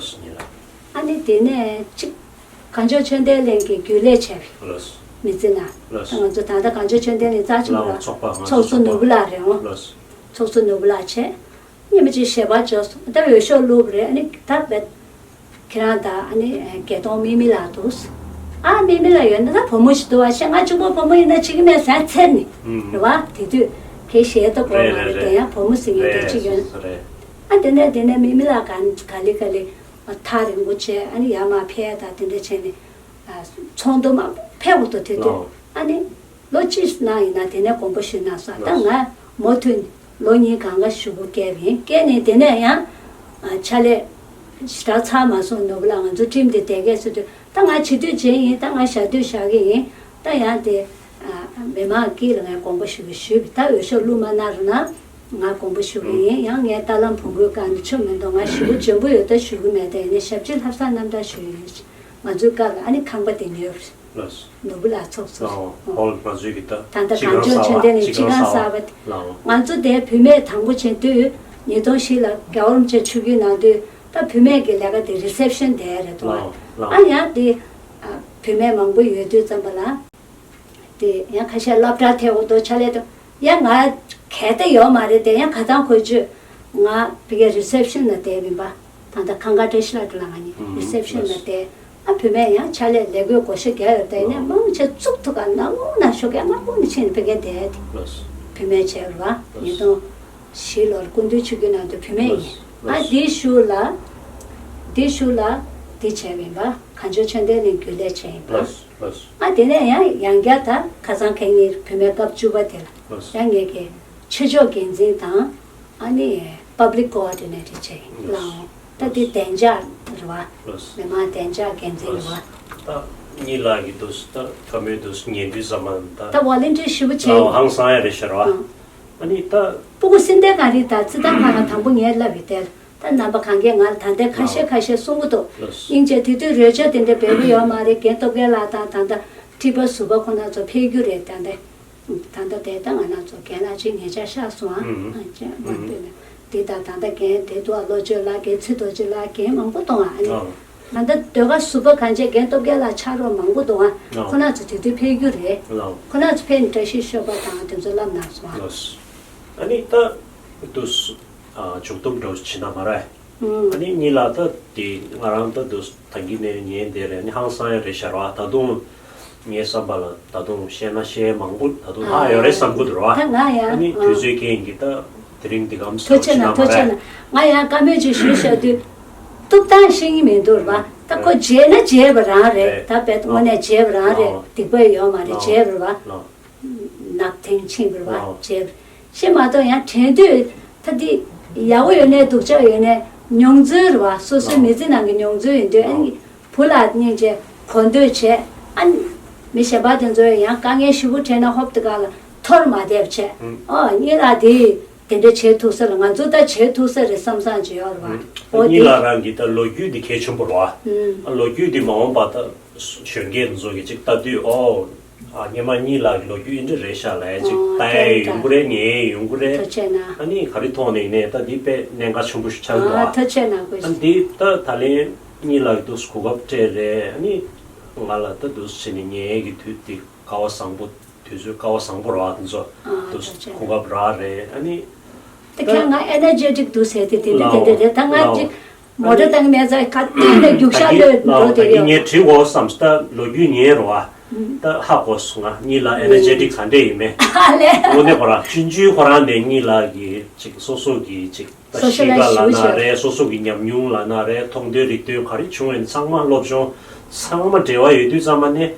ཨ་ནི་དེ་ནས་ཅིག་གངས་ལྗོངས་ཆོས་ལྡན་གླིང་གི་རྒྱུན་ལས་བྱས་པའི་ལགས། མི་ཚེ་ན། ལགས། ང་ཚོ་ད་ལྟ་གངས་ལྗོངས་ཆོས་ལྡན་གླིང་རྩ་ཆེན་པོ་ལ་ལའོ་ཚོགས་པ་ང་ཚོ་ཚོགས་གཙོ་ཚོགས་པ་ནོར་བུ་ལགས་རེད་འོང་། ལགས། ཚོགས་གཙོ་ནོར་བུ་ལགས་བྱས། སྙེ་མ་ཅིག་ཞལ་པར་འབྱོར་སོང་། ད་འོས་ཤོག་བླུགས་པ་རེད། ཨ་ནི་ད་བེད་ཁྱེད་རང་དང་ཨ་ནི་རྒྱལ་མཐོང་མིག་མི་ལགས་འདུག་ཨ་མིག་མི་ལགས་ཡོད་ན་ད་བུ་མོ་ཞིག་འདུག་བ་ཤེས། ང་གཅིག་པོ་བུ་མོ་ཡིན་ན་བྱེད་ཀྱི་མེད་ཟེར་འཚེར་ནི་ཨུམ། རེད་བ། དེ་དུས་ཁྱེད་ཞལ་ཏོ་གོ་རེད་མ་རེད་རེད་དེ་རེད། ཡང་བུ་མོ་ཟེར་མཁན་དེ་རེད་གཅིག་ཡོད། རེད། ཨ་དེ་ནས་དེ་ནས་མིག་མི་ལགས་ག་ག་ལེ་ག་ལེ་ཐག་རིང་པོ་བྱས་ཨ་ནི་ཡར་མར་ཕེབས་དང་དེ་འདྲ་བྱས་ནས་ཚོགས་འདུ་མང་པོ་ཕེབས་འོ་ཐུབ་དེ་དུས་ལའོ། ཨ་ནི་ལོ་གཅིག་ནང་ཡིན་ན་དེ་ནས་དགོངས་པ་ཞུས་གནང་སོང་། ད་ལགས། ང་མུ་མཐུད་ལོ་གཉིས་གང་ག་གཞུག་གུ་བསྐྱལ་བ་ཡིན། བསྐྱལ་ནས་དེ་ནས་ཡང་ཕྱག་ལས་ཞེ་དྲག་ཚར་མ་སོང་། ནོར་བུ་ལགས་ང་ཚོ་ཁྲིམས་དེ་དེ་གས་ཟེར་དུས་ད་ང་བྱེད་དུས་བྱེད་ཡིན། ད་ང་བཞག་དུས་བཞག་གི་ཡིན། ད་ཡང་དེ་མི་མང་དཀྱིལ་ལ་ངས་དགོངས་པ་ཞུ་གི་ཞུས་པ། ད་འོས་ཤོག་བླུགས་མ་གནང་རུང་ན་ང་དགོངས་པ་ཞུ་གི་ཡིན། ཡང་ངའི་ལྟ་ལམ་བོང་གུའི་སྒང་དུ་ཆུ་མི་འདུག་ང་ཞེ་པོ་འཇོན་པོ་ཡོད་ད་ཞུ་གི་མེད། ད་ཡིན་ནའི་ཞབས་ཕྱི་ལྷག་བསམ་རྣམ་དག་ཞུ་ཡི་ཡོད། ང་ཚོའི་སྐབས་ལ་ཨ་ནི་ཁང་པ་དེ་ཉོས་པ་རེད། ལགས། ནོར་བུ་ལགས་ཚོགས་གཙོ། ལའོ། ཧོལ་ང་ཚོའི་གི་ད་ད་ལྟ་གངས་ལྗོངས་ཆོས་ལྡན་གླིང་སྤྱི་ཁང་གསར་པ་དེ། ལའོ། ང་ཚོ་དེ་བུད་མེད་དང་པོ་བྱེད་དུས་ཉིས་སྟོང་བཞི་ལ་རྒྱལ་བ་རིན་པོ་ཆེ་ཆིབས་བསྒྱུར་གནང་དུས་ད་བུད་མེད་ཀྱི་ལས་ཀ་དེ་རི་སེབ་ཤན་དེ་རེད་དོ། ལའོ། ལའོ། ཨ་ཡང་དེ་བུད་མེད་མང་པོ་ཡོད་དུས་ཙམ་པ་ལ། དེ་ཡང་ཁ་ཤས་སློབ་གྲྭར་ཐད་འོ་དོ་ཕྱག་ལས་དང་ཡང་ང་གལ་ཏེ་ཡོད་མ་རེད་དེ་ཡང་ག་ཚང་ཁོ་ཆུ་ང་ཕ་གིའི་རི་སེབ་ཤན་ལ་བསྡད་ཡིན་པ། ད་ལྟ་ཁང་ཁ་བཀྲ་ཤིས་ལགས་དེ་ལ་ང་གཉིས་ཨུམ་རི་སེབ་ཤན་ལ་ལགས། བསྡད། ཨ་བུད་མེད་ཡང་ཕྱག་ལས་ལས་བགོས་བགོ་བཤའ་རྒྱག་ཡོད་དེ་ནས་ཨོ། མང་ཆེ་བཙུགས་ཐུབ་ག་ནང་ལོགས་ན་ཤོག་གས་ང་ཀུན་ནས་ཕྱིན་ནས་ཕ་གིར་བསྡད་དེ། ལགས། བུད་མེད་བྱས་རེད་བ། ཉིས་སྟོང་བཞི་ལོར་སྐུ་མདུན་ཆིབས་བསྒྱུར་གནང་དུས་བུད་མེད་ཡིན། ལགས། ཨ་དེའི་ཤུལ་ལ་དེའི་ཤུལ་ལ་དེ་བྱས་ཡིན་པ་གངས་ལྗོངས་ཆོས་ལྡན་གླིང་རྒྱུན་ལས་བྱས་ཡིན་པ། ལགས། ལགས། ཨ་དེ་ནས་ཡང་ཡང་བསྐྱར་ད་ཁ་སང་ཁ་ཉིན་བུད་མེད་སྐབས་བཅུ་པ་དེ་ལ་ལགས། ཡང་ངེད་ཀྱི་ཆོས་ཕྱོགས་འགན་འཛིན་དང་ཨ་ནི་པབ་ལིག་ཀོ་ཨོ་ཌི་ནེ་ཊར་བྱས་ཡིན་ལགས། ལའོ། ད་དེ་བདེ་འཇགས་རེད་བ། ལགས། མི་མང་བདེ་འཇགས་འགན་འཛིན་རེད་བ། ལགས། ད་གཉིས་ལགས་ཀྱི་འདུག་ད་བཀའ་མོལ་འདུག་ཉན་དུས་ཙམ་པ་ད། ད་ཝོ་ལན་ཊི་ཡར་ཞེ་པོ་བྱས་ལའོ་ཡིན། ཧང་སང་ཡ་རེད་ཤག་རེད་བ། ཨང་། ཨ་ནི་ད། སྤུ་གུ་སེམས་ལྡན་ག་རེ་ད་རྩི་ཐང་ཁ་ན་དང་པོ་ངས་ལབ་ཡོད་དེ། ད་རྣམ་པ་གང་གས་ང་ལ་ད་ལྟའི་ཁ་ཤས་ཁ་ཤས་གསུང་གི་འདུག་ལགས། སྙིང་རྗེ་དེ་དུས་རོལ་ཆ་དེ་འདྲ་འབེལ་གི་ཡོད་མ་རེད། རྒན་སྟོབས་རྒྱལ་ལགས་དང་ད་ལྟ་ ཁྲི་པ་ཟུར་པ་ཁོ་ན་ཚོ་ཕེབས་རྒྱུ་རེད། ད་ལྟ་ད་ལྟ་དེ་ལྟ་ང་ན་ཚོ་རྒན་ལགས་ཅིག་ཉེ་ཆར་གཤེགས་སོང་ཨ། ཨུ་ཨུ། ཨ་ཅེ་མ་ཨུ་ཨུ། འདོད་ན་དེ་ད་ད་ལྟ་རྒན་དེ་དུ་ཨ་བློ་ཆོས་ལགས་རྒན་ཚེ་རྡོ་རྗེ་ལགས་རྒན་མང་པོ་གཏོང་ཨ་ནི། ཨ། ད་ལྟ་ཟློས་གར་ཟུར་པ་གང་བྱས་རྒན་སྟོབས་རྒྱལ་ལགས་ཕྱག་རོགས་མང་པོ་འདུག་ཨ། ཨ། ཁོ་ན་ཚོ་དེ་དུས་ཕེབས་རྒྱུ་རེད། ཨ། ཁོ་ན་ཚོ་ཕེབས་ནས་བཀྲ་ཤིས་ཤོད་པ་དང་དེ་ཚོ་ལབ་གནང་སོང་ཨ། ལགས། ཨ་ནི་ད་དུ་ཨ་མཇུག་སྡོམ་འདྲ་བོ་བྱེད་ན་མ་རེད། ཨ་ནི་གཉིས་ལ་ད་དེ་ང་རང་ད་དུ་ད་གིན་ནས་ཉན་བསྡད་རེད། ཨ་ནི་ཧང་སང་ཡ་རེད་ཤག་ར། ད་དུང་ངའི་བསམ་པ་ལ་ད་དུང་བཤད་ན་བཤད་མང་པོ་ད་དུང་ལྷག་ཡོད་རེད་བསམ་གི་འདུག་ར། ད་ང་ཡང་ཨ་ནི་དུས་ཚོད་རྐྱེན་གྱིས་ད་དེ་རིང་འདི་གམ་ཐུགས་རྗེ་གནང་། ཐུགས་རྗེ་གནང་། ང་ཡང་བཀའ་མོལ་ཅིག་ཞུས་བཞག་དུས་ཐུབ་ཐང་ཤེས་ཀྱི་མི་འདུག་ར། ད་ཁོ་བརྗེད་ན་བརྗེད་པ་རང་རེད། ད་དཔེ་དངོས་གནས་བརྗེད་པ་རང་རེད། སྡིག་པ་ཡོད་མ་རེད། བརྗེད་པ་ར། ནག་ཐེངས་ཕྱིན་པར་བ་བྱས། ཤེས་མ་གཏོགས་ཡང་དྲན་དུས་ད་འདི་ཡག་པོ་ཡོད་ནའི་སྡུག་ཅག་ཡོད་ནའི་མྱོང་ཚོར་བ་སོ་སོའི་མི་ཚེ་ནང་གི་མྱོང་ཚོར་ཡིན་དུས་ཨ་ནི་བུ་ལ་སྙིང་རྗེ་གོ་འདོད་བྱས་ཨ་ནི་མི་གཞན་པ་དེ་ཚོ་ཡང་དཀའ་ངལ་ཞེ་པོ་འཕྲད་ན་ཧོབ་དེ་ག་ལ་ཐོར་མ་བསྡད་བྱས་ཨོ་གཉིས་ལ་དེ་དེ་འདྲ་བྱེད་ཐུབ་ས་ལ་ང་ཚོ་ད་བྱེད་ཐུབ་ས་རེད་བསམ་བསམ་བྱས་ཡོད་རེད་བ། ཨོ་གཉིས་དེ་ལ་རང་གི་ད་ལོ་རྒྱུས་འདི་གལ་ཆེན་པོ་རེད་བ། ལོ་རྒྱུས་འདི་མ་འོངས་པ་ད་གཞོན་སྐྱེས་ཚོ་གི་ཅིག་ལྟ་དུས་ཨོ། ཨ་སྔོན་མ་གཉིས་ལགས་ཀྱི་ལོ་རྒྱུས་ཨེ་འདྲ་རེད་ཤག་ལབ་ཡ་ཅིག་ཨོ་ལྟ་ཡ་ཡོང་གི་རེད། ཉན་ཡ་ཡོང་གི་རེད། ཐུགས་རྗེ་གནང་། ཨ་ནི་ག་རེ་ཐོག་ནས་ཡིན་ནའི་ད་འདི་དཔེ་གནད་འགག་ཆེན་པོ་ཞིག་ཆགས་ཀྱི་འདུག་ཨ། ཨ་ཐུགས་རྗེ་གནང་དགོས། ཨ་འདི་ད་ད་ལན་གཉིས་ལགས་ཀྱི་འདུག་གོ་སྐབས་སྤྲད་རེད། ཨ་ནི་ང་ལ་ད་འདུག་བྱས་ནས་ཉན་ཡ་གི་དུས་འདི་སྐལ་བ་བཟང་པོ་དུས་ཚོད་སྐལ་བ་བཟང་པོ་རག་འདི་ཚོ་ཨ་འདུག་ཐུགས་རྗེ་གོ་གནང་། སྐབས་རག་རེད། ཨ་ནི་ད་ཁྱེད་ང་ཨེ་ནར་ཇེ་ཊིག་འདུག་ཟེར་དེ་དེ་འདྲ་དེ་འདྲ་རེད། ད་ང་ཅིག་མོ་ཊ་བཏང་མེད་ཙང་ག་དུས་ནས་རྒྱུག་ཤར་ལོས་འགྲོ་དེ་ཡོད། ངས་དྲི་འོ་བསམ་ད་ལོ་རྒྱུས་ཉན་རོ་ཨ། ད་ཧ་གོ་སོང་ང་གཉིས་ལགས་ཨེ་ནར་ཇེ་ཊིག་ག་འདྲས་ཡིན་མེད། ཨ་ལས། དངོས་གནས་ཁོ་རང་ཆུང་ཆུང་ཁོ་རང་ནས་གཉིས་ལགས་ཀྱི་ཅིག་སོ་སོ་གི་ཅིག་ད་སོ་ཤི་ཤི་ལ་ལབ་ན་རེད། སོ་སོ་གི་ཉམས་མྱོང་ལབ་ན་རེད། མཐོང་ཐོས་རིག་ཐོས་ག་རེ་བྱུང་བའི་ཚང་མ་སློབ་སྦྱོང་ཚང་མ་འབྲེལ་བ་ཡོད་དུས་ཙམ་པ་ནས།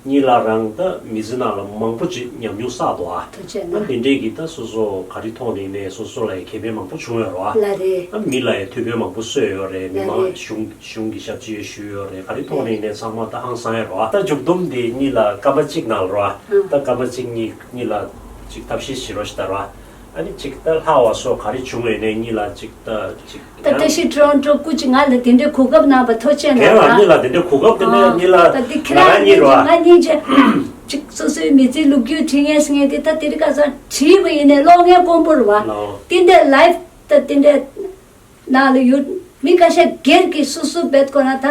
གཉིས་ལགས་རང་ད་མི་ཚེ་ནང་ལ་མང་པོ་ཅིག་ཉམས་མྱོང་བསགས་འདུག་ཨ། ཐུགས་རྗེ་གནང་། ཨ་འདི་འདྲས་ཀྱི་ད་སོ་སོ་ག་རེ་ཐོག་ནས་ནས་སོ་སོ་ལ་ཡང་ཁེ་ཕན་མང་པོ་བྱུང་ཡོད་རེད་བ། ལགས་རེད། ཨ་མི་ལ་ཡང་ཐུགས་ཕན་མང་པོ་གསོས་ཡོད་རེད། མི་ལགས་མང་རེད། གཞུང་གཞུང་གི་ཞབས་ཕྱི་ཞུས་ཡོད་རེད། ག་རེ་ཐོག་ནས་ནས་ཚང་མ་ད་ཧང་སང་ཡོད་རེད་བ། ད་མཇུག་སྡོམ་འདི་གཉིས་ལགས་སྐར་མ་གཅིག་ནང་ལ་རེད་བ། ཨ་ད་སྐར་མ་གཅིག་གཉིས་གཉིས་ལགས་ཅིག་ཐབས་ཤེས་བྱེད་རོགས་ཞེས་ད་རེད་བ། ཨ་ནི་ཅིག་ད་ལྷག་པ་སོགས་ག་རེ་བྱུང་བའི་ནས་གཉིས་ལགས་ཅིག་ད་ཅིག་ད་བཀྲ་ཤིས་ཊོ་རོན་ཊོ་སྐུ་མཁྱེན་ང་ལ་དེ་འདྲའི་གོ་སྐབས་གནང་བ་ཐུགས་རྗེ་གནང་། དེ་ལ་གཉིས་ལགས་དེ་འདྲའི་གོ་སྐབས་དེ་ནས་གཉིས་ལགས་ད་འདི་ཁྱེད་རང་གཉིས་རོ། ང་གཉིས་ཅེ་ཅིག་སོ་སོའི་མི་ཚེའི་ལོ་རྒྱུས་བྲིས་མཁན་ཟེར་མཁན་དེ་ད་དེ་རིང་ཁ་སང་བྲིས་པ་ཡིན་ནའི་ཀློག་མཁན་དཀོན་པོ་རེད་བ། ལའོ། དེ་འདྲའི་ལའིབ་ད་དེ་འདྲའི་ནང་ལ་ཡོད་མི་ཁ་ཤས་སྒེར་གྱི་སོ་སོ་བེད་ཁོ་ན་ད།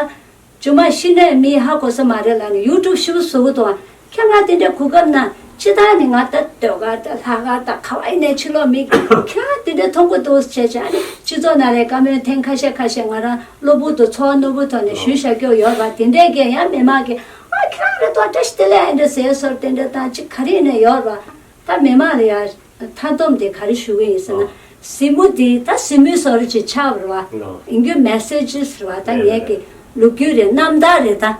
རྗེས་མ་ཤི་ནས་མི་ཧ་གོ་ས་མ་རེད་ལབ་ནས་ཡུ་ཊུབ་ཞིབ་བཟོ་གི་འདུག་ཁྱེད་ང་དེ་འདྲའི་གོ་སྐབས་གནང་། སྤྱིར་བཏང་ནི་ང་ད་ཟློས་གར་དང་ལྷག་དཀར་དང་ག་བ་ཡིན་ནའི་ཕྱི་ལོགས་མི་ཁྱེད་ང་དེ་འདྲའི་མཐོང་གི་འདུག་བྱས་བྱས། ཨ་ནི་སྤྱི་ཚོགས་ནང་ལ་བཀའ་མོལ་ཐེངས་ཁ་ཤས་ཁ་ཤས་ང་རང་གློ་བུར་དུ་ཚོར་བ་རྣོ་པོའི་ཐོག་ནས་ཞུས་བཞག་རྒྱུ་ཡོད་རེད་བ། དེ་འདྲའི་གས་ཡང་མི་མང་གིས་ཨ་ཁྱེད་རང་རེད་དོ་བཀྲ་ཤིས་བདེ་ལེགས་ཨེ་འདྲ་ཟེར་སོར་དེ་འདྲ་དང་ཅིག་ག་རེ་ཡིན་ནའི་ཡོད་རེད་བ། ད་མི་མང་ལ་ཡང་མཐའ་སྡོམ་དེ་ག་རེ་ཞུ་གི་ཡིན་ཟེར་ན། ཨ། གཟིགས་མོ་དེ་ད་གཟིགས་མོའི་བཟོ་འདྲ་ཅིག་ཆགས་པ་རེད་བ། ཨ། ཡིན་རྒྱུ་མེ་སེ་ཇི་རེད་བ། ད་རེད་ངས་ཀྱི་ལོ་རྒྱུས་རེད། རྣམ་ཐར་རེད་ད།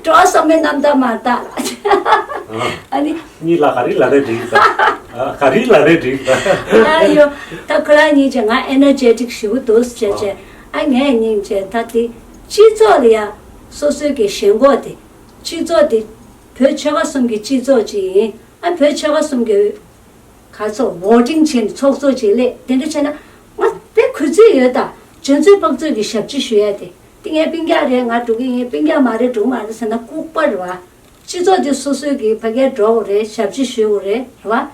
འགྲོ་བ་བསམ་མེད་རྣམ་ཐར་མ་རེད་ད། ཨ། ཨ་ནི། གཉིས་ལགས་ག་རེ་ལབ་རེད་འགྲིག་ད། ཨ། ག་རེ་ལབ་རེད་འགྲིག་ད། ཨ་ཡོ། ད་ཁོ་རང་གཉིས་ཀྱིས་ང་ཨེ་ནར་ཇེ་ཊིག་ཞེ་པོ་འདུག་ཟེར་བྱས། ཨ། ངས་སྙིང་རྗེ་ད་དེ་སྤྱི་ཚོགས་ལ་ཡ་སོ་སོའི་གི་ཞེན་ཁོག་དེ། སྤྱི་ཚོགས་དེ་བོད་ཆོལ་ཁ་གསུམ་གྱི་སྤྱི་ཚོགས་ཅིག་ཡིན། ཨ་བོད་ཆོལ་ཁ་གསུམ་གྱི་ག་ཚོད་ཝོ་ཊིང་བྱས་ནས་ཚོགས་གཙོ་ཅིག་སླེབས། དེ་འདྲ་བྱས་ན་ང་དཔེ་གུས་བརྩི་ཡོད་ད། འཇོན་ཚོད་དཔག་ཚོད་ཀྱི་ཞབས་ཕྱི་ཞུ་ཡ་དེ། དེ་ངའི་སྤུན་ཀྱག་རེད། ང་འགྲོ་གི་ཡིན། སྤུན་ཀྱག་མ་རེད་འགྲོ་གི་མ་རེད་ཟེར་ན་ལྐུགས་པ་རེད་བ། སྤྱི་ཚོགས་དེ་སོ་སོའི་གི་ཕ་གིར་འགྲོ་དགོས་རེད། ཞབས་ཕྱི་ཞུ་དགོས་རེད། རེད་བ།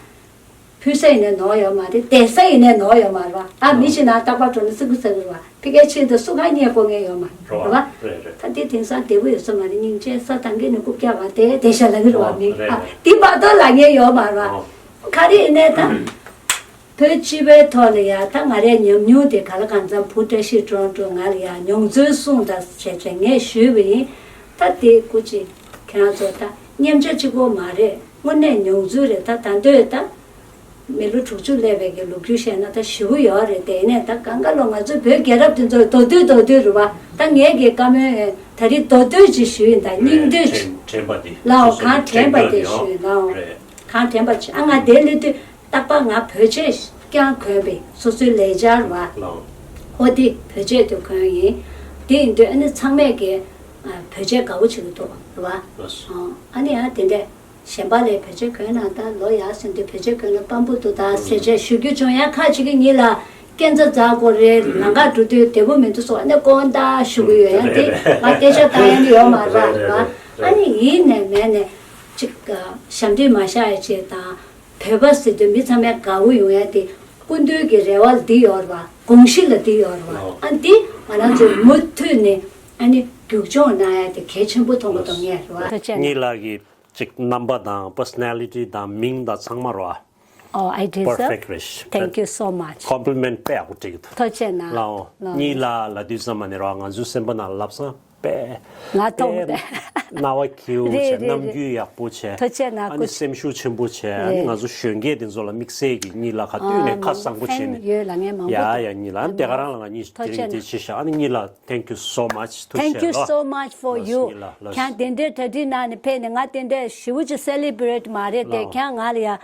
ཕུལ་ས་ཡིན་ནའི་ནོར་ཡོད་མ་རེད། བསྡད་ས་ཡིན་ནའི་ནོར་ཡོད་མ་རེད་བ། ཨ་མི་ཞིག་ནང་རྟག་པར་འགྲོ་ན་སི་ཀུ་ཟ་གི་རེད་བ། ཕ་གིར་ཕྱིན་དུས་སུ་གང་རྙེད་དགོས་ངེས་ཡོད་མ་རེད་བ། རེད་བ། རེད་རེད། ད་དེ་དེང་སང་བདེ་པོ་ཡོད་ས་མ་རེད། སྙིང་རྗེ་ས་དང་གི་ནི་རྐུབ་བཀྱག་བ་དེ་དེ་ཤ་ལ་གི་རེད་བ། ཨོ་མི་རེད་ཨ་རེད། དེ་མ་གཏོགས་ལ་ངེས་ཡོད་མ་རེད་བ། ཨོ། ག་རེ་ཡིན་ནའི་ད། བོད་སྤྱི་པའི་ཐོག་ལ་ཡ་ད་ང་རའི་ཉམས་མྱོང་དེ་ག་ལ་གང་འཚམ་བུ་བཀྲ་ཤིས་ཀྲོང་ཀྲོ་ང་ལ་ཡ་མྱོང་ཚོར་གསུངས་དང་བྱས་བྱས་ངས་ཞུས་པ་ཡིན། ད་དེ་སྐུ་མཁྱེན་ཁྱེད་རང་ཚོ་ད་སྙན་ཆ་གཅིག་པོ་མ་རེད། དངོས་གནས་མྱོང་ཚོར་རེད། ད་ད་འདོད་ད་མི་ལོ་དྲུག་ཅུ་སླེབས་པའི་གི་ལོ་རྒྱུས་བཤད་ན་ད་ཞེ་པོ་ཡོད་རེད། དེ་ནས་ད་གང་ག་ལོ་ང་ཚོ་བོད་རྒྱལ་རབས་དེ་ཚོ་མདོར་བསྡུས་མདོར་བསྡུས་རེད་བ། ད་ངས་གི་བཀའ་མོལ་ད་རེས་མདོར་བསྡུས་ཅིག་ཞུས་ཡིན། ད་སྙིང་བསྡུས་ཅིག་དྲན་དྲན་པ་དེ་ལའོ་སོ་སོ་གང་དྲན་པ་དེ་ཡོད་ཞུས་ཡིན་ལའོ། རེད། གང་དྲན་པ་ཅིག་ཨ་ང་དེ་སླེབས་དུས། རྟག་པར་ང་བོད་ཆས་རྐྱང་གོན་པའི་སོ་སོའི་ལས་འཆར་བ། ལའོ། ཨོ་དེ་བོད་ཆས་དེ་གོན་ཡིན། དེ་ཡིན་དུས་ཨ་ནི་ཚང་མས་ཀྱི་ཨ་བོད་ཆས་དགའ་པོ་བྱེད་ཀྱི་འདུག་རེད་བ། ལགས་སོ། ཨོ་ཨ་ནི་ཡང་དེ་འདྲས་གཞན་པ་ལས་བོད་ཆས་གོན་ན་ད་ལོ་ཡག་ཟིན་དུས་བོད་ཆས་གོན་ན་སྤམ་པོ་འདུག་ད་ཟེར་བྱས་ཞུ་རྒྱུ་བྱུང་། ཡང་ཁ་ཅིག་གིས་ཉིད་ལ་སྐས་འཛེག་འཛེག་དགོས་རེད། ལམ་ཁ་འགྲོ་དུས་བདེ་པོ་མི་འདུག་སོགས་ཨ་ནི་དཀོན་ད་ཞུ་གི་ཡོད། ཡང་དེ་ང་སྐད་ཆ་བཏང་ཡ་ནི་ཡོད་མ་རེད་བ། རེད་རེད་རེད། ཨ་ནི་ཡིན་ནས་མེད་ནས། ཅིག་ཞབས་འདྲེན་མ་བཞག་ཡ་ཆེད་དང་། བོད་པ་ཟེར་དུས་མི་ཚང་མས་དགའ་བོ་ཡོང་ཡ་དེ་སྐུ་མདུན་གྱི་རེ་བ་འདི་ཡོད་རེད་བ། དགོངས་གཞི་ལ་འདི་ཡོད་རེད་བ། ཨ་འདི་ང་རང་ཚོས་མུ་མཐུད་ནས་ཨ་ནི་རྒྱུག་སྦྱོང་གནང་ཡ་དེ་གལ་ཆེན་པོ་མཐོང་གི་འདུག་ངས་རེད་བ། ཐུགས་རྗེ་གནང་། གཉིས་ལགས་ཀྱི་ཅིག་རྣམ་པ་དང་པར་སོ་ན་ལི་ཊི་དང་མིང་དང་ཚང་མ་རེད་བ། Oh, I deserve. Perfect རེད། Thank you so much. Compliment དཔེ་ཡག་པོ་བྲིས་འདུག་ཐུགས་རྗེ་གནང་། ལའོ། ལའོ། གཉིས་ལགས་ལབ་དུས་ཙམ་པ་ནས་རེད་བ། ང་ཚོའི་སེམས་པ་ནང་ལབ་སང་དཔེ། ང་མཐོང་སྟེ། རྣ་བ་ཁེའུ་བྱས། རེད་རེད་རྣམ་རེད། འགྱུར་ཡག་པོ་བྱས། ཐུགས་རྗེ་གནང་། ཨ་ནི་སེམས་ཤུགས་ཆེན་པོ་བྱས། ཨ་ནི་རེད། ང་ཚོ་གཞོན་སྐྱེས་དེ་ཚོ་ལ་དམིགས་བསལ་གྱི་གཉིས་ལགས་ག་དུས་ནས་ཁ་བཟང་པོ་བྱས་ནས། ཡོད་ལ་ངས་མང་པོ་ཡ་འདུག་ཡ་གཉིས་ལགས། ཨ་ནི་དེ་ག་རང་ལ་ང་གཉིས་ཐུགས་རྗེ་དྲིན་ལན་འདི་ཆེ་ཤག་ཨ་ནི་གཉིས་ལགས་thank you so much། ཐུགས་རྗེ་ཆེ། Thank you so much for you. ལགས་གཉིས་ལགས། ལགས། ཁྱེད་དེ་འདྲའི་གྲ་སྒྲིག་གནང་ནས་ཕེབས་ནས་ང་དེ་འདྲའི་ཞེ་པོ་ཅིག་སེ་ལི་བྷི་རེཊ་མ་རེད་དེ། ལའོ། ཁྱེད་ང་ལ་ཡ།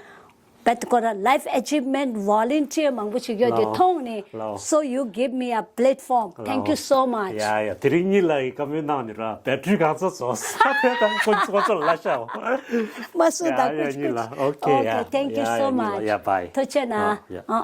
བེད་ཁོ་ར་life achievement volunteer མང་པོ་ཞིག་ཡོད་དེ། ལའོ། མཐོང་ནས། ལའོ། So you give me a platform. Thank you so much. ཡ་ཡ། དེ་རིང་གཉིས་ལགས་ཀྱིས་བཀའ་མོལ་གནང་ནས་ར་བེ་ཊི་རི་གང་ཚ་རྫོགས་ས་དེ་དང་ཁོ་ཚོ་ཁོ་ཚོ་ལ་ཤ་འོ། མ་སུ་ད་ཡ་ཡ་ཁུ་གཉིས་ལགས། ཨོ་ཁེ། ཨོ་ཁེ། ཡ་Thank you ཡ་so ཡ་གཉིས་ལགས། much. ཡ་bye། ཐུགས་རྗེ་གནང་། ཨ་ཡ། ཨ།